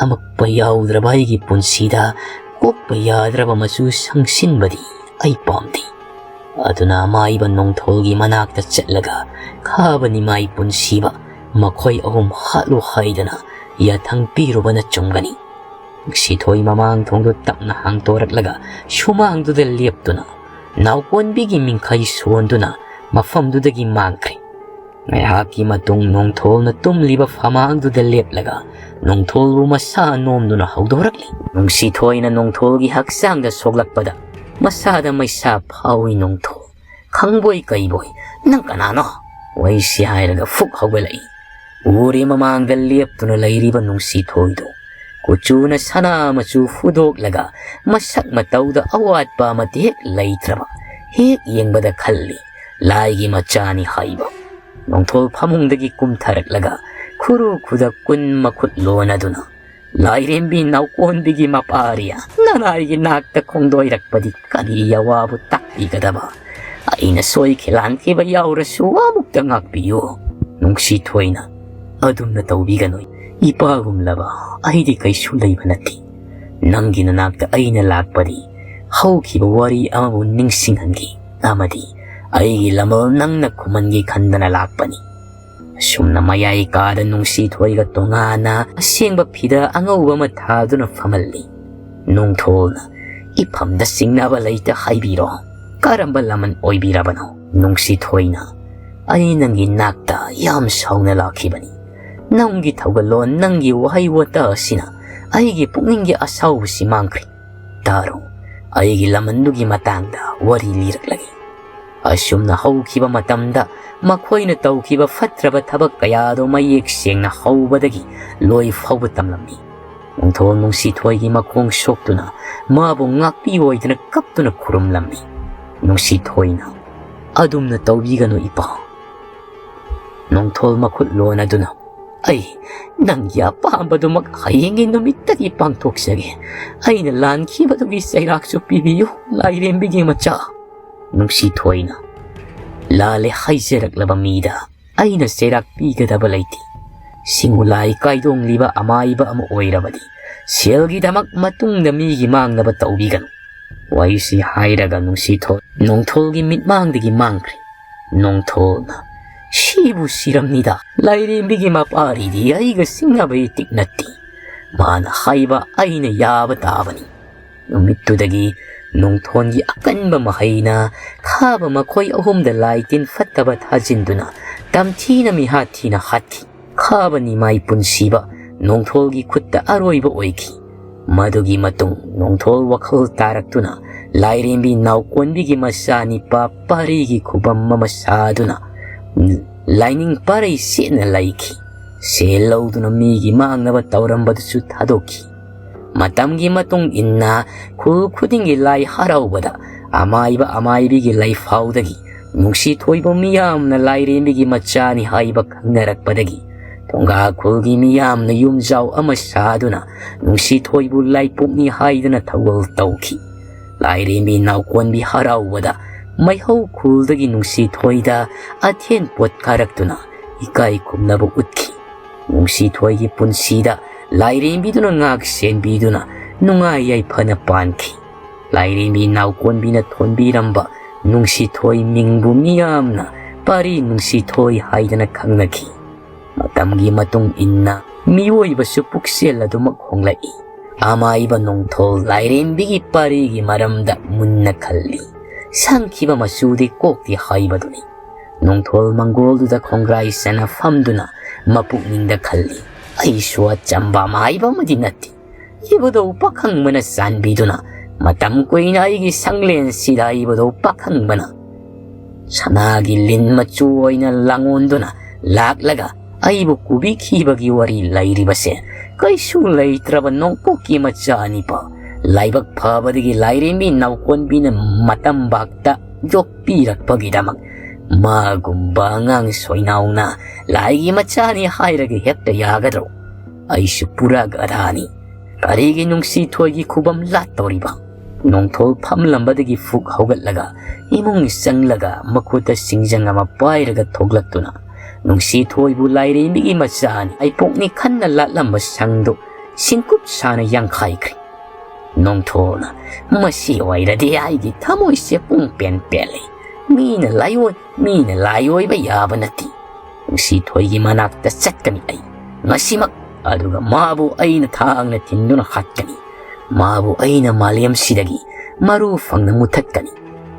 ꯑꯃꯛꯄ ꯌꯥꯎꯗ꯭ꯔꯕ ꯑꯩꯒꯤ ꯄꯨꯟꯁꯤꯗ ꯀꯣꯛꯄ ꯌꯥꯗ꯭ꯔꯕ ꯃꯆꯨ ꯁꯪꯁꯤꯟꯕꯗꯤ ꯑꯩ ꯄꯥꯝꯗꯦ꯫ ꯑꯗꯨꯅ ꯑꯃꯥꯏꯕ ꯅꯣꯡꯊꯣꯜꯒꯤ ꯃꯅꯥꯛꯇ ꯆꯠꯂꯒ ꯈꯥꯕ ꯅꯤꯃꯥꯏ ꯄꯨꯟꯁꯤꯕ ꯃꯈꯣꯏ ꯑꯍꯨꯝ ꯍꯥꯠꯂꯨ ꯍꯥꯏꯗꯅ ꯌꯥꯊꯪ ꯄꯤꯔꯨꯕꯅ ꯆꯨꯝꯒꯅꯤ꯫ ꯅꯨꯡꯁꯤꯊꯣꯏ ꯃꯃꯥꯡ ꯊꯣꯡꯗꯨ ꯇꯞꯅ ꯍꯥꯡꯇꯣꯔꯛꯂꯒ ꯁꯨꯃꯥꯡꯗꯨꯗ ꯂꯦꯞꯇꯨꯅ ꯅꯥꯎꯀꯣꯟꯕꯤꯒꯤ ꯃꯤꯡꯈꯩ ꯁꯣꯟꯗꯨꯅ ꯃꯐꯝꯗꯨꯗꯒꯤ ꯃꯥꯡꯈ꯭ꯔꯦ꯫ ꯉꯥꯏꯍꯥꯛꯀꯤ ꯃꯇꯨꯡ ꯅꯣꯡꯊꯣꯜꯅ ꯇꯨꯝꯂꯤꯕ ꯐꯃꯥꯡꯗꯨꯗ ꯂꯦꯞꯂꯒ ꯅꯣꯡꯊꯣꯜꯕꯨ ꯃꯁꯥ ꯅꯣꯝꯗꯨꯅ ꯍꯧꯗꯣꯔꯛꯂꯤ꯫ ꯅꯨꯡꯁꯤꯊꯣꯏꯅ ꯅꯣꯡꯊꯣꯜꯒꯤ ꯍꯛꯆꯥꯡꯗ ꯁꯣꯛꯂꯛꯄꯗ ꯃꯁꯥꯗ ꯃꯩꯁꯥ ꯐꯥꯎꯏ꯫ "ꯅꯣꯡꯊꯣꯜ, ꯈꯪꯕꯣꯏ ꯀꯩꯕꯣꯏ, ꯅꯪ ꯀꯅꯥꯅꯣ?" ꯋꯥꯏꯁꯤ ꯍꯥꯏꯔꯒ ꯐꯨꯛ ꯍꯧꯒꯠꯂꯛꯏ꯫ ꯎꯔꯤ ꯃꯃꯥꯡꯗ ꯂꯦꯞꯇꯨꯅ ꯂꯩꯔꯤꯕ ꯅꯨꯡꯁꯤꯊꯣꯏꯗꯨ ꯀꯨꯆꯨꯅ ꯁꯅꯥ ꯃꯆꯨ ꯐꯨꯗꯣꯛꯂꯒ ꯃꯁꯛ ꯃꯇꯧꯗ ꯑꯋꯥꯠꯄ ꯑꯃꯠꯇ ꯍꯦꯛ ꯂꯩꯇ꯭ꯔꯕ, ꯍꯦꯛ ꯌꯦꯡꯕꯗ ꯈꯜꯂꯤ ꯂꯥꯏꯒꯤ ꯃꯆꯥꯅꯤ ꯍꯥꯏꯕ꯫ ꯅꯣꯡꯊꯣꯜ ꯐꯃꯨꯡꯗꯒꯤ ꯀꯨꯝꯊꯔꯛꯂꯒ ꯈꯨꯔꯨ ꯈꯨꯗ ꯀꯨꯟ ꯃꯈꯨꯠ ꯂꯣꯟꯅꯗꯨꯅ, "ꯂꯥꯏꯔꯦꯝꯕꯤ ꯅꯥꯎꯀꯣꯟꯕꯤꯒꯤ ꯃꯄꯥꯔꯤꯌꯥ, ꯅꯅꯥꯏꯒꯤ ꯅꯥꯛꯇ ꯈꯣꯡꯗꯣꯏꯔꯛꯄꯗꯤ ꯀꯔꯤ ꯌꯥꯋꯥꯕꯨ ꯇꯥꯛꯄꯤꯒꯗꯕ? ꯑꯩꯅ ꯁꯣꯏꯈꯤ ꯂꯥꯟꯈꯤꯕ ꯌꯥꯎꯔꯁꯨ ꯑꯃꯨꯛꯇ ꯉꯥꯛꯄꯤꯌꯨ꯫ ꯅꯨꯡꯁꯤꯊꯣꯏꯅ, ꯑꯗꯨꯝꯅ ꯇꯧꯕꯤꯒꯅꯨ꯫ ꯏꯄꯥꯒꯨꯝꯂꯕ ꯑꯩꯗꯤ ꯀꯩꯁꯨ ꯂꯩꯕ ꯅꯠꯇꯦ꯫ ꯅꯪꯒꯤ ꯅꯅꯥꯛꯇ ꯑꯩꯅ ꯂꯥꯛꯄꯗꯤ ꯍꯧꯈꯤꯕ ꯋꯥꯔꯤ ꯑꯃꯕꯨ ꯅꯤꯡꯁꯤꯡꯍꯟꯒꯦ ꯑꯃꯗꯤ ꯑꯩꯒꯤ ꯂꯃꯜ ꯅꯪꯅ ꯈꯨꯝꯍꯟꯒꯦ ꯈꯟꯗꯅ ꯂꯥꯛꯄꯅꯤ꯫" ꯑꯁꯨꯝꯅ ꯃꯌꯥꯏ ꯀꯥꯗ ꯅꯨꯡꯁꯤꯊꯣꯏꯒ ꯇꯣꯉꯥꯟꯅ ꯑꯁꯦꯡꯕ ꯐꯤꯗꯥ ꯑꯉꯧꯕ ꯑꯃ ꯊꯥꯗꯨꯅ ꯐꯝꯍꯜꯂꯤ꯫ ꯅꯣꯡꯊꯣꯜꯅ, "ꯏꯐꯝꯗ ꯆꯤꯡꯅꯕ ꯂꯩꯇ ꯍꯥꯏꯕꯤꯔꯣ꯫ ꯀꯔꯝꯕ ꯂꯃꯟ ꯑꯣꯏꯕꯤꯔꯕꯅꯣ?" ꯅꯨꯡꯁꯤꯊꯣꯏꯅ, "ꯑꯩ ꯅꯪꯒꯤ ꯅꯥꯛꯇ ꯌꯥꯝ ꯁꯥꯎꯅ ꯂꯥꯛꯈꯤꯕꯅꯤ꯫ ꯅꯪꯒꯤ ꯊꯧꯒꯜꯂꯣꯟ, ꯅꯪꯒꯤ ꯋꯥꯍꯩ ꯋꯥꯇꯥ ꯑꯁꯤꯅ ꯑꯩꯒꯤ ꯄꯨꯛꯅꯤꯡꯒꯤ ꯑꯁꯥꯎꯕꯁꯤ ꯃꯥꯡꯈ꯭ꯔꯦ꯫ ꯇꯥꯔꯣ, ꯑꯩꯒꯤ ꯂꯃꯟꯗꯨꯒꯤ ꯃꯇꯥꯡꯗ ꯋꯥꯔꯤ ꯂꯤꯔꯛꯂꯒꯦ꯫" ꯑꯁꯨꯝꯅ ꯍꯧꯈꯤꯕ ꯃꯇꯝꯗ ꯃꯈꯣꯏꯅ ꯇꯧꯈꯤꯕ ꯐꯠꯇ꯭ꯔꯕ ꯊꯕꯛ ꯀꯌꯥꯗꯣ ꯃꯌꯦꯛ ꯁꯦꯡꯅ ꯍꯧꯕꯗꯒꯤ ꯂꯣꯏ ꯐꯥꯎꯕ ꯇꯝꯂꯝꯃꯤ꯫ ꯅꯣꯡꯊꯣꯜ ꯅꯨꯡꯁꯤꯊꯣꯏꯒꯤ ꯃꯈꯣꯡ ꯁꯣꯛꯇꯨꯅ ꯃꯥꯕꯨ ꯉꯥꯛꯄꯤꯌꯣꯏꯗꯅ ꯀꯞꯇꯨꯅ ꯈꯨꯔꯨꯝꯂꯝꯃꯤ꯫ ꯅꯨꯡꯁꯤꯊꯣꯏꯅ, "ꯑꯗꯨꯝꯅ ꯇꯧꯕꯤꯒꯅꯨ ꯏꯄꯥ꯫" ꯅꯣꯡꯊꯣꯜ ꯃꯈꯨꯠ ꯂꯣꯟꯅꯗꯨꯅ, "ꯑꯩ ꯅꯪꯒꯤ ꯑꯄꯥꯝꯕꯗꯨꯃꯛ ꯍꯌꯦꯡꯒꯤ ꯅꯨꯃꯤꯠꯇꯒꯤ ꯄꯥꯡꯊꯣꯛꯆꯒꯦ꯫ ꯑꯩꯅ ꯂꯥꯟꯈꯤꯕꯗꯨꯒꯤ ꯆꯩꯔꯥꯛꯁꯨ ꯄꯤꯕꯤꯌꯨ, ꯂꯥꯏꯔꯦꯝꯕꯤꯒꯤ ꯃꯆꯥ꯫" ꯅꯨꯡꯁꯤꯊꯣꯏꯅ, "ꯂꯥꯜꯂꯦ ꯍꯥꯏꯖꯔꯛꯂꯕ ꯃꯤꯗ ꯑꯩꯅ ꯆꯩꯔꯥꯛ ꯄꯤꯒꯗꯕ ꯂꯩꯇꯦ꯫ ꯁꯤꯡꯎ ꯂꯥꯏ ꯀꯥꯏꯗꯣꯡꯂꯤꯕ ꯑꯃꯥꯏꯕ ꯑꯃ ꯑꯣꯏꯔꯕꯗꯤ ꯁꯦꯜꯒꯤꯗꯃꯛ ꯃꯇꯨꯡꯗ ꯃꯤꯒꯤ ꯃꯥꯡꯅꯕ ꯇꯧꯕꯤꯒꯅꯨ꯫ ꯋꯥꯍꯩꯁꯤ ꯍꯥꯏꯔꯒ ꯅꯨꯡꯁꯤꯊꯣꯏ ꯅꯣꯡꯊꯣꯜꯒꯤ ꯃꯤꯠꯃꯥꯡꯗꯒꯤ ꯃꯥꯡꯈ꯭ꯔꯦ꯫ ꯅꯣꯡꯊꯣꯜꯅ, "ꯁꯤꯕꯨ ꯁꯤꯔꯝꯅꯤꯗ, ꯂꯥꯏꯔꯦꯝꯕꯤꯒꯤ ꯃꯄꯥꯔꯤꯗꯤ ꯑꯩꯒ ꯆꯤꯡꯅꯕ ꯏꯇꯤꯛ ꯅꯠꯇꯦ꯫ ꯃꯥꯅ ꯍꯥꯏꯕ ꯑꯩꯅ ꯌꯥꯕ ꯇꯥꯕꯅꯤ"꯫ ꯅꯨꯃꯤꯠꯇꯨꯗꯒꯤ ꯅꯣꯡꯊꯣꯜꯒꯤ ꯑꯀꯟꯕ ꯃꯍꯩꯅ ꯈꯥꯕ ꯃꯈꯣꯏ ꯑꯍꯨꯝꯗ ꯂꯥꯏ ꯇꯤꯟ ꯐꯠꯇꯕ ꯊꯥꯖꯤꯟꯗꯨꯅ ꯇꯝꯊꯤꯅ ꯃꯤꯍꯥꯠ ꯊꯤꯅ ꯍꯥꯠꯈꯤ꯫ ꯈꯥꯕ ꯅꯤꯃꯥꯏ ꯄꯨꯟꯁꯤꯕ ꯅꯣꯡꯊꯣꯜꯒꯤ ꯈꯨꯠꯇ ꯑꯔꯣꯏꯕ ꯑꯣꯏꯈꯤ꯫ ꯃꯗꯨꯒꯤ ꯃꯇꯨꯡ ꯅꯣꯡꯊꯣꯜ ꯋꯥꯈꯜ ꯇꯥꯔꯛꯇꯨꯅ ꯂꯥꯏꯔꯦꯝꯕꯤ ꯅꯥꯎꯀꯣꯟꯕꯤꯒꯤ ꯃꯆꯥꯅꯤꯄꯥ ꯄꯥꯔꯤꯒꯤ ꯈꯨꯕꯝ ꯑꯃ ꯁꯥꯗꯨꯅ ꯂꯥꯏꯅꯤꯡ ꯄꯥꯔꯩ ꯁꯦꯠꯅ ꯂꯩꯈꯤ꯫ ꯁꯦꯜ ꯂꯧꯗꯨꯅ ꯃꯤꯒꯤ ꯃꯥꯡꯅꯕ ꯇꯧꯔꯝꯕꯗꯨꯁꯨ ꯊꯥꯗꯣꯛꯈꯤ꯫ ꯃꯇꯝꯒꯤ ꯃꯇꯨꯡ ꯏꯟꯅ ꯈꯨꯜ ꯈꯨꯗꯤꯡꯒꯤ ꯂꯥꯏ ꯍꯔꯥꯎꯕꯗ ꯑꯃꯥꯏꯕ ꯑꯃꯥꯏꯕꯤꯒꯤ ꯂꯩꯐꯥꯎꯗꯒꯤ ꯅꯨꯡꯁꯤꯊꯣꯏꯕꯨ ꯃꯤꯌꯥꯝꯅ ꯂꯥꯏꯔꯦꯝꯕꯤꯒꯤ ꯃꯆꯥꯅꯤ ꯍꯥꯏꯕ ꯈꯪꯅꯔꯛꯄꯗꯒꯤ ꯊꯣꯡꯒꯥ ꯈꯨꯜꯒꯤ ꯃꯤꯌꯥꯝꯅ ꯌꯨꯝꯖꯥꯎ ꯑꯃ ꯁꯥꯗꯨꯅ ꯅꯨꯡꯁꯤꯊꯣꯏꯕꯨ ꯂꯥꯏꯄꯣꯛꯅꯤ ꯍꯥꯏꯗꯨꯅ ꯊꯧꯒꯜ ꯇꯧꯈꯤ꯫ ꯂꯥꯏꯔꯦꯝꯕꯤ ꯅꯥꯎꯀꯣꯟꯕꯤ ꯍꯔꯥꯎꯕꯗ ꯃꯩꯍꯧ ꯈꯨꯜꯗꯒꯤ ꯅꯨꯡꯁꯤꯊꯣꯏꯗ ꯑꯊꯦꯟ ꯄꯣꯠ ꯀꯥꯔꯛꯇꯨꯅ ꯏꯀꯥꯏ ꯈꯨꯝꯅꯕ ꯎꯠꯈꯤ꯫ ꯅꯨꯡꯁꯤꯊꯣꯏꯒꯤ ꯄꯨꯟꯁꯤꯗ ꯂꯥꯏꯔꯦꯝꯕꯤꯗꯨꯅ ꯉꯥꯛ ꯁꯦꯟꯕꯤꯗꯨꯅ ꯅꯨꯡꯉꯥꯏ ꯌꯥꯏꯐꯅ ꯄꯥꯟꯈꯤ꯫ ꯂꯥꯏꯔꯦꯝꯕꯤ ꯅꯥꯎꯀꯣꯟꯕꯤꯅ ꯊꯣꯟꯕꯤꯔꯝꯕ ꯅꯨꯡꯁꯤꯊꯣꯏ ꯃꯤꯡꯕꯨ ꯃꯤꯌꯥꯝꯅ ꯄꯥꯔꯤ ꯅꯨꯡꯁꯤꯊꯣꯏ ꯍꯥꯏꯗꯅ ꯈꯪꯅꯈꯤ꯫ ꯃꯇꯝꯒꯤ ꯃꯇꯨꯡ ꯏꯟꯅ ꯃꯤꯑꯣꯏꯕꯁꯨ ꯄꯨꯛꯆꯦꯜ ꯑꯗꯨꯃꯛ ꯍꯣꯡꯂꯛꯏ꯫ ꯑꯃꯥꯏꯕ ꯅꯣꯡꯊꯣꯜ ꯂꯥꯏꯔꯦꯝꯕꯤꯒꯤ ꯄꯥꯔꯤꯒꯤ ꯃꯔꯝꯗ ꯃꯨꯟꯅ ꯈꯜꯂꯤ꯫ ꯁꯪꯈꯤꯕ ꯃꯆꯨꯗꯤ ꯀꯣꯛꯇꯦ ꯍꯥꯏꯕꯗꯨꯅꯤ꯫ ꯅꯣꯡꯊꯣꯜ ꯃꯪꯒꯣꯜꯗꯨꯗ ꯈꯣꯡꯒ꯭ꯔꯥꯏ ꯆꯅ ꯐꯝꯗꯨꯅ ꯃꯄꯨꯛꯅꯤꯡꯗ ꯈꯜꯂꯤ, "ꯑꯩꯁꯨ ꯑꯆꯝꯕ ꯑꯃ ꯍꯥꯏꯕ ꯑꯃꯗꯤ ꯅꯠꯇꯦ꯫ ꯏꯕꯨꯙꯧ ꯄꯥꯈꯪꯕꯅ ꯆꯥꯟꯕꯤꯗꯨꯅ ꯃꯇꯝ ꯀꯨꯏꯅ ꯑꯩꯒꯤ ꯁꯪꯂꯦꯟꯁꯤꯗ ꯏꯕꯨꯙꯧ ꯄꯥꯈꯪꯕꯅ ꯁꯅꯥꯒꯤ ꯂꯤꯟ ꯃꯆꯨ ꯑꯣꯏꯅ ꯂꯥꯡꯑꯣꯟꯗꯨꯅ ꯂꯥꯛꯂꯒ ꯑꯩꯕꯨ ꯀꯨꯕꯤꯈꯤꯕꯒꯤ ꯋꯥꯔꯤ ꯂꯩꯔꯤꯕꯁꯦ ꯀꯩꯁꯨ ꯂꯩꯇ꯭ꯔꯕ ꯅꯣꯡꯄꯣꯛꯀꯤ ꯃꯆꯥ ꯑꯅꯤꯄꯥ ꯂꯥꯏꯕꯛ ꯐꯕꯗꯒꯤ ꯂꯥꯏꯔꯦꯝꯕꯤ ꯅꯥꯎꯀꯣꯟꯕꯤꯅ ꯃꯇꯝ ꯕꯥꯛꯇ ꯌꯣꯛꯄꯤꯔꯛꯄꯒꯤꯗꯃꯛ ꯃꯥꯒꯨꯝꯕ ꯑꯉꯥꯡ ꯁꯣꯏꯅꯥꯎꯅ ꯂꯥꯏꯒꯤ ꯃꯆꯥꯅꯤ ꯍꯥꯏꯔꯒ ꯍꯦꯛꯇ ꯌꯥꯒꯗ꯭ꯔꯣ? ꯑꯩꯁꯨ ꯄꯨꯔꯥ ꯒꯙꯥꯅꯤ꯫ ꯀꯔꯤꯒꯤ ꯅꯨꯡꯁꯤꯊꯣꯏꯒꯤ ꯈꯨꯕꯝ ꯂꯥꯠꯇꯧꯔꯤꯕ?" ꯅꯣꯡꯊꯣꯜ ꯐꯝꯂꯝꯕꯗꯒꯤ ꯐꯨꯛ ꯍꯧꯒꯠꯂꯒ ꯏꯃꯨꯡ ꯆꯪꯂꯒ ꯃꯈꯨꯠꯇ ꯁꯤꯡꯖꯪ ꯑꯃ ꯄꯥꯏꯔꯒ ꯊꯣꯛꯂꯛꯇꯨꯅ ꯅꯨꯡꯁꯤꯊꯣꯏꯕꯨ ꯂꯥꯏꯔꯦꯝꯕꯤꯒꯤ ꯃꯆꯥꯅꯤ ꯑꯩꯄꯣꯛꯅꯤ ꯈꯟꯅ ꯂꯥꯠꯂꯝꯕ ꯁꯪꯗꯨ ꯁꯤꯡꯀꯨꯞ ꯁꯥꯅ ꯌꯥꯡꯈꯥꯏꯈ꯭ꯔꯦ꯫ ꯅꯣꯡꯊꯣꯜꯅ, "ꯃꯁꯤ ꯑꯣꯏꯔꯗꯤ ꯑꯩꯒꯤ ꯊꯃꯣꯏꯁꯦ ꯄꯨꯡ ꯄꯦꯟ ꯄꯦꯜꯂꯦ꯫ ꯃꯤꯅ ꯂꯥꯏꯑꯣꯏ, ꯃꯤꯅ ꯂꯥꯏꯑꯣꯏꯕ ꯌꯥꯕ ꯅꯠꯇꯦ꯫ ꯅꯨꯡꯁꯤꯊꯣꯏꯒꯤ ꯃꯅꯥꯛꯇ ꯆꯠꯀꯅꯤ ꯑꯩ ꯉꯁꯤꯃꯛ, ꯑꯗꯨꯒ ꯃꯥꯕꯨ ꯑꯩꯅ ꯊꯥꯡꯅ ꯊꯤꯟꯗꯨꯅ ꯍꯥꯠꯀꯅꯤ꯫ ꯃꯥꯕꯨ ꯑꯩꯅ ꯃꯥꯂꯦꯝꯁꯤꯗꯒꯤ ꯃꯔꯨ ꯐꯪꯅ ꯃꯨꯊꯠꯀꯅꯤ꯫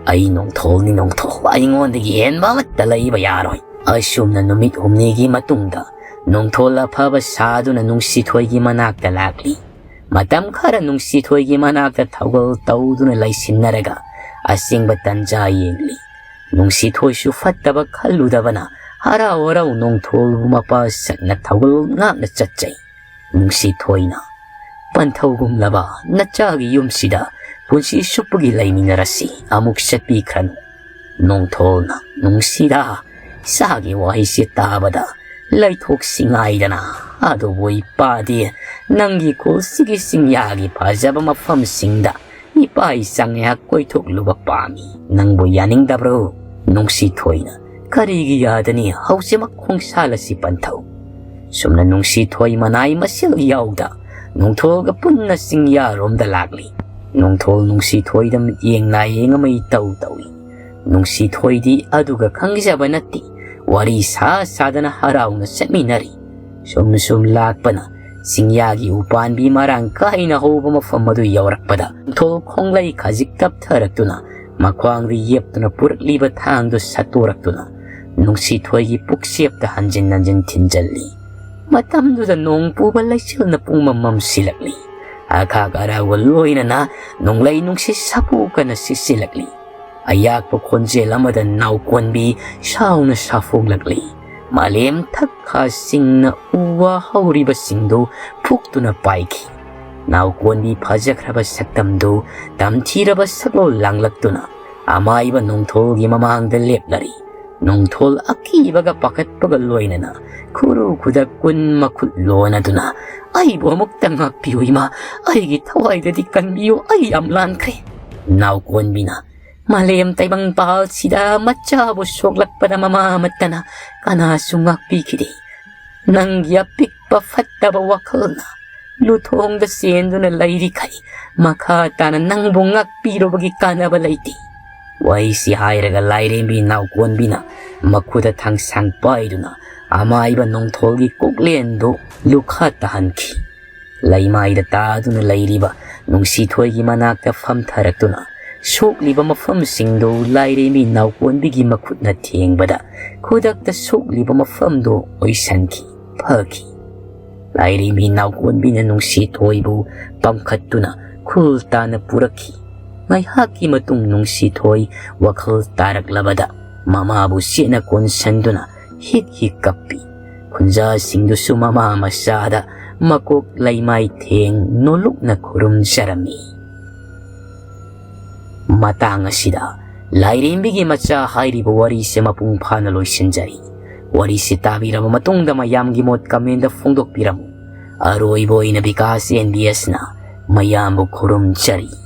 ꯑꯩ ꯅꯣꯡꯊꯣꯜꯅꯤ, ꯅꯣꯡꯊꯣꯜ, ꯑꯩꯉꯣꯟꯗꯒꯤ ꯍꯦꯟꯕ ꯑꯃꯠꯇ ꯂꯩꯕ ꯌꯥꯔꯣꯏ"꯫ ꯑꯁꯨꯝꯅ ꯅꯨꯃꯤꯠ ꯍꯨꯝꯅꯤꯒꯤ ꯃꯇꯨꯡꯗ ꯅꯣꯡꯊꯣꯜ ꯑꯐꯕ ꯁꯥꯗꯨꯅ ꯅꯨꯡꯁꯤꯊꯣꯏꯒꯤ ꯃꯅꯥꯛꯇ ꯂꯥꯛꯂꯤ꯫ ꯃꯇꯝ ꯈꯔ ꯅꯨꯡꯁꯤꯊꯣꯏꯒꯤ ꯃꯅꯥꯛꯇ ꯊꯧꯒꯜ ꯇꯧꯗꯨꯅ ꯂꯩꯁꯤꯟꯅꯔꯒ ꯑꯁꯦꯡꯕ ꯇꯟꯖꯥ ꯌꯦꯡꯂꯤ꯫ ꯅꯨꯡꯁꯤꯊꯣꯏꯁꯨ ꯐꯠꯇꯕ ꯈꯜꯂꯨꯗꯕꯅ ꯍꯔꯥꯎ ꯍꯔꯥꯎ ꯅꯣꯡꯊꯣꯜꯕꯨ ꯃꯄꯥ ꯁꯛꯅ ꯊꯧꯒꯜ ꯉꯥꯛꯅ ꯆꯠꯆꯩ꯫ ꯅꯨꯡꯁꯤꯊꯣꯏꯅ, "ꯄꯟꯊꯧꯒꯨꯝꯂꯕ ꯅꯆꯥꯒꯤ ꯌꯨꯝꯁꯤꯗ ꯄꯨꯟꯁꯤ ꯆꯨꯞꯄꯒꯤ ꯂꯩꯃꯤꯟꯅꯔꯁꯤ, ꯑꯃꯨꯛ ꯆꯠꯄꯤꯈ꯭ꯔꯅꯨ"꯫ ꯅꯣꯡꯊꯣꯜꯅ, "ꯅꯨꯡꯁꯤꯗ, ꯏꯆꯥꯒꯤ ꯋꯥꯍꯩꯁꯤ ꯇꯥꯕꯗ ꯂꯩꯊꯣꯛꯁꯤ ꯉꯥꯏꯗꯅ꯫ ꯑꯗꯨꯕꯨ ꯏꯄꯥꯗꯤ ꯅꯪꯒꯤ ꯈꯨꯜꯁꯤꯒꯤ ꯆꯤꯡꯌꯥꯒꯤ ꯐꯖꯕ ꯃꯐꯝꯁꯤꯡꯗ ꯏꯄꯥ ꯏꯆꯥ ꯉꯥꯏꯍꯥꯛ ꯀꯣꯏꯊꯣꯛꯂꯨꯕ ꯄꯥꯝꯃꯤ꯫ ꯅꯪꯕꯨ ꯌꯥꯅꯤꯡꯗꯕ꯭ꯔꯣ?" ꯅꯨꯡꯁꯤꯊꯣꯏꯅ, "ꯀꯔꯤꯒꯤ ꯌꯥꯗꯅꯤ? ꯍꯧꯖꯤꯛꯃꯛ ꯈꯣꯡꯁꯥꯜꯂꯁꯤ ꯄꯟꯊꯧ"꯫ ꯁꯨꯝꯅ ꯅꯨꯡꯁꯤꯊꯣꯏ ꯃꯅꯥꯏ ꯃꯁꯦꯜ ꯌꯥꯎꯗ ꯅꯣꯡꯊꯣꯜꯒ ꯄꯨꯟꯅ ꯆꯤꯡꯌꯥꯔꯣꯝꯗ ꯂꯥꯛꯂꯤ꯫ ꯅꯣꯡꯊꯣꯜ ꯅꯨꯡꯁꯤꯊꯣꯏꯗ ꯃꯤꯠꯌꯦꯡ ꯅꯥꯌꯦꯡ ꯑꯃ ꯏꯇꯧ ꯇꯧꯏ꯫ ꯅꯨꯡꯁꯤꯊꯣꯏꯗꯤ ꯑꯗꯨꯒ ꯈꯪꯖꯕ ꯅꯠꯇꯦ꯫ ꯋꯥꯔꯤ ꯁꯥ ꯁꯥꯗꯅ ꯍꯔꯥꯎꯅ ꯆꯠꯃꯤꯟꯅꯔꯤ꯫ ꯁꯨꯝ ꯁꯨꯝ ꯂꯥꯛꯄꯅ ꯆꯤꯡꯌꯥꯒꯤ ꯎꯄꯥꯟꯕꯤ ꯃꯔꯥꯡ ꯀꯥꯏꯅ ꯍꯧꯕ ꯃꯐꯝ ꯑꯗꯨ ꯌꯧꯔꯛꯄꯗ ꯅꯣꯡꯊꯣꯜ ꯈꯣꯡꯂꯩ ꯈꯖꯤꯛ ꯇꯞꯊꯔꯛꯇꯨꯅ ꯃꯈ꯭ꯋꯥꯡꯗ ꯌꯦꯞꯇꯨꯅ ꯄꯨꯔꯛꯂꯤꯕ ꯊꯥꯡꯗꯨ ꯁꯠꯇꯣꯔꯛꯇꯨꯅ ꯅꯨꯡꯁꯤꯊꯣꯏꯒꯤ ꯄꯨꯛꯆꯦꯞꯇ ꯍꯟꯖꯤꯟ ꯍꯟꯖꯤꯟ ꯊꯤꯟꯖꯜꯂꯤ꯫ ꯃꯇꯝꯗꯨꯗ ꯅꯣꯡ ꯄꯨꯕ ꯂꯩꯆꯤꯜꯅ ꯄꯨꯡꯃꯝ ꯃꯝꯁꯤꯜꯂꯛꯂꯤ꯫ ꯑꯈꯥꯛ ꯑꯔꯥꯎꯒ ꯂꯣꯏꯅꯅ ꯅꯣꯡꯂꯩ ꯅꯨꯡꯁꯤꯠ ꯁꯥꯐꯨ ꯀꯟꯅ ꯁꯤꯠꯆꯤꯜꯂꯛꯂꯤ꯫ ꯑꯌꯥꯛꯄ ꯈꯣꯟꯖꯦꯜ ꯑꯃꯗ ꯅꯥꯎꯀꯣꯟꯕꯤ ꯁꯥꯎꯅ ꯁꯥꯐꯣꯡꯂꯛꯂꯤ꯫ ꯃꯥꯂꯦꯝ ꯊꯛꯈꯥꯁꯤꯡꯅ ꯎ ꯋꯥ ꯍꯧꯔꯤꯕꯁꯤꯡꯗꯨ ꯐꯨꯛꯇꯨꯅ ꯄꯥꯏꯈꯤ꯫ ꯅꯥꯎꯀꯣꯟꯕꯤ ꯐꯖꯈ꯭ꯔꯕ ꯁꯛꯇꯝꯗꯨ ꯇꯝꯊꯤꯔꯕ ꯁꯛꯂꯣꯜ ꯂꯥꯡꯂꯛꯇꯨꯅ ꯑꯃꯥꯏꯕ ꯅꯣꯡꯊꯣꯜꯒꯤ ꯃꯃꯥꯡꯗ ꯂꯦꯞꯂꯔꯤ꯫ ꯅꯣꯡꯊꯣꯜ ꯑꯀꯤꯕꯒ ꯄꯥꯈꯠꯄꯒ ꯂꯣꯏꯅꯅ ꯈꯨꯔꯨ ꯈꯨꯗꯛ ꯀꯨꯟ ꯃꯈꯨꯠ ꯂꯣꯟꯅꯗꯨꯅ, "ꯑꯩꯕꯨ ꯑꯃꯨꯛꯇ ꯉꯥꯛꯄꯤꯌꯨ ꯏꯃꯥ, ꯑꯩꯒꯤ ꯊꯋꯥꯏꯗꯗꯤ ꯀꯟꯕꯤꯌꯨ, ꯑꯩ ꯌꯥꯝ ꯂꯥꯟꯈ꯭ꯔꯦ"꯫ ꯅꯥꯎꯀꯣꯟꯕꯤꯅ, "ꯃꯥꯂꯦꯝ ꯇꯥꯏꯕꯪ ꯄꯥꯜꯁꯤꯗ ꯃꯆꯥꯕꯨ ꯁꯣꯛꯂꯛꯄꯗ ꯃꯃꯥ ꯑꯃꯠꯇꯅ ꯀꯅꯥꯁꯨ ꯉꯥꯛꯄꯤꯈꯤꯗꯦ꯫ ꯅꯪꯒꯤ ꯑꯄꯤꯛꯄ ꯐꯠꯇꯕ ꯋꯥꯈꯜꯅ ꯂꯨꯊꯣꯡꯗ ꯆꯦꯟꯗꯨꯅ ꯂꯩꯔꯤꯈꯩ ꯃꯈꯥ ꯇꯥꯅ ꯅꯪꯕꯨ ꯉꯥꯛꯄꯤꯔꯨꯕꯒꯤ ꯀꯥꯟꯅꯕ ꯂꯩꯇꯦ꯫ ꯋꯥꯍꯩꯁꯤ ꯍꯥꯏꯔꯒ ꯂꯥꯏꯔꯦꯝꯕꯤ ꯅꯥꯎꯀꯣꯟꯕꯤꯅ ꯃꯈꯨꯠꯇ ꯊꯥꯡꯁꯥꯡ ꯄꯥꯏꯗꯨꯅ ꯑꯃꯥꯏꯕ ꯅꯣꯡꯊꯣꯜꯒꯤ ꯀꯣꯛꯂꯦꯟꯗꯨ ꯂꯨꯈꯥ ꯇꯥꯍꯟꯈꯤ꯫ ꯂꯩꯃꯥꯏꯗ ꯇꯥꯗꯨꯅ ꯂꯩꯔꯤꯕ ꯅꯨꯡꯁꯤꯊꯣꯏꯒꯤ ꯃꯅꯥꯛꯇ ꯐꯝꯊꯔꯛꯇꯨꯅ ꯁꯣꯛꯂꯤꯕ ꯃꯐꯝꯁꯤꯡꯗꯨ ꯂꯥꯏꯔꯦꯝꯕꯤ ꯅꯥꯎꯀꯣꯟꯕꯤꯒꯤ ꯃꯈꯨꯠꯅ ꯊꯦꯡꯕꯗ ꯈꯨꯗꯛꯇ ꯁꯣꯛꯂꯤꯕ ꯃꯐꯝꯗꯨ ꯑꯣꯏꯁꯟꯈꯤ, ꯐꯈꯤ꯫ ꯂꯥꯏꯔꯦꯝꯕꯤ ꯅꯥꯎꯀꯣꯟꯕꯤꯅ ꯅꯨꯡꯁꯤꯊꯣꯏꯕꯨ ꯄꯝꯈꯠꯇꯨꯅ ꯈꯨꯜ ꯇꯥꯅ ꯄꯨꯔꯛꯈꯤ꯫ ꯉꯥꯏꯍꯥꯛꯀꯤ ꯃꯇꯨꯡ ꯅꯨꯡꯁꯤꯊꯣꯏ ꯋꯥꯈꯜ ꯇꯥꯔꯛꯂꯕꯗ ꯃꯃꯥꯕꯨ ꯆꯦꯠꯅ ꯀꯣꯟꯁꯟꯗꯨꯅ ꯍꯤꯛ ꯍꯤꯛ ꯀꯞꯄꯤ꯫ ꯈꯨꯟꯖꯥꯁꯤꯡꯗꯨꯁꯨ ꯃꯃꯥ ꯃꯆꯥꯗ ꯃꯀꯣꯛ ꯂꯩꯃꯥꯏ ꯊꯦꯡ ꯅꯣꯂꯨꯛꯅ ꯈꯨꯔꯨꯝꯖꯔꯝꯃꯤ꯫ ꯃꯇꯥꯡ ꯑꯁꯤꯗ ꯂꯥꯏꯔꯦꯝꯕꯤꯒꯤ ꯃꯆꯥ ꯍꯥꯏꯔꯤꯕ ꯋꯥꯔꯤꯁꯦ ꯃꯄꯨꯡ ꯐꯥꯅ ꯂꯣꯏꯁꯤꯟꯖꯔꯤ꯫ ꯋꯥꯔꯤꯁꯤ ꯇꯥꯕꯤꯔꯕ ꯃꯇꯨꯡꯗ ꯃꯌꯥꯝꯒꯤ ꯃꯣꯠ comment ꯐꯣꯡꯗꯣꯛꯄꯤꯔꯝꯃꯨ꯫ ꯑꯔꯣꯏꯕ ꯑꯣꯏꯅ ꯕꯤꯀꯥꯁ ꯑꯦꯟ ꯕꯤ ꯑꯦꯁꯅ ꯃꯌꯥꯝꯕꯨ ꯈꯨꯔꯨꯝꯖꯔꯤ꯫